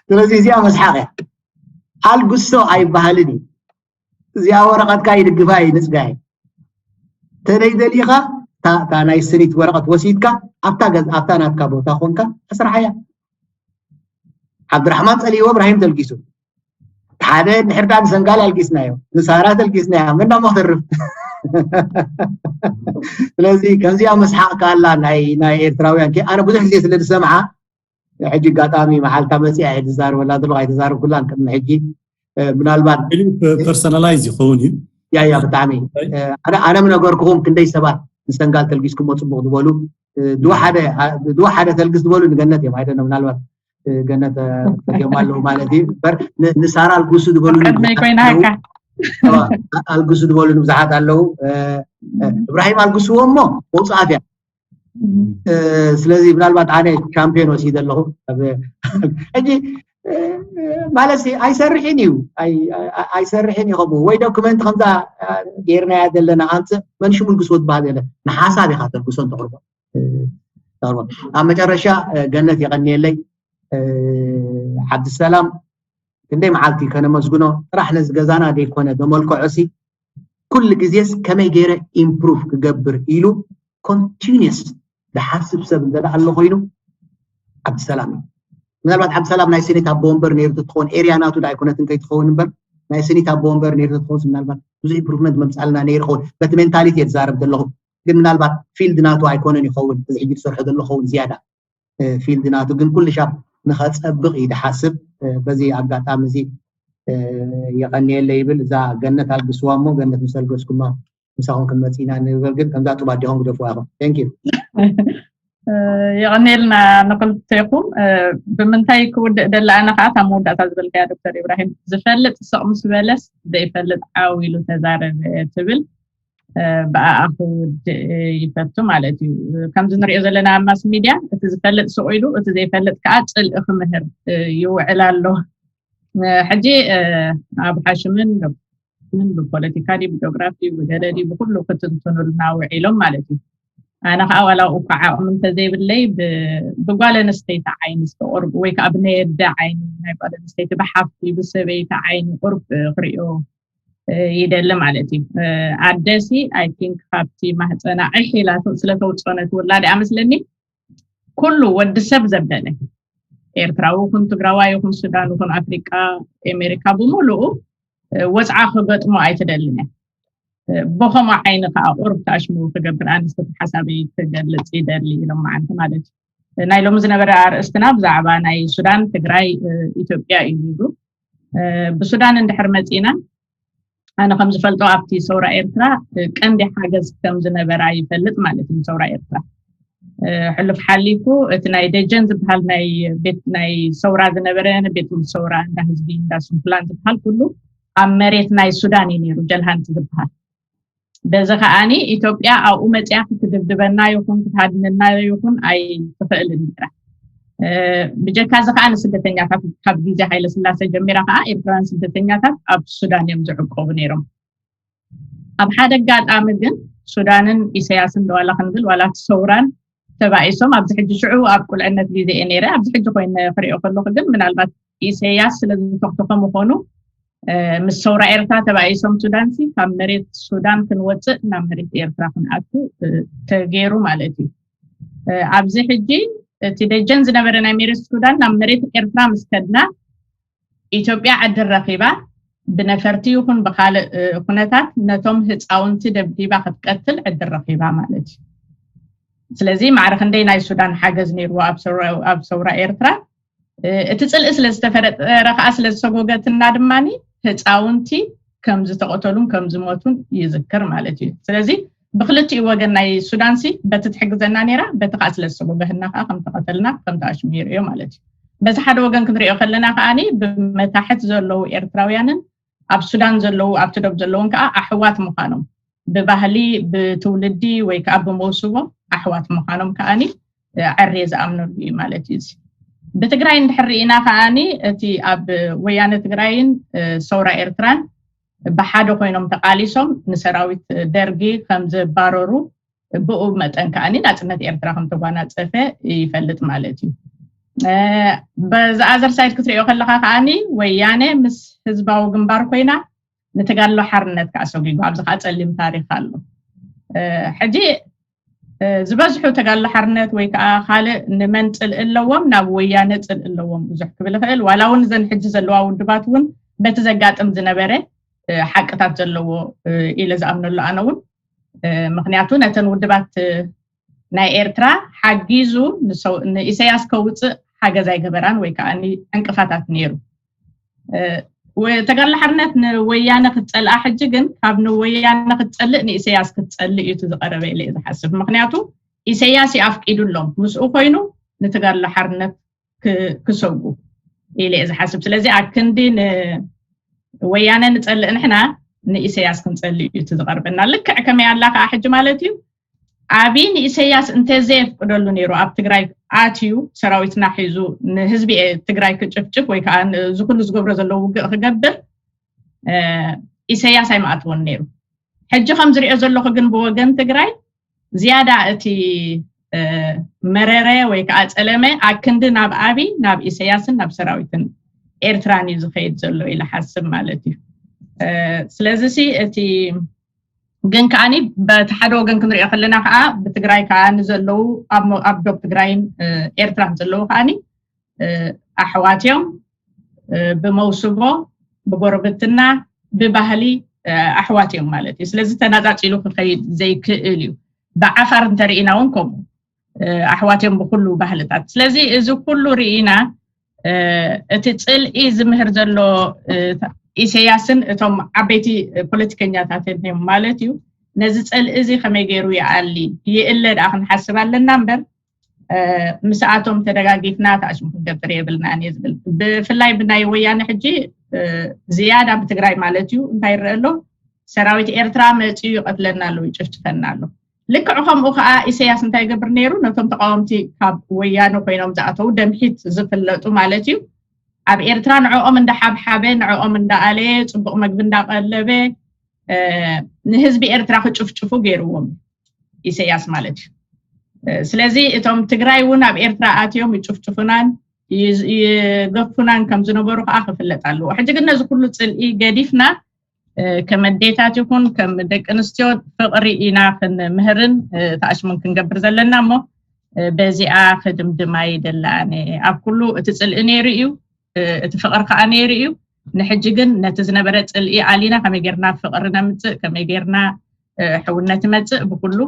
ስለዚ እዚኣ መስሓቅ እያ ኣልግሶ ኣይበሃልን እዩ እዚኣ ወረቀትካ ይድግፋ እዩ ንፅጋይ ተደይ ደሊኻ እታ ናይ ስኒት ወረቀት ወሲድካ ኣብታ ገዝ ኣብታ ናትካ ቦታ ኮንካ ኣስርሓያ ዓብድራሕማን ፀሊእዎ እብራሂም ተልጊሱ ሓደ ንሕርዳ ንሰንጋል ኣልጊስናዮ ንሳራ ተልጊስናዮ ምንዳሞ ክትርፍ ስለዚ ከምዚኣ መስሓቅ ካላ ናይ ናይ ኤርትራውያን ኣነ ብዙሕ ግዜ ስለ ዝሰምዓ ሕጂ ኣጋጣሚ መዓልታ መፂኣ እየ ዝዛረበላ ዘለኹ ኣይተዛረብኩላን ቅድሚ ሕጂ ምናልባት ፐርሰናላይዝ ይኸውን እዩ ያያ ብጣዕሚ ኣነ ምነገርኩኹም ክንደይ ሰባት ንሰንጋል ተልጊስኩሞ ፅቡቅ ዝበሉ ድዋ ሓደ ተልግስ ዝበሉ ንገነት እዮም ኣይደነ ምናልባት ገነት ፈትዮም ኣለዉ ማለት እዩ በር ንሳራ ኣልጉሱ ዝበሉ ቅድመይ ኮይናካ ኣልጉሱ ዝበሉ ብዙሓት ኣለዉ እብራሂም ኣልጉስዎ እሞ መውፅኣት እያ ስለዚ ምናልባት ኣነ ቻምፒዮን ወሲደ ኣለኹ ሕጂ ማለት ኣይሰርሕን እዩ ኣይሰርሕን እዩ ከምኡ ወይ ዶክመንት ከምዛ ጌርናያ ዘለና ኣምፅእ መንሽሙን ግስዎ ትበሃል የለ ንሓሳብ ኢካ ተልግሶ እንተቅርቦ ኣብ መጨረሻ ገነት የቀንየለይ ዓብድሰላም ክንደይ መዓልቲ ከነመስግኖ ጥራሕ ነዚ ገዛና ዘይኮነ ዘመልክዖ ሲ ኩሉ ግዜስ ከመይ ገይረ ኢምፕሩቭ ክገብር ኢሉ ኮንቲኒስ ዝሓስብ ሰብ እንተ ኣሎ ኮይኑ ዓብድሰላም እዩ ምናልባት ዓብድሰላም ናይ ሴኔት ኣቦ ወንበር ነይሩ ትኸውን ኤርያ ናቱ ዳ ኣይኮነትን ከይትኸውን እምበር ናይ ሴኔት ኣቦ ወንበር ነይሩ ትኸውን ምናልባት ብዙ ኢምፕሩቭመንት መምፃልና ነይሩ ኸውን በቲ ሜንታሊቲ እየ ዝዛረብ ዘለኹ ግን ምናልባት ፊልድ ናቱ ኣይኮነን ይኸውን እዚ ሕጂ ዝሰርሖ ዘሎ ኸውን ዝያዳ ፊልድ ናቱ ግን ኩሉ ሻብ ንኸፀብቕ እዩ ዝሓስብ በዚ ኣጋጣሚ እዚ የቐንየለ ይብል እዛ ገነት ኣልግስዋ እሞ ገነት ምስ ኣልገስኩማ ምሳኹም ክንመጽእ ኢና ንብል። ግን ከምዛ ጡብ ኣዲኹም ግደፍዋ ኢኹም። Thank you። የቐኔልና ንክልቴኩም። ብምንታይ ክውድእ ደላ? ኣነ ከዓ ካብ መወዳእታ ዝበልካያ ዶክተር ኢብራሂም፣ ዝፈልጥ ስቕ ምስ በለስ ዘይፈልጥ ዓው ኢሉ ተዛረበ ትብል። ብኣኣ ክውድእ ይፈቱ ማለት እዩ። ከምዚ ንሪኦ ዘለና ኣብ ማስ ሚድያ እቲ ዝፈልጥ ስቕ ኢሉ እቲ ዘይፈልጥ ከዓ ፅልኢ ክምህር ይውዕል ኣሎ። ሕጂ ኣብ ሓሽምን ምን ብፖለቲካ ድዩ ብጂኦግራፊ ብገለ ድዩ ብኩሉ ክትንትኑልና ውዒሎም ማለት እዩ። ኣነ ከዓ ዋላ እኳ ዓቕሚ እንተዘይብለይ ብጓል ኣንስተይቲ ዓይኒ ዝተቆርቡ ወይ ከዓ ብነየደ ዓይኒ ናይ ጓል ኣንስተይቲ ብሓፍቲ ብሰበይቲ ዓይኒ ቁርብ ክሪኦ ይደሊ ማለት እዩ። ኣደሲ I think ካብቲ ማህፀና ዒሕ ኢላ ስለተውፅኦ ነቲ ውላድ እያ መስለኒ ኩሉ ወዲ ሰብ ዘበለ ኤርትራዊ ይኹን ትግራዋይ ይኹን ሱዳን ይኹን ኣፍሪቃ ኣሜሪካ ብምሉኡ ወፅዓ ክገጥሞ ኣይትደልን እያ። ብኸምኡ ዓይኒ ከዓ ቁርብ ተኣሽሙ ክገብር ኣንስተቲ ሓሳበይ ክገልፅ ይደሊ ኢሎም መዓንቲ ማለት እዩ። ናይ ሎሚ ዝነበረ ኣርእስትና ብዛዕባ ናይ ሱዳን ትግራይ ኢትዮጵያ እዩ ነይሩ። ብሱዳን እንድሕር መፂና ኣነ ከም ዝፈልጦ ኣብቲ ሰውራ ኤርትራ ቀንዲ ሓገዝ ከም ዝነበራ ይፈልጥ ማለት እዩ። ሰውራ ኤርትራ ሕሉፍ ሓሊፉ እቲ ናይ ደጀን ዝበሃል ናይ ቤት ናይ ሰውራ ዝነበረ ቤት ሰውራ እንዳ ህዝቢ እንዳ ስንኩላን ዝበሃል ኩሉ ኣብ መሬት ናይ ሱዳን እዩ ነይሩ ጀልሃንቲ ዝበሃል። በዚ ከዓኒ ኢትዮጵያ ኣብኡ መፅያ ክትድብድበና ይኹን ክትሃድነና ይኹን ኣይትኽእልን ነይራ። ብጀካ እዚ ከዓ ንስደተኛታት ካብ ግዜ ሃይለ ስላሴ ጀሚራ ከዓ ኤርትራውያን ስደተኛታት ኣብ ሱዳን እዮም ዝዕቆቡ ነይሮም። ኣብ ሓደ ኣጋጣሚ ግን ሱዳንን ኢሰያስን ዋላ ክንብል ዋላ እቲ ሰውራን ተባኢሶም ኣብዚ ሕጂ ሽዑ ኣብ ቁልዕነት ግዜ እየ ነይረ ኣብዚ ሕጂ ኮይነ ክሪኦ ከለኩ ግን ምናልባት ኢሰያስ ስለ ዝተኽተኸ ምኾኑ ምስ ሰውራ ኤርትራ ተባኢሶም ሱዳን ሲ ካብ መሬት ሱዳን ክንወፅእ ናብ መሬት ኤርትራ ክንኣቱ ተገይሩ ማለት እዩ። ኣብዚ ሕጂ እቲ ደጀን ዝነበረ ናይ መሬት ሱዳን ናብ መሬት ኤርትራ ምስ ከድና ኢትዮጵያ ዕድል ረኺባ ብነፈርቲ ይኹን ብካልእ ኩነታት ነቶም ህፃውንቲ ደብዲባ ክትቀትል ዕድል ረኺባ ማለት እዩ። ስለዚ ማዕረ ክንደይ ናይ ሱዳን ሓገዝ ነይርዎ ኣብ ሰውራ ኤርትራ እቲ ፅልኢ ስለ ዝተፈጠረ ከዓ ስለ ዝሰጎገትና ድማ ህፃውንቲ ከም ዝተቐተሉን ከም ዝሞቱን ይዝክር ማለት እዩ። ስለዚ ብክልቲኡ ወገን ናይ ሱዳንሲ በቲ ትሕግዘና ነይራ በቲ ከዓ ስለ ዝሰጎገህና ከዓ ከም ተቐተልና ከም ተኣሽሙ ይርእዮ ማለት እዩ። በዚ ሓደ ወገን ክንሪኦ ከለና ከዓኒ ብመታሕት ዘለዉ ኤርትራውያንን ኣብ ሱዳን ዘለዉ ኣብቲ ዶብ ዘለውን ከዓ ኣሕዋት ምዃኖም ብባህሊ ብትውልዲ ወይ ከዓ ብመውስቦ ኣሕዋት ምዃኖም ከዓኒ ዕሬ ዝኣምነሉ እዩ ማለት እዩ። ብትግራይ እንድሕር ርኢና ከዓኒ እቲ ኣብ ወያነ ትግራይን ሰውራ ኤርትራን ብሓደ ኮይኖም ተቃሊሶም ንሰራዊት ደርጊ ከም ዘባረሩ ብኡ መጠን ከዓኒ ናፅነት ኤርትራ ከም ተጓናፀፈ ይፈልጥ ማለት እዩ። በዚ ኣዘር ሳይድ ክትሪኦ ከለካ ከዓኒ ወያነ ምስ ህዝባዊ ግንባር ኮይና ንተጋድሎ ሓርነት ከዓ ሰጒጉ ኣብዚ ከዓ ፀሊም ታሪክ ኣሎ። ሕጂ ዝበዝሑ ተጋድሎ ሓርነት ወይ ከዓ ካልእ ንመን ፅልኢ ኣለዎም ናብ ወያነ ፅልኢ ኣለዎም ብዙሕ ክብል ይኽእል ዋላ እውን እዘን ሕጂ ዘለዋ ውድባት እውን በቲ ዘጋጥም ዝነበረ ሓቅታት ዘለዎ ኢለ ዝኣምነሉ ኣነ እውን ምክንያቱ ነተን ውድባት ናይ ኤርትራ ሓጊዙ ንኢሰያስ ከውፅእ ሓገዝ ኣይገበራን ወይ ከዓ ዕንቅፋታት ነይሩ። ተጋድሎ ሓርነት ንወያነ ክትፀልኣ ሕጂ ግን ካብ ንወያነ ክትፀልእ ንኢሰያስ ክትፀልእ እዩ ዝቀረበ ኢለ ዝሓስብ ምክንያቱ ኢሰያስ ይኣፍቂዱሎም ምስኡ ኮይኑ ንተጋድሎ ሓርነት ክሰጉ ኢለ ዝሓስብ ስለዚ ኣክንዲ ንወያነ ንፀልእ ንሕና ንኢሰያስ ክንፀልእ እዩ ዝቀርበና ልክዕ ከመይ ኣላ ከዓ ሕጂ ማለት እዩ። ኣብይ ንኢሰያስ እንተዘየፍቅደሉ ነይሩ ኣብ ትግራይ ኣትዩ ሰራዊትና ሒዙ ንህዝቢ ትግራይ ክጭፍጭፍ ወይ ከዓ እዚ ኩሉ ዝገብሮ ዘሎ ውግእ ክገብር ኢሰያስ ኣይምኣትዎን ነይሩ። ሕጂ ከም ዝሪኦ ዘለኹ ግን ብወገን ትግራይ ዝያዳ እቲ መረረ ወይ ከዓ ፀለመ ኣክንዲ ናብ ኣብይ ናብ ኢሰያስን ናብ ሰራዊትን ኤርትራን እዩ ዝኸይድ ዘሎ ኢለ ሓስብ ማለት እዩ። ስለዚ ሲ እቲ ግን ከዓኒ በቲ ሓደ ወገን ክንሪኦ ከለና ከዓ ብትግራይ ከዓ ንዘለዉ ኣብ ዶብ ትግራይን ኤርትራን ዘለዉ ከዓኒ ኣሕዋት እዮም። ብመውስቦ ብጎረብትና ብባህሊ ኣሕዋት እዮም ማለት እዩ። ስለዚ ተናፃፂሉ ክኸይድ ዘይክእል እዩ። ብዓፋር እንተርኢና እውን ከምኡ ኣሕዋት እዮም ብኩሉ ባህልታት። ስለዚ እዚ ኩሉ ርኢና እቲ ፅልኢ ዝምህር ዘሎ ኢሰያስን እቶም ዓበይቲ ፖለቲከኛታትን እዮም ማለት እዩ። ነዚ ጽልኢ እዚ ከመይ ገይሩ ይኣሊ ይእለ ደኣ ክንሓስብ ኣለና እምበር፣ ምስኣቶም ተደጋጊፍና ተኣሽሙ ክንገብር የብልናን እየ ዝብል። ብፍላይ ብናይ ወያነ ሕጂ ዝያዳ ብትግራይ ማለት እዩ እንታይ ይረአ ኣሎ? ሰራዊት ኤርትራ መፂኡ ይቐትለና ኣሎ፣ ይጭፍጭፈና ኣሎ። ልክዕ ከምኡ ከዓ ኢሳያስ እንታይ ይገብር ነይሩ? ነቶም ተቃወምቲ ካብ ወያነ ኮይኖም ዝኣተው ደምሒት ዝፍለጡ ማለት እዩ፣ ኣብ ኤርትራ ንዕኦም እንዳሓብሓበ፣ ንዕኦም እንዳኣለየ፣ ፅቡቅ መግቢ እንዳቀለበ፣ ንህዝቢ ኤርትራ ክጭፍጭፉ ገይርዎም ኢሳያስ ማለት እዩ። ስለዚ እቶም ትግራይ እውን ኣብ ኤርትራ ኣትዮም ይጭፍጭፉናን ይገፉናን ከም ዝነበሩ ከዓ ክፍለጥ ኣለዎ። ሕጂ ግን ነዚ ኩሉ ፅልኢ ገዲፍና ከም ኣዴታት ይኹን ከም ደቂ ኣንስትዮ ፍቕሪ ኢና ክንምህርን ተኣሽሙን ክንገብር ዘለና እሞ በዚኣ ክድምድማ ይደሊ ኣነ። ኣብ ኩሉ እቲ ፅልኢ ነይሩ እዩ፣ እቲ ፍቕሪ ከዓ ነይሩ እዩ። ንሕጂ ግን ነቲ ዝነበረ ፅልኢ ኣሊና ከመይ ጌርና ፍቕሪ ነምፅእ፣ ከመይ ጌርና ሕውነት ይመፅእ፣ ብኩሉ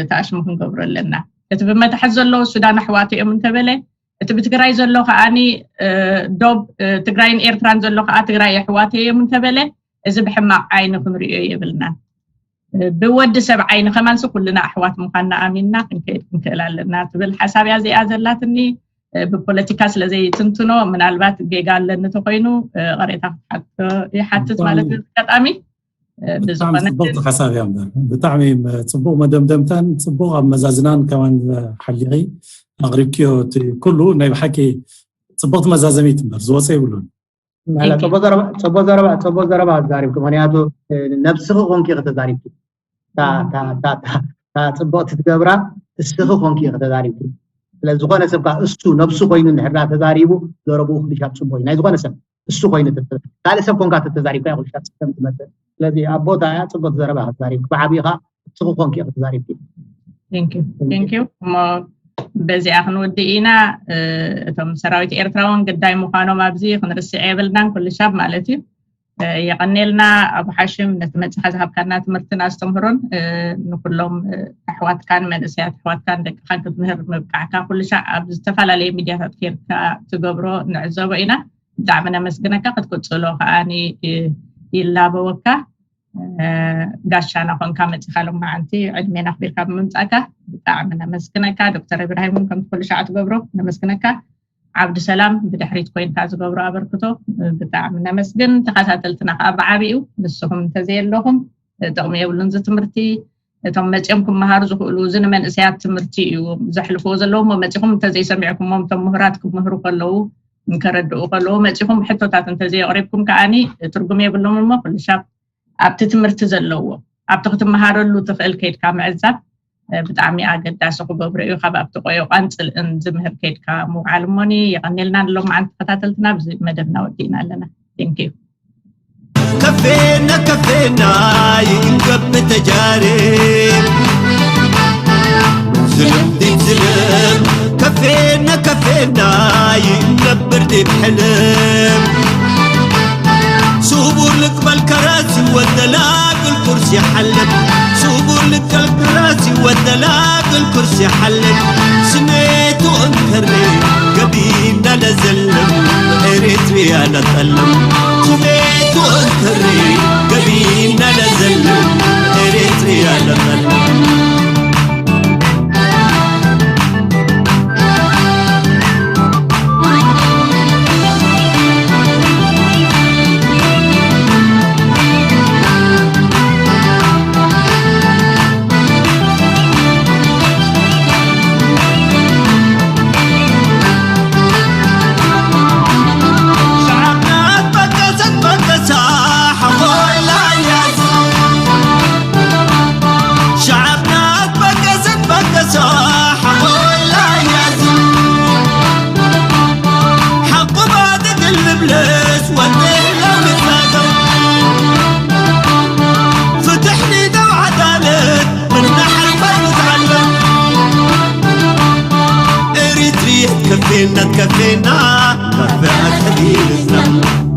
ተኣሽሙ ክንገብሮ ኣለና። እቲ ብመታሕት ዘሎ ሱዳን ኣሕዋት እዮም እንተበለ፣ እቲ ብትግራይ ዘሎ ከዓኒ ዶብ ትግራይን ኤርትራን ዘሎ ከዓ ትግራይ ኣሕዋት እዮም እንተበለ፣ እዚ ብሕማቕ ዓይኒ ክንሪኦ የብልናን። ብወዲ ሰብ ዓይኒ ከማንሲ ኩልና ኣሕዋት ምዃንና ኣሚንና ክንከይድ ክንክእል ኣለና ትብል ሓሳብ እያ እዚኣ ዘላትኒ። ብፖለቲካ ስለ ዘይትንትኖ ምናልባት ጌጋ ኣለኒ ተኮይኑ ቅሬታ ክትሓቶ ይሓትት ማለት እዩ። ኣጋጣሚ ብዝኾነ ጽቡቅ ሓሳብ እያ እምበር ብጣዕሚ ጽቡቅ መደምደምታን ጽቡቅ ኣመዛዝናን ከማን ሓሊኺ ኣቕሪብክዮ እቲ ኩሉ ናይ ብሓቂ ጽቡቅቲ መዛዘሚት እምበር ዝወፀ ይብሉን። ጽቡቅ ዘረባ ጽቡቅ ዘረባ ተዛሪብኪ። ምክንያቱ ነብስኺ ኮንኪ ከተዛሪብኪ እታ ጽቡቅ ትትገብራ እስኺ ኮንኪ ከተዛሪብኪ። ስለዝኾነ ሰብ ከዓ እሱ ነብሱ ኮይኑ እንድሕር ተዛሪቡ ዘረብኡ ኩልሻብ ጽቡቅ እዩ። ናይ ዝኾነ ሰብ እሱ ኮይኑ ካልእ ሰብ ኮንካ ተተዛሪብካ ኩልሻብ ጽቡቅ ትመጽእ። ስለዚ ኣብ ቦታ እያ ጽቡቅ ዘረባ ከተዛሪብኪ ብዓብኻ እስኺ ኮንኪ ከተዛሪብኪ። እሞ በዚኣ ክንውድእ ኢና። እቶም ሰራዊት ኤርትራ እውን ግዳይ ምዃኖም ኣብዚ ክንርስዕ የብልናን ኩልሻብ ማለት እዩ። የቐኔልና ኣቡ ሓሽም ነቲ መፅኻ ዝሃብካና ትምህርትን ኣስተምህሮን ንኩሎም ኣሕዋትካን መንእሰያት ኣሕዋትካን ደቅኻን ክትምህር ምብቃዕካ ኩሉ ሻዕ ኣብ ዝተፈላለየ ሚድያታት ኬድካ ትገብሮ ንዕዘቦ ኢና። ብጣዕሚ ነመስግነካ። ክትቅፅሎ ከዓ ይላበወካ። ጋሻና ኮንካ መፂኻ ሎማዓንቲ ዕድሜና ኣኽቢርካ ብምምፃእካ ብጣዕሚ ነመስግነካ። ዶክተር እብራሂም እውን ከምቲ ኩሉ ሻዕ ትገብሮ ነመስግነካ። ዓብዲ ሰላም ብድሕሪት ኮይንካ ዝገብሮ ኣበርክቶ ብጣዕሚ ነመስግን። ተኸታተልትና ከዓ ብዓቢኡ ንስኹም እንተዘየለኹም ጥቕሚ የብሉን እዚ ትምህርቲ። እቶም መፂኦም ክመሃሩ ዝኽእሉ እዚ ንመንእሰያት ትምህርቲ እዩ ዘሕልፍዎ ዘለዉ እሞ መፂኹም እንተዘይሰሚዕኩሞም እቶም ምሁራት ክምህሩ ከለዉ እንከረድኡ ከለዉ መፂኹም ሕቶታት እንተዘየቕሪብኩም ከዓኒ ትርጉም የብሎም እሞ ኩልሻብ ኣብቲ ትምህርቲ ዘለዎ ኣብቲ ክትመሃረሉ ትኽእል ከይድካ ምዕዛብ ብጣዕሚ ኣገዳሲ ክገብሮ እዩ። ካብ ኣብቲ ቆዮቋን ፅልእን ዝምህር ከይድካ ምውዓል እሞኒ የቐኔልና ንሎም ዓን ተኸታተልትና ብዚ መደብና ወዲእና ኣለና። Thank you። ከፌና ከፌና ይንገብ ተጃሬ ዝልምዲት ዝልም ከፌና ከፌና ይንገብር ዲብ ሕልም ስቡር ልቅበል ከራሲ ወደላግል ኩርሲ ሓልም ስቡር ልቅበል ከራሲ ወደላግል ኩርሲ ሓልም ስሜቱ እንከሬ ገቢና ለዘልም ኤሪትሪያ ለጠልም ስሜቱ እንከሬ ገቢና ለዘልም ኤሪትሪያ ለጠልም ከፌና ከፌና ከፌ ኣትሕዲርና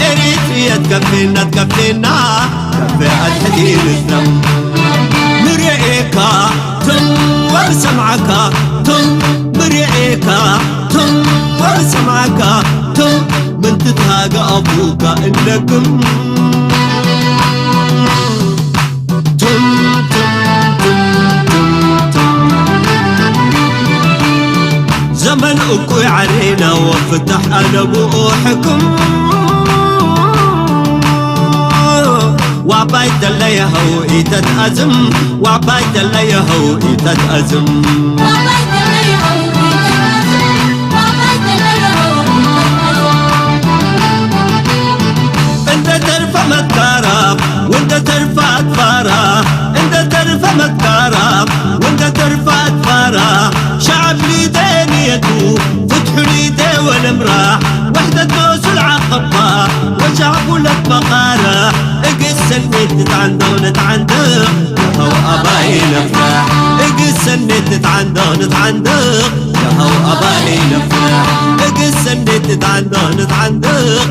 ኤሪትሪያ ከፌና ከፌና ከፌ ኣትሕዲርና ንርኤካ ትም ወብሰምዓካ ትም ብርኤካ ትም ወብሰምዓካ ትም ምንትትሃጋ ኣፉካ እንደግም ትም ትም እኩይ ዓሬና ወፍታሕ ኣለብኡ ሕክም። ዋባይ ተለየኸው ኢተትኣዝም፣ ዋባይ ተለየኸው ኢተትኣዝም። እንደ ተርፈ መትካራ፣ ወንደ ተርፈ ኣትፋራ፣ እንደ ተርፈ መትካራ፣ ወንደ ተርፈ ኣትፋራ። ሸዓብ ሊደ ንየቱ፣ ፍትሑ ሊደ ወለምራ፣ ወሕደት ኖሱ ልዓኸባ፣ ወሻዕቡ ለትበኻራ። እግስ ሰንዴት ንትዓንደቕ ንትዓንደቕ፣ የኸው ኣባይ ነፍራሕ። እግስ ሰንዴት ንትዓንደቕ ንትዓንደቕ፣ የኸው ኣባይ ነፍራሕ። እግስ ሰንዴት ንትዓንደቕ ንትዓንደቕ፣